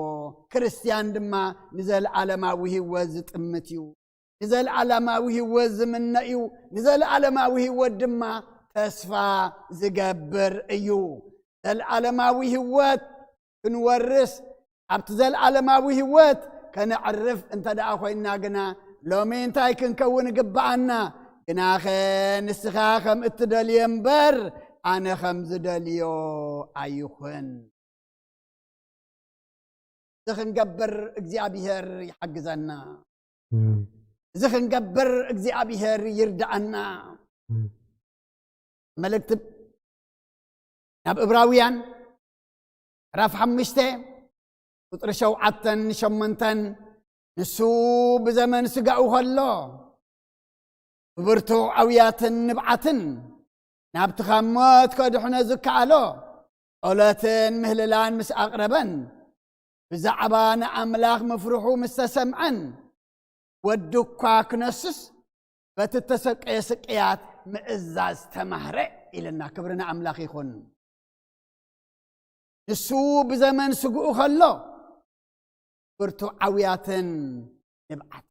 ክርስትያን ድማ ንዘልኣለማዊ ህይወት ዝጥምት እዩ። ንዘልኣለማዊ ህይወት ዝምነ እዩ። ንዘልኣለማዊ ህይወት ድማ ተስፋ ዝገብር እዩ። ዘልኣለማዊ ህይወት ክንወርስ፣ ኣብቲ ዘልኣለማዊ ህይወት ከነዕርፍ እንተ ደኣ ኮይንና ግና፣ ሎሚ እንታይ ክንከውን ይግብኣና? ግናኸ ንስኻ ከም እትደልዮ እምበር፣ ኣነ ከም ዝደልዮ ኣይኹን። እዚ ክንገብር እግዚኣብሔር ይሓግዘና። እም። እዚ ክንገብር እግዚኣብሔር ይርድኣና። እም። መልእክቲ ናብ እብራውያን ምዕራፍ ሓሙሽተ ቁጽሪ ሸውዓተን ሸሞንተን፣ "ንሱ ብዘመን ስጋኡ ከሎ፣ ብብርቱዕ ኣውያትን ንብዓትን ናብቲ ካብ ሞት ከድሕኖ ዝከኣሎ ጸሎትን ምህልላን ምስ ኣቕረበን፣ ብዛዕባ ንኣምላኽ ምፍርሑ ምስ ተሰምዐን፣ ወዱ እኳ ክነስስ በቲ እተሰቀየ ስቅያት ምእዛዝ ተማህረ" ኢልና። ክብሪ ንኣምላኽ ይኹን። ንሱ ብዘመን ስግኡ ከሎ ብርቱዕ ዓውያትን ንብዓት፣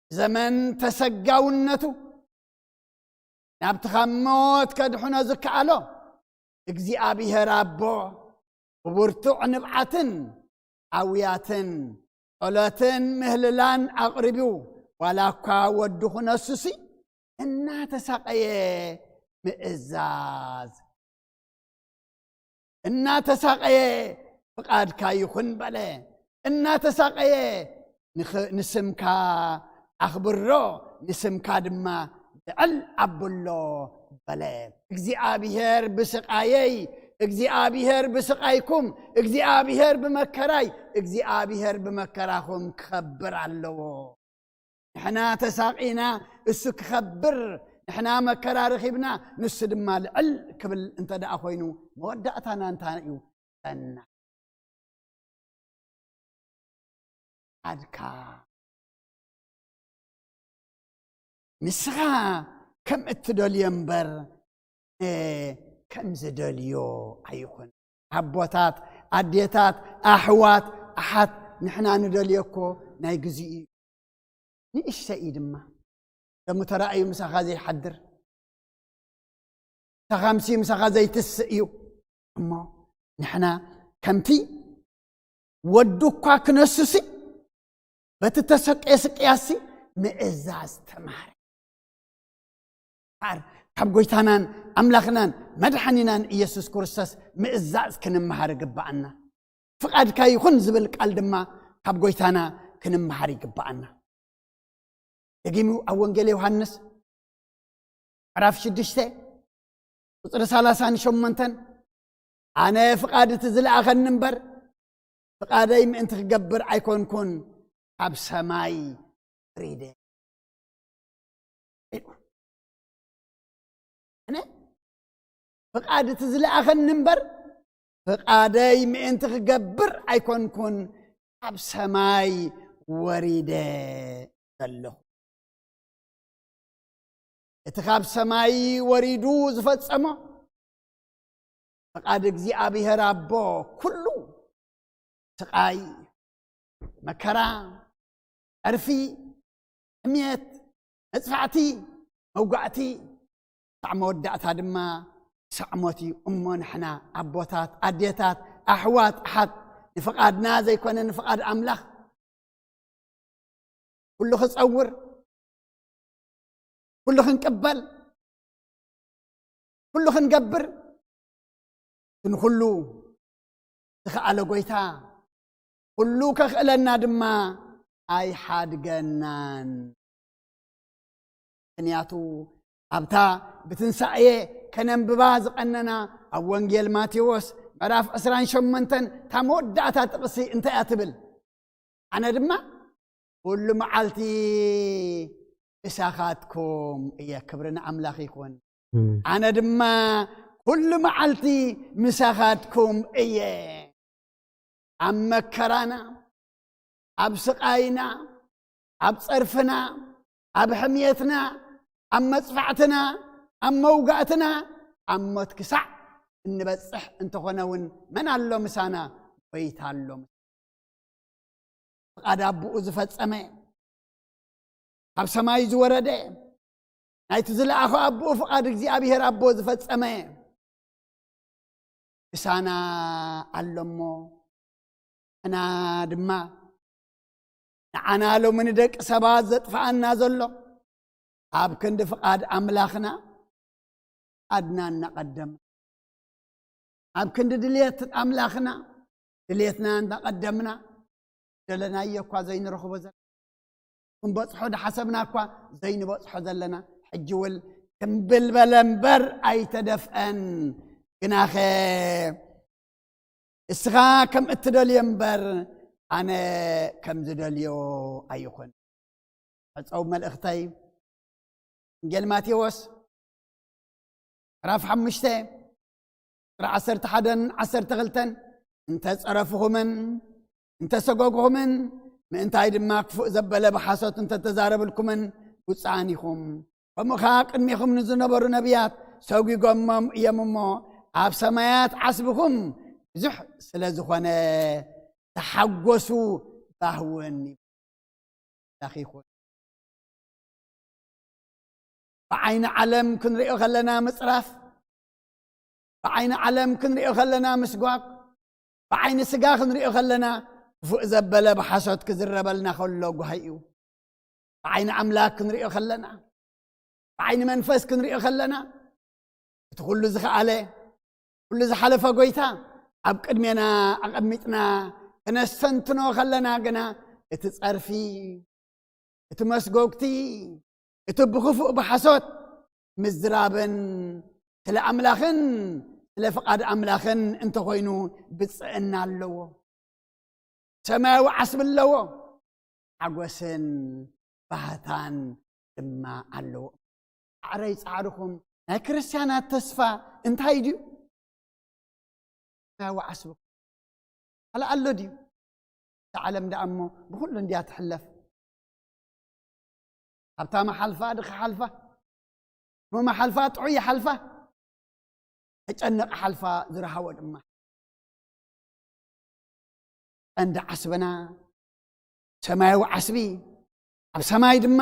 ብዘመን ተሰጋውነቱ ናብቲ ካብ ሞት ከድሕኖ ዝከኣሎ እግዚኣብሔር ኣቦ ብብርቱዕ ንብዓትን ኣውያትን ጸሎትን ምህልላን ኣቕሪቡ፣ ዋላ እኳ ወዱ ክነሱሲ እናተሳቐየ ምእዛዝ። እናተሳቐየ ፍቓድካ ይኹን በለ። እናተሳቐየ ንኽ-፣ ንስምካ ኣኽብሮ፣ ንስምካ ድማ ልዕል ኣብሎ በለ። እግዚኣብሔር ብስቓየይ፣ እግዚኣብሔር ብስቓይኩም፣ እግዚኣብሔር ብመከራይ፣ እግዚኣብሔር ብመከራኹም ክኸብር ኣለዎ። ንሕና ተሳቒና እሱ ክኸብር፣ ንሕና መከራ ረኺብና ንሱ ድማ ልዕል ክብል እንተ ደኣ ኮይኑ፣ መወዳእታና እንታይ እዩ? ጸና ኣድካ። ንስኻ ከም እትደልዮ እምበር፣ እ፣ ከም ዝደልዮ ኣይኹን። ኣቦታት፣ ኣዴታት፣ ኣሕዋት፣ ኣሓት፣ ንሕና ንደልዮ እኮ ናይ ግዜኡ እዩ። ንእሽተይ እዩ ድማ። ደሞ ተራእዩ ምሳኻ ዘይሓድር፣ ተኻምሲ ምሳኻ ዘይትስእ እዩ። እሞ ንሕና ከምቲ ወዱ እኳ ክነሱሲ፣ በቲ ተሰቀየ ስቅያሲ ምእዛዝ ተማሃረ። እምበኣር ካብ ጎይታናን ኣምላኽናን መድሓኒናን ኢየሱስ ክርስቶስ ምእዛዝ ክንመሃር ይግብኣና። ፍቓድካ ይኹን ዝብል ቃል ድማ ካብ ጎይታና ክንመሃር ይግብኣና። ደጊሙ ኣብ ወንጌል ዮሃንስ ምዕራፍ ሽዱሽተ ቁጽሪ ሰላሳን ሸሞንተን፣ ኣነ ፍቓድ እቲ ዝለኣኸኒ እምበር ፍቓደይ ምእንቲ ክገብር ኣይኮንኩን፣ ካብ ሰማይ ወሪደ። ኣነ ፍቓድ እቲ ዝለኣኸኒ እምበር ፍቓደይ ምእንቲ ክገብር ኣይኮንኩን፣ ካብ ሰማይ ወሪደ ዘለኹ። እቲ ካብ ሰማይ ወሪዱ ዝፈጸሞ ፍቓድ እግዚኣብሔር ኣቦ ኩሉ ስቓይ፣ መከራ፣ ዕርፊ፣ ሕምየት፣ መጽፋዕቲ፣ መውጋእቲ፣ ክሳዕ መወዳእታ ድማ ክሳዕ ሞት እዩ። እሞ ንሕና ኣቦታት፣ ኣዴታት፣ ኣሕዋት፣ ኣሓት፣ ንፍቓድና ዘይኮነ ንፍቓድ ኣምላኽ ኩሉ ክጸውር፣ ኩሉ ክንቅበል፣ ኩሉ ክንገብር፣ ግን ኩሉ ዝኸኣለ ጎይታ፣ ኩሉ ከኽእለና ድማ ኣይሓድገናን። ምኽንያቱ ኣብታ ብትንሳኤ ከነንብባ ዝቐነና ኣብ ወንጌል ማቴዎስ ምዕራፍ ዕስራን ሸሞንተን እታ መወዳእታ ጥቕሲ እንታይ እያ ትብል? ኣነ ድማ ኩሉ መዓልቲ ምሳኻትኩም እየ። ክብሪ ንኣምላኽ ይኹን። እም። ኣነ ድማ ኩሉ መዓልቲ ምሳኻትኩም እየ። ኣብ መከራና፣ ኣብ ስቓይና፣ ኣብ ጸርፍና፣ ኣብ ሕምየትና፣ ኣብ መጽፋዕትና፣ ኣብ መውጋእትና፣ ኣብ ሞት ክሳዕ እንበጽሕ እንተኾነ እውን መን ኣሎ ምሳና? ጎይታ ኣሎ። ፍቓድ ኣቦኡ ዝፈጸመ፣ ካብ ሰማይ ዝወረደ፣ ናይቲ ዝለኣኾ ኣቦኡ ፍቓድ እግዚኣብሔር ኣቦ ዝፈጸመ ምሳና ኣሎ እሞ፣ ንሕና ድማ ንዓና ሎሚ ንደቂ ሰባት ዘጥፍኣና ዘሎ ኣብ ክንዲ ፍቓድ ኣምላኽና ፍቓድና እናቐደምና፣ ኣብ ክንዲ ድልየት ኣምላኽና ድልየትና እናቐደምና፣ ደለናዮ እኳ ዘይንረኽቦ ዘለና፣ ክንበጽሖ ድሓሰብና እኳ ዘይንበጽሖ ዘለና፣ ሕጂ እውን ክምብል በለ እምበር ኣይተደፍአን። ግናኸ እስኻ ከም እትደልዮ እምበር ኣነ ከም ዝደልዮ ኣይኹን። መጸው መልእኽተይ፣ ወንጌል ማቴዎስ ምዕራፍ ሓሙሽተ ቁጽሪ ዓሰርተ ሓደን ዓሰርተ ክልተን፣ "እንተ ጸረፍኹምን እንተ ሰጎግኹምን፣ ምእንታይ ድማ ክፉእ ዘበለ ብሓሶት እንተ ተዛረብልኩምን ውጽኣን ኢኹም። ከምኡ ኸኣ ቅድሜኹም ንዝነበሩ ነቢያት ሰጒጎሞም እዮም እሞ፣ ኣብ ሰማያት ዓስብኹም ብዙሕ ስለ ዝኾነ ተሓጎሱ፣ ባህውን ይኹን." ብዓይኒ ዓለም ክንሪኦ ከለና ምጽራፍ፣ ብዓይኒ ዓለም ክንሪኦ ከለና ምስጓግ፣ ብዓይኒ ስጋ ክንሪኦ ከለና ክፉእ ዘበለ ብሓሶት ክዝረበልና ከሎ ጓሂ እዩ። ብዓይኒ ኣምላኽ ክንሪኦ ከለና፣ ብዓይኒ መንፈስ ክንሪኦ ከለና፣ እቲ ኩሉ ዝኸኣለ፣ ኩሉ ዝሓለፈ ጎይታ ኣብ ቅድሜና ኣቐሚጥና ክነስተንትኖ ከለና ግና፣ እቲ ጸርፊ፣ እቲ መስጎግቲ፣ እቲ ብኽፉእ ብሓሶት ምዝራብን ስለ ኣምላኽን ስለ ፍቓድ ኣምላኽን እንተኾይኑ ብፅዕና ኣለዎ። ሰማያዊ ዓስቢ ኣለዎ። ሓጎስን ባህታን ድማ ኣለዎ። ጻዕረይ ጻዕርኹም ናይ ክርስትያናት ተስፋ እንታይ ድዩ? ሰማያዊ ዓስቢ ካልእ ኣሎ ድዩ? እዛ ዓለም ደኣ እሞ ብኹሉ እንድያ ትሕለፍ። ሃብታማ ሓልፋ፣ ድኻ ሓልፋ፣ ሕሙማ ሓልፋ፣ ጥዑይ ሓልፋ፣ ተጨነቐ ሓልፋ፣ ዝረሃቦ ድማ። ቀንዲ ዓስብና ሰማያዊ ዓስቢ፣ ኣብ ሰማይ ድማ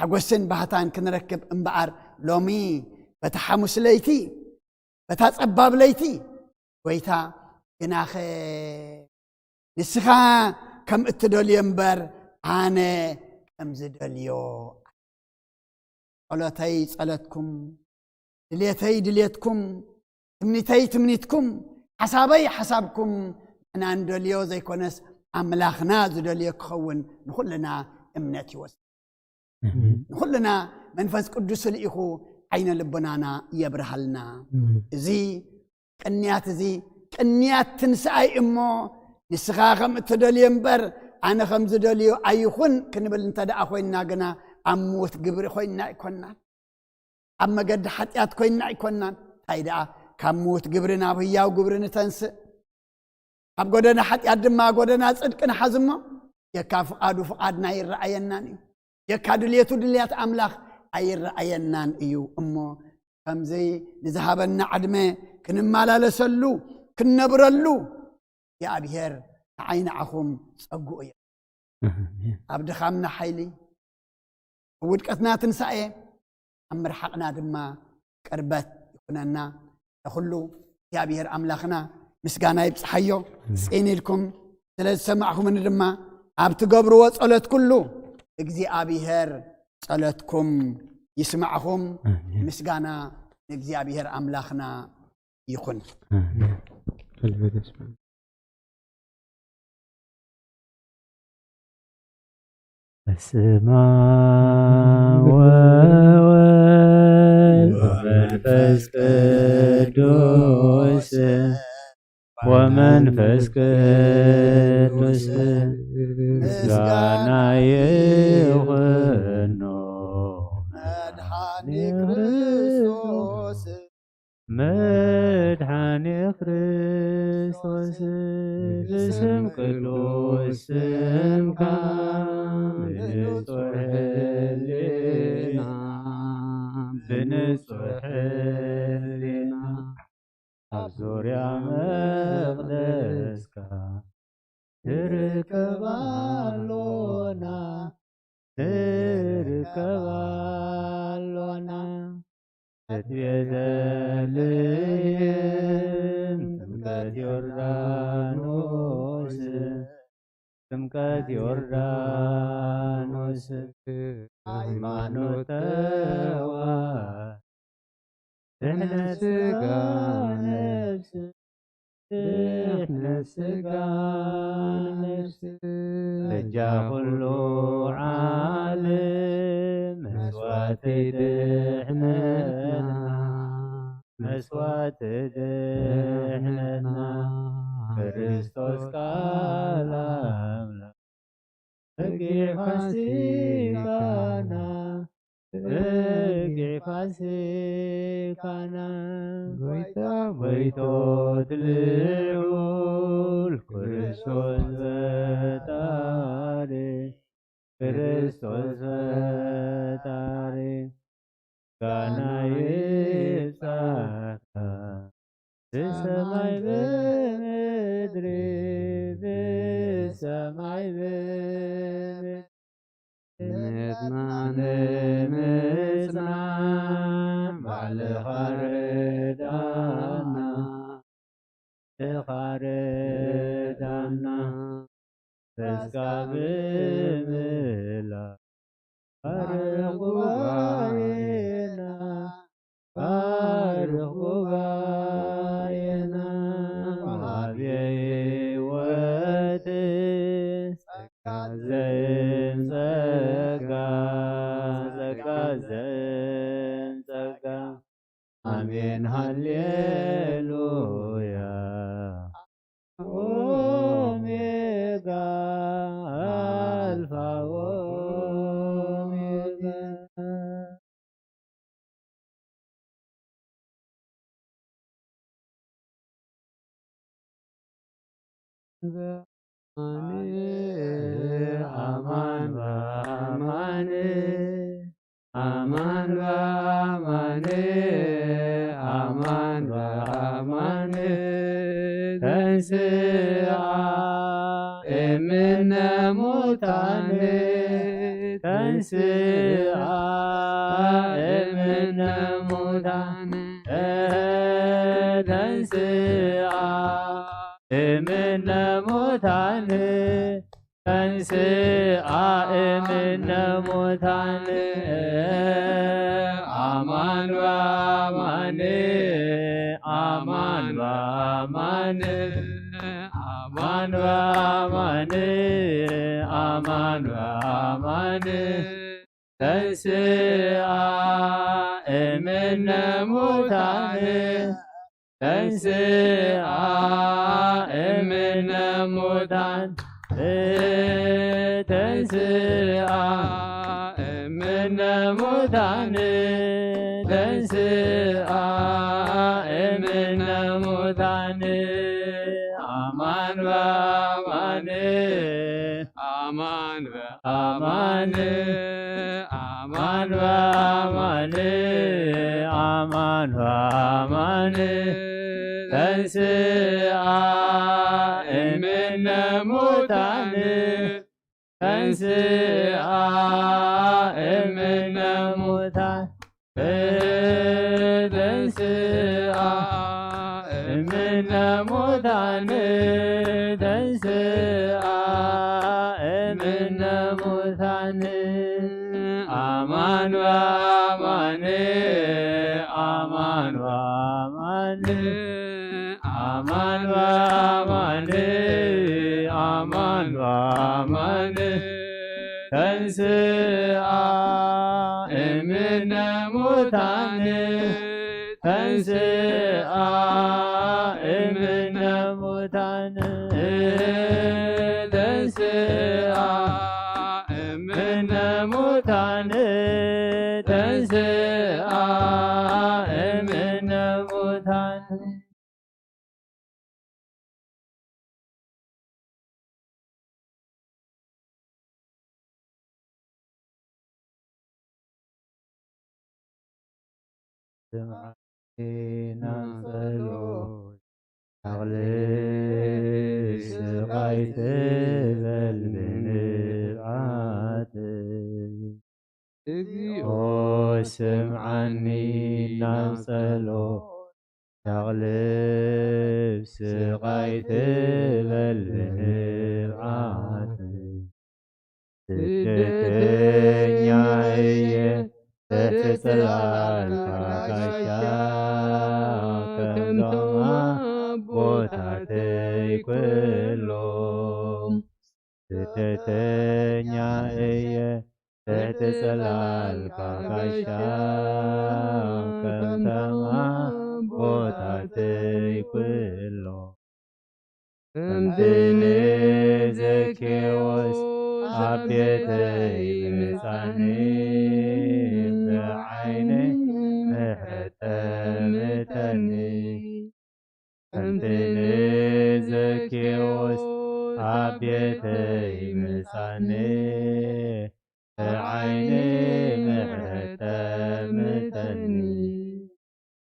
ሓጎስን ባህታን ክንረክብ እምበኣር፣ ሎሚ በታ ሓሙስ ለይቲ፣ በታ ጸባብ ለይቲ፣ ጎይታ ግናኸ ንስኻ ከም እትደልዮ እምበር ኣነ ከም ዝደልዮ። ጸሎተይ ጸሎትኩም፣ ድሌተይ ድሌትኩም፣ ትምኒተይ ትምኒትኩም፣ ሓሳበይ ሓሳብኩም፣ ንሕና እንደልዮ ዘይኮነስ ኣምላኽና ዝደልዮ ክኸውን ንኹልና እምነት ይወስድ። ንኹልና መንፈስ ቅዱስ ልኢኹ ዓይነ ልቦናና የብርሃልና። እዚ ቅንያት እዚ ቅንያት ትንስኣይ እሞ፣ ንስኻ ከም እትደልዮ እምበር ኣነ ከም ዝደልዮ ኣይኹን ክንብል እንተ ደኣ ኮይንና ግና፣ ኣብ ምዉት ግብሪ ኮይንና ኣይኮንናን። ኣብ መገዲ ሓጢኣት ኮይንና ኣይኮንናን። እንታይ ደኣ፣ ካብ ምዉት ግብሪ ናብ ህያው ግብሪ ንተንስእ። ኣብ ጎደና ሓጢኣት ድማ ጎደና ጽድቂ ንሓዝ እሞ፣ የካ ፍቓዱ ፍቓድና ኣይረኣየናን እዩ። የካ ድልየቱ ድልያት ኣምላኽ ኣይረኣየናን እዩ። እሞ ከምዚ ንዝሃበና ዕድመ ክንመላለሰሉ፣ ክንነብረሉ፣ እግዚኣብሔር ንዓይ ንዓኹም ጸግኡ እዩ። ኣብ ድኻምና ሓይሊ፣ ኣብ ውድቀትና ትንሳኤ፣ ኣብ ምርሓቕና ድማ ቅርበት ይኹነና። ንኹሉ እግዚኣብሔር ኣምላኽና ምስጋና ይብጽሓዮ። ጽን ኢልኩም ስለ ዝሰማዕኹምኒ ድማ፣ ኣብ ትገብርዎ ጸሎት ኩሉ እግዚኣብሔር ጸሎትኩም ይስማዕኹም። ኣሜን። ምስጋና ንእግዚኣብሔር ኣምላኽና ይኹን። ኣሜን። በስመ አብ ወወልድ ወመንፈስ ቅዱስ፣ ወመንፈስ ቅዱስ ምስጋና ይኹኖ። መድኃኔ ክርስቶስ፣ መድኃኔ ክርስቶስ፣ ብስም ቅዱስ ስምካ፣ ብንጹሕ ሕሊና፣ ብንጹሕ ሕሊና፣ ኣብ ዙርያ መቕደስካ ንርከብ ኣሎና፣ ንርከብ ኣሎና። ቤተልሔም ጥምቀት ዮርዳኖስ፣ ጥምቀት ዮርዳኖስ፣ ሃይማኖት ተዋ ድሕነት ሥጋ ነፍስ፣ ድሕነት ሥጋ ነፍስ፣ በጃ ኩሉ ዓለም መስዋዕቲ ድሕነትና፣ መስዋዕቲ ድሕነትና፣ ክርስቶስ ቃል ኣምላኽ በጊዕ ፋሲካና፣ በጊዕ ፋሲካና፣ ጎይታ ጎይቶት ልዑል ክርስቶስ ፈጣሪ፣ ክርስቶስ ፈጣሪ፣ ምስጋና ይብጻሕካ። ብሰማይ ብምድሪ፣ ብሰማይ ብምድሪ፣ ድሕነትና ንምጽናዕ ባዕልኻ ርዳና። ኢኻ ርዳና። ተስካ ብምላእ ባርኽ ጉባኤና፣ ባርኽ ጉባኤና። ወሃቢ ሕይወት ጸጋ ዘይን ጸጋ፣ ጸጋ ዘይን ጸጋ። ኣሜን ሃሌሉያ። ኦሜጋ፣ ኣልፋ ኦሜጋ። ኣማን በኣማን፣ ኣማን በኣማን፣ ኣማን በኣማን። ተንስኣ እምነ ሙታን፣ ተንስኣ እምነ ሙታን፣ ተንስኣ እምነ ሙታን፣ ተንስኣ እምነ ሙታን። ኣማን በኣማን፣ ኣማን በኣማን፣ ኣማን በኣማን፣ ኣማን በኣማን። ተንስኣ እምነ ሙታን፣ ተንስኣ እምነ ሙታን፣ ተንስኣ እምነ ሙታን፣ ተንስኣ እምነ ሙታን። ኣማን በኣማን፣ ኣማን በኣማን፣ ኣማን በኣማን፣ ኣማን በኣማን። ተንስኣ እምነ ሙታን፣ ተንስኣ እምነ ሙታን፣ ተንስኣ እምነ ሙታን፣ ተንስኣ እምነ ሙታን። ኣማን በኣማን፣ ኣማን በኣማን፣ ኣማን በኣማን፣ ኣማን በኣማን። ተንስኣ እምነ ሙታን፣ ተንስኣ እምነ ሙታን፣ ተንስኣ እምነ ሙታን፣ ተንስኣ እምነ ሙታን። ስምዓኒ ናብ ጸሎት፣ ኣቕልል ስቓይ ትበል ብንብዓት። እግዚኦ ስምዓኒ ናብ ጸሎት፣ ኣቕልል ስቓይ ትበል ብንብዓት። ስደተኛ እየ ትሕቲ ጽላልካ ጋሻ፣ ከምቶም ኣቦታተይ ኩሎም። ስደተኛ እየ ትሕቲ ጽላልካ ጋሻ፣ ከምቶም ኣቦታተይ ኩሎም። ከምቲ ንዘኬዎስ ኣብ ቤተይ ምጻኒ፣ ብዓይኒ ምሕረት ጠምተኒ። ከምቲ ንዘኬዎስ ኣብ ቤተይ ምጻኒ፣ ብዓይኒ ምሕረት ጠምተኒ።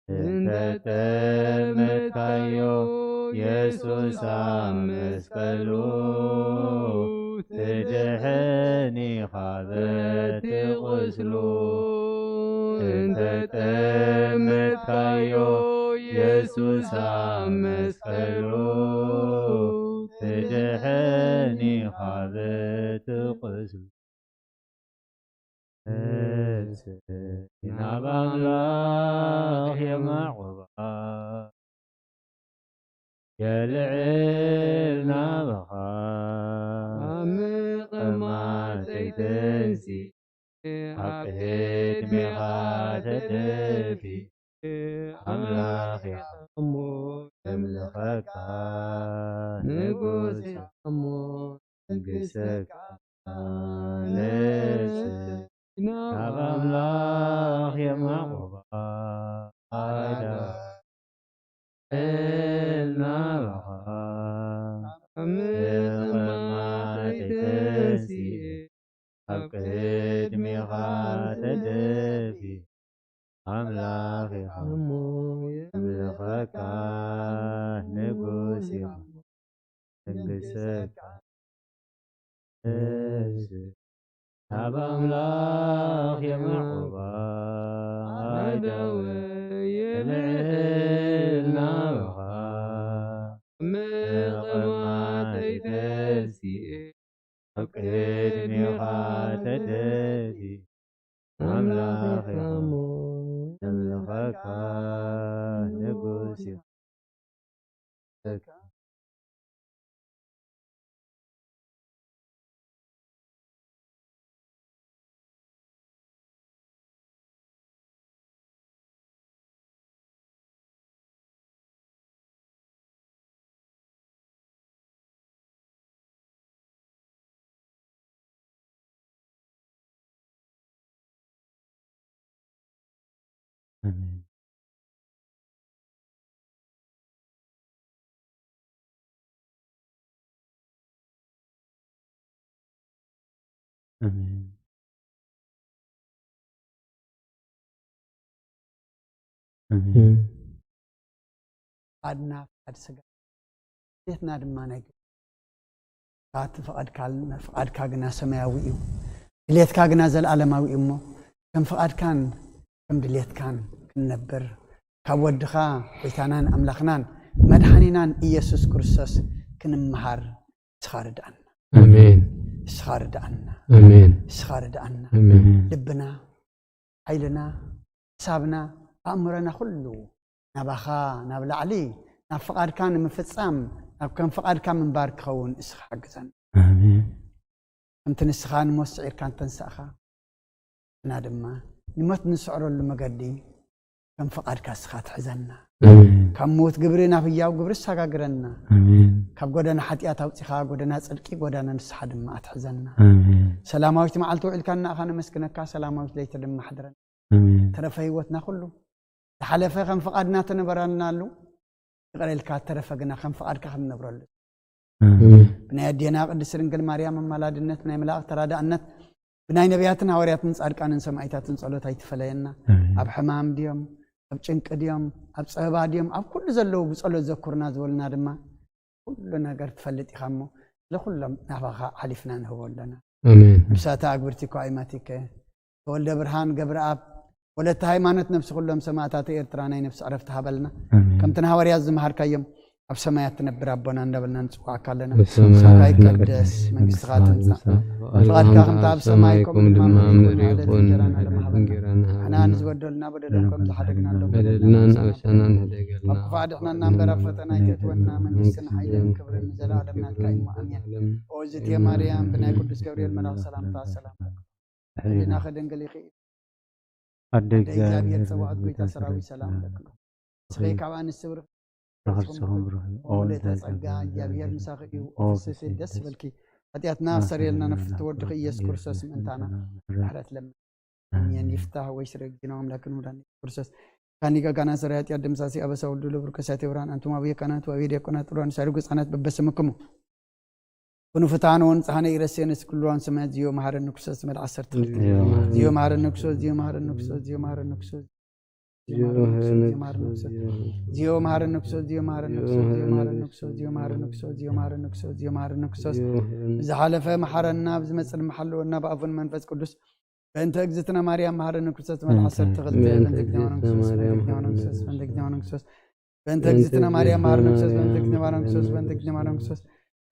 እንተ ጠመትካዮ የሱስ ኣብ መስቀሉ፣ ትድሕን ኢኻ በቲ ቁስሉ። እንተ ጠመትካዮ የሱስ ኣብ መስቀሉ ትድሕን ኢኻ በቲ ቁስሉ። ናብ ኣምላኽ የማዕቑባ የልዕል ናባኻ ኣብ ምቕማጠይ ተንሲ ኣብ ቅድሜኻ ተደፊ ኣምላኽ ኢኻ እሞ የምልኸካ ንጉስ ኢኻ እሞ ንግሰካ ነፍሰይ ናብ ኣምላኽ የማዕቑባ ኣይዳ ናባኻ ምቕማጠይ ተንሲኤ ኣብ ቅድሜኻ ተደፊ ኣምላኽ ኢኻ እሞ የምልኸካ ንጉስ ኢኻ ንግሰካ ነፍሰይ ናብ ኣምላኽ የማዕቑባ ኣይደወ የልዕል ናባኻ ምቕማጠይ ተንሲኤ ኣብ ቅድሜኻ ተደፊ ኣምላኽ ኢኻ እሞ የምልኸካ ንጉስ ኢኻ ኣሜን። ኣሜን። ኣሜን። ፍቓድና ፍቓድ ስጋ ድሌትና ድማ ናይ እቲ ፍቓድካ ፍቓድካ ግና ሰማያዊ እዩ ድሌትካ ግና ዘለኣለማዊ እዩ እሞ ከም ፍቓድካን ከም ድሌትካን ክንነብር ካብ ወድኻ ጎይታናን ኣምላኽናን መድሓኒናን ኢየሱስ ክርስቶስ ክንምሃር ንስኻ ርድኣና ኣሜን። ንስኻ ርድኣና ኣሜን። ንስኻ ርድኣና ኣሜን። ልብና ሓይልና ሓሳብና ኣእምሮና ኩሉ ናባኻ ናብ ላዕሊ ናብ ፍቓድካ ንምፍጻም ናብ ከም ፍቓድካ ምንባር ክኸውን እስኻ ሓግዘና ኣሜን። ከምቲ ንስኻ ንሞት ስዒርካ እንተንሳእኻ ንሕና ድማ ንሞት ንስዕረሉ መገዲ ከም ፍቓድካ እስኻ ትሕዘና ኣሜን። ካብ ሞት ግብሪ ናብ ህያው ግብሪ ኣሰጋግረና ኣሜን። ካብ ጎደና ሓጢኣት ኣውፂኻ ጎደና ፅድቂ ጎደና ንስሓ ድማ ኣትሕዘና ኣሜን። ሰላማዊት መዓልቲ ውዒልካ እናእኻ ነመስግነካ ሰላማዊት ለይቲ ድማ ሓድረና ኣሜን። ተረፈ ህይወትና ኩሉ ዝሓለፈ ከም ፍቓድና ተነበረናሉ ይቕረ ኢልካ ተረፈ ግና ከም ፍቓድካ ክንነብረሉ ኣሜን። ብናይ ኣዴና ቅድስት ድንግል ማርያም ኣማላድነት ብናይ መላእኽቲ ተራዳእነት ብናይ ነቢያትን ሃዋርያትን ጻድቃንን ሰማዕታትን ጸሎት ኣይትፈለየና ኣሜን። ኣብ ሕማም ድዮም ኣብ ጭንቂ ድዮም ኣብ ጸበባ ድዮም ኣብ ኩሉ ዘለዉ ብጸሎት ዘኩርና ዝበሉና ድማ ኩሉ ነገር ትፈልጥ ኢኻ እሞ ንኹሎም ናባኻ ሓሊፍና ንህቦ ኣለና ኣሜን። ነብሳታ ኣግብርቲ እኳ ኣይማቲከ ተወልደ ብርሃን ገብረኣብ ወለተ ሃይማኖት ነብሲ ኩሎም ሰማእታት ኤርትራ ናይ ነብሲ ዕረፍቲ ሃበልና ኣሜን። ከምቲ ንሃዋርያት ዝመሃርካዮም ኣብ ሰማያት ትነብር ኣቦና እንዳበልና ንጽዋዕካ ኣለና ኣብ ሰማያት ስምካ ትነብር ይቀደስ መንግስትኻ ትምጻእ ፍቓድካ ከምታ ኣብ ሰማይ ከምኡ ድማ ኣብ ምድሪ ይኹን ዕለት እንጀራና ለማሃበልና ንሕና ንዝበደሉና በደሎም ከም ዝሓደግና ኣሎም በደልናን ኣበሳናን ሕደገልና ካብ ክፉእ ኣድሕነና እምበር ኣብ ፈተና ኣይተእትወና መንግስትን ሓይልን ክብርን ንዘለኣለም ናትካ እዩ ኣሜን ኦዝቴ ማርያም ብናይ ቅዱስ ገብርኤል መልኣኽ ሰላምታ ሰላም ሕሊናኺ ድንግል ኢኺ ኣደ ኣደ እግዚኣብሔር እግዚኣብሔር ጸባኦት ጎይታ ጎይታ ሰራዊት ሰራዊት ሰላም ሰላም ለኪ ንስኺ ካብ ኣንስቲ ብርኽ ተኸልሰኹም ብሩኽ ኦ ምልእተ ጸጋ እግዚኣብሔር ምሳኺ እዩ ፍስሲ ደስ በልኪ ሓጢኣትና ኣስተሰርየልና ነፍቲ ወድኺ ኢየሱስ ክርስቶስ ምእንታና ምሕረት ለምን ኣሜን ይፍታህ ወይ ስረ ጊዜና ኣምላክን ሙዳን ኢየሱስ ክርስቶስ ካኒ ጋጋና ሰራይ ሓጢኣት ደምሳሲ ኣበሳ ወልዱ ለብሩ ከሳቴ ብርሃን ኣንቱም ኣብየ ካህናት ወኣብየ ዲያቆናት ጥሩዋን ሳሪ ጉፃናት በበስምክሙ ኩኑ ፍትሓን ወንጽሓነ ኢረሴንስ ኩሉዋን ሰማያት ዝዮ መሃረኒ ክርስቶስ መል ዓሰርተ ክልተ ዝዮ መሃረኒ ክርስቶስ ዝዮ መሃረኒ ክርስቶስ ዝዮ መሃረኒ ክርስቶስ ዝዮ መሃረኒ ክርስቶስ ዝዮ መሃረኒ ክርስቶስ ዝዮ መሃረኒ ክርስቶስ ዝዮ መሃረኒ ክርስቶስ ዝዮ መሃረኒ ክርስቶስ ዝዮ መሃረኒ ክርስቶስ ዝዮ መሃረኒ ክርስቶስ ዝዮ መሃረኒ ክርስቶስ ዝዮ መሃረኒ ክርስቶስ ዝዮ መሃረኒ ዝሓለፈ መሓረና ብዝመጽእ ድማ ሓልወና ብኣፉን መንፈስ ቅዱስ በእንተ እግዝእትነ ማርያም መሃረኒ ክርስቶስ መል ዓሰርተ ክልተ በእንተ እግዝእትነ ማርያም መሃረኒ ክርስቶስ በእንተ እግዝእትነ ማርያም መሃረኒ ክርስቶስ በእንተ እግዝእትነ ማርያም መሐረነ ክርስቶስ፣ በእንተ እግዝእትነ ማርያም ክርስቶስ፣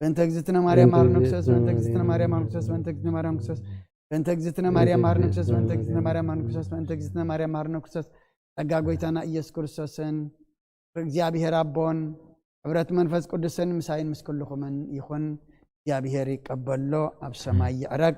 በእንተ እግዝእትነ ማርያም ክርስቶስ፣ በእንተ እግዝእትነ ማርያም መሐረነ ክርስቶስ፣ በእንተ እግዝእትነ ማርያም ክርስቶስ፣ በእንተ እግዝእትነ ማርያም መሐረነ ክርስቶስ፣ በእንተ እግዝእትነ ማርያም መሐረነ ክርስቶስ፣ በእንተ እግዝእትነ ማርያም መሐረነ ክርስቶስ፣ ጸጋ ጎይታና ኢየሱስ ክርስቶስን ፍቅሪ እግዚኣብሔር ኣቦን ሕብረት መንፈስ ቅዱስን ምሳይን ምስ ኩልኹምን ይኹን። እግዚኣብሔር ይቀበሎ፣ ኣብ ሰማይ ይዕረግ።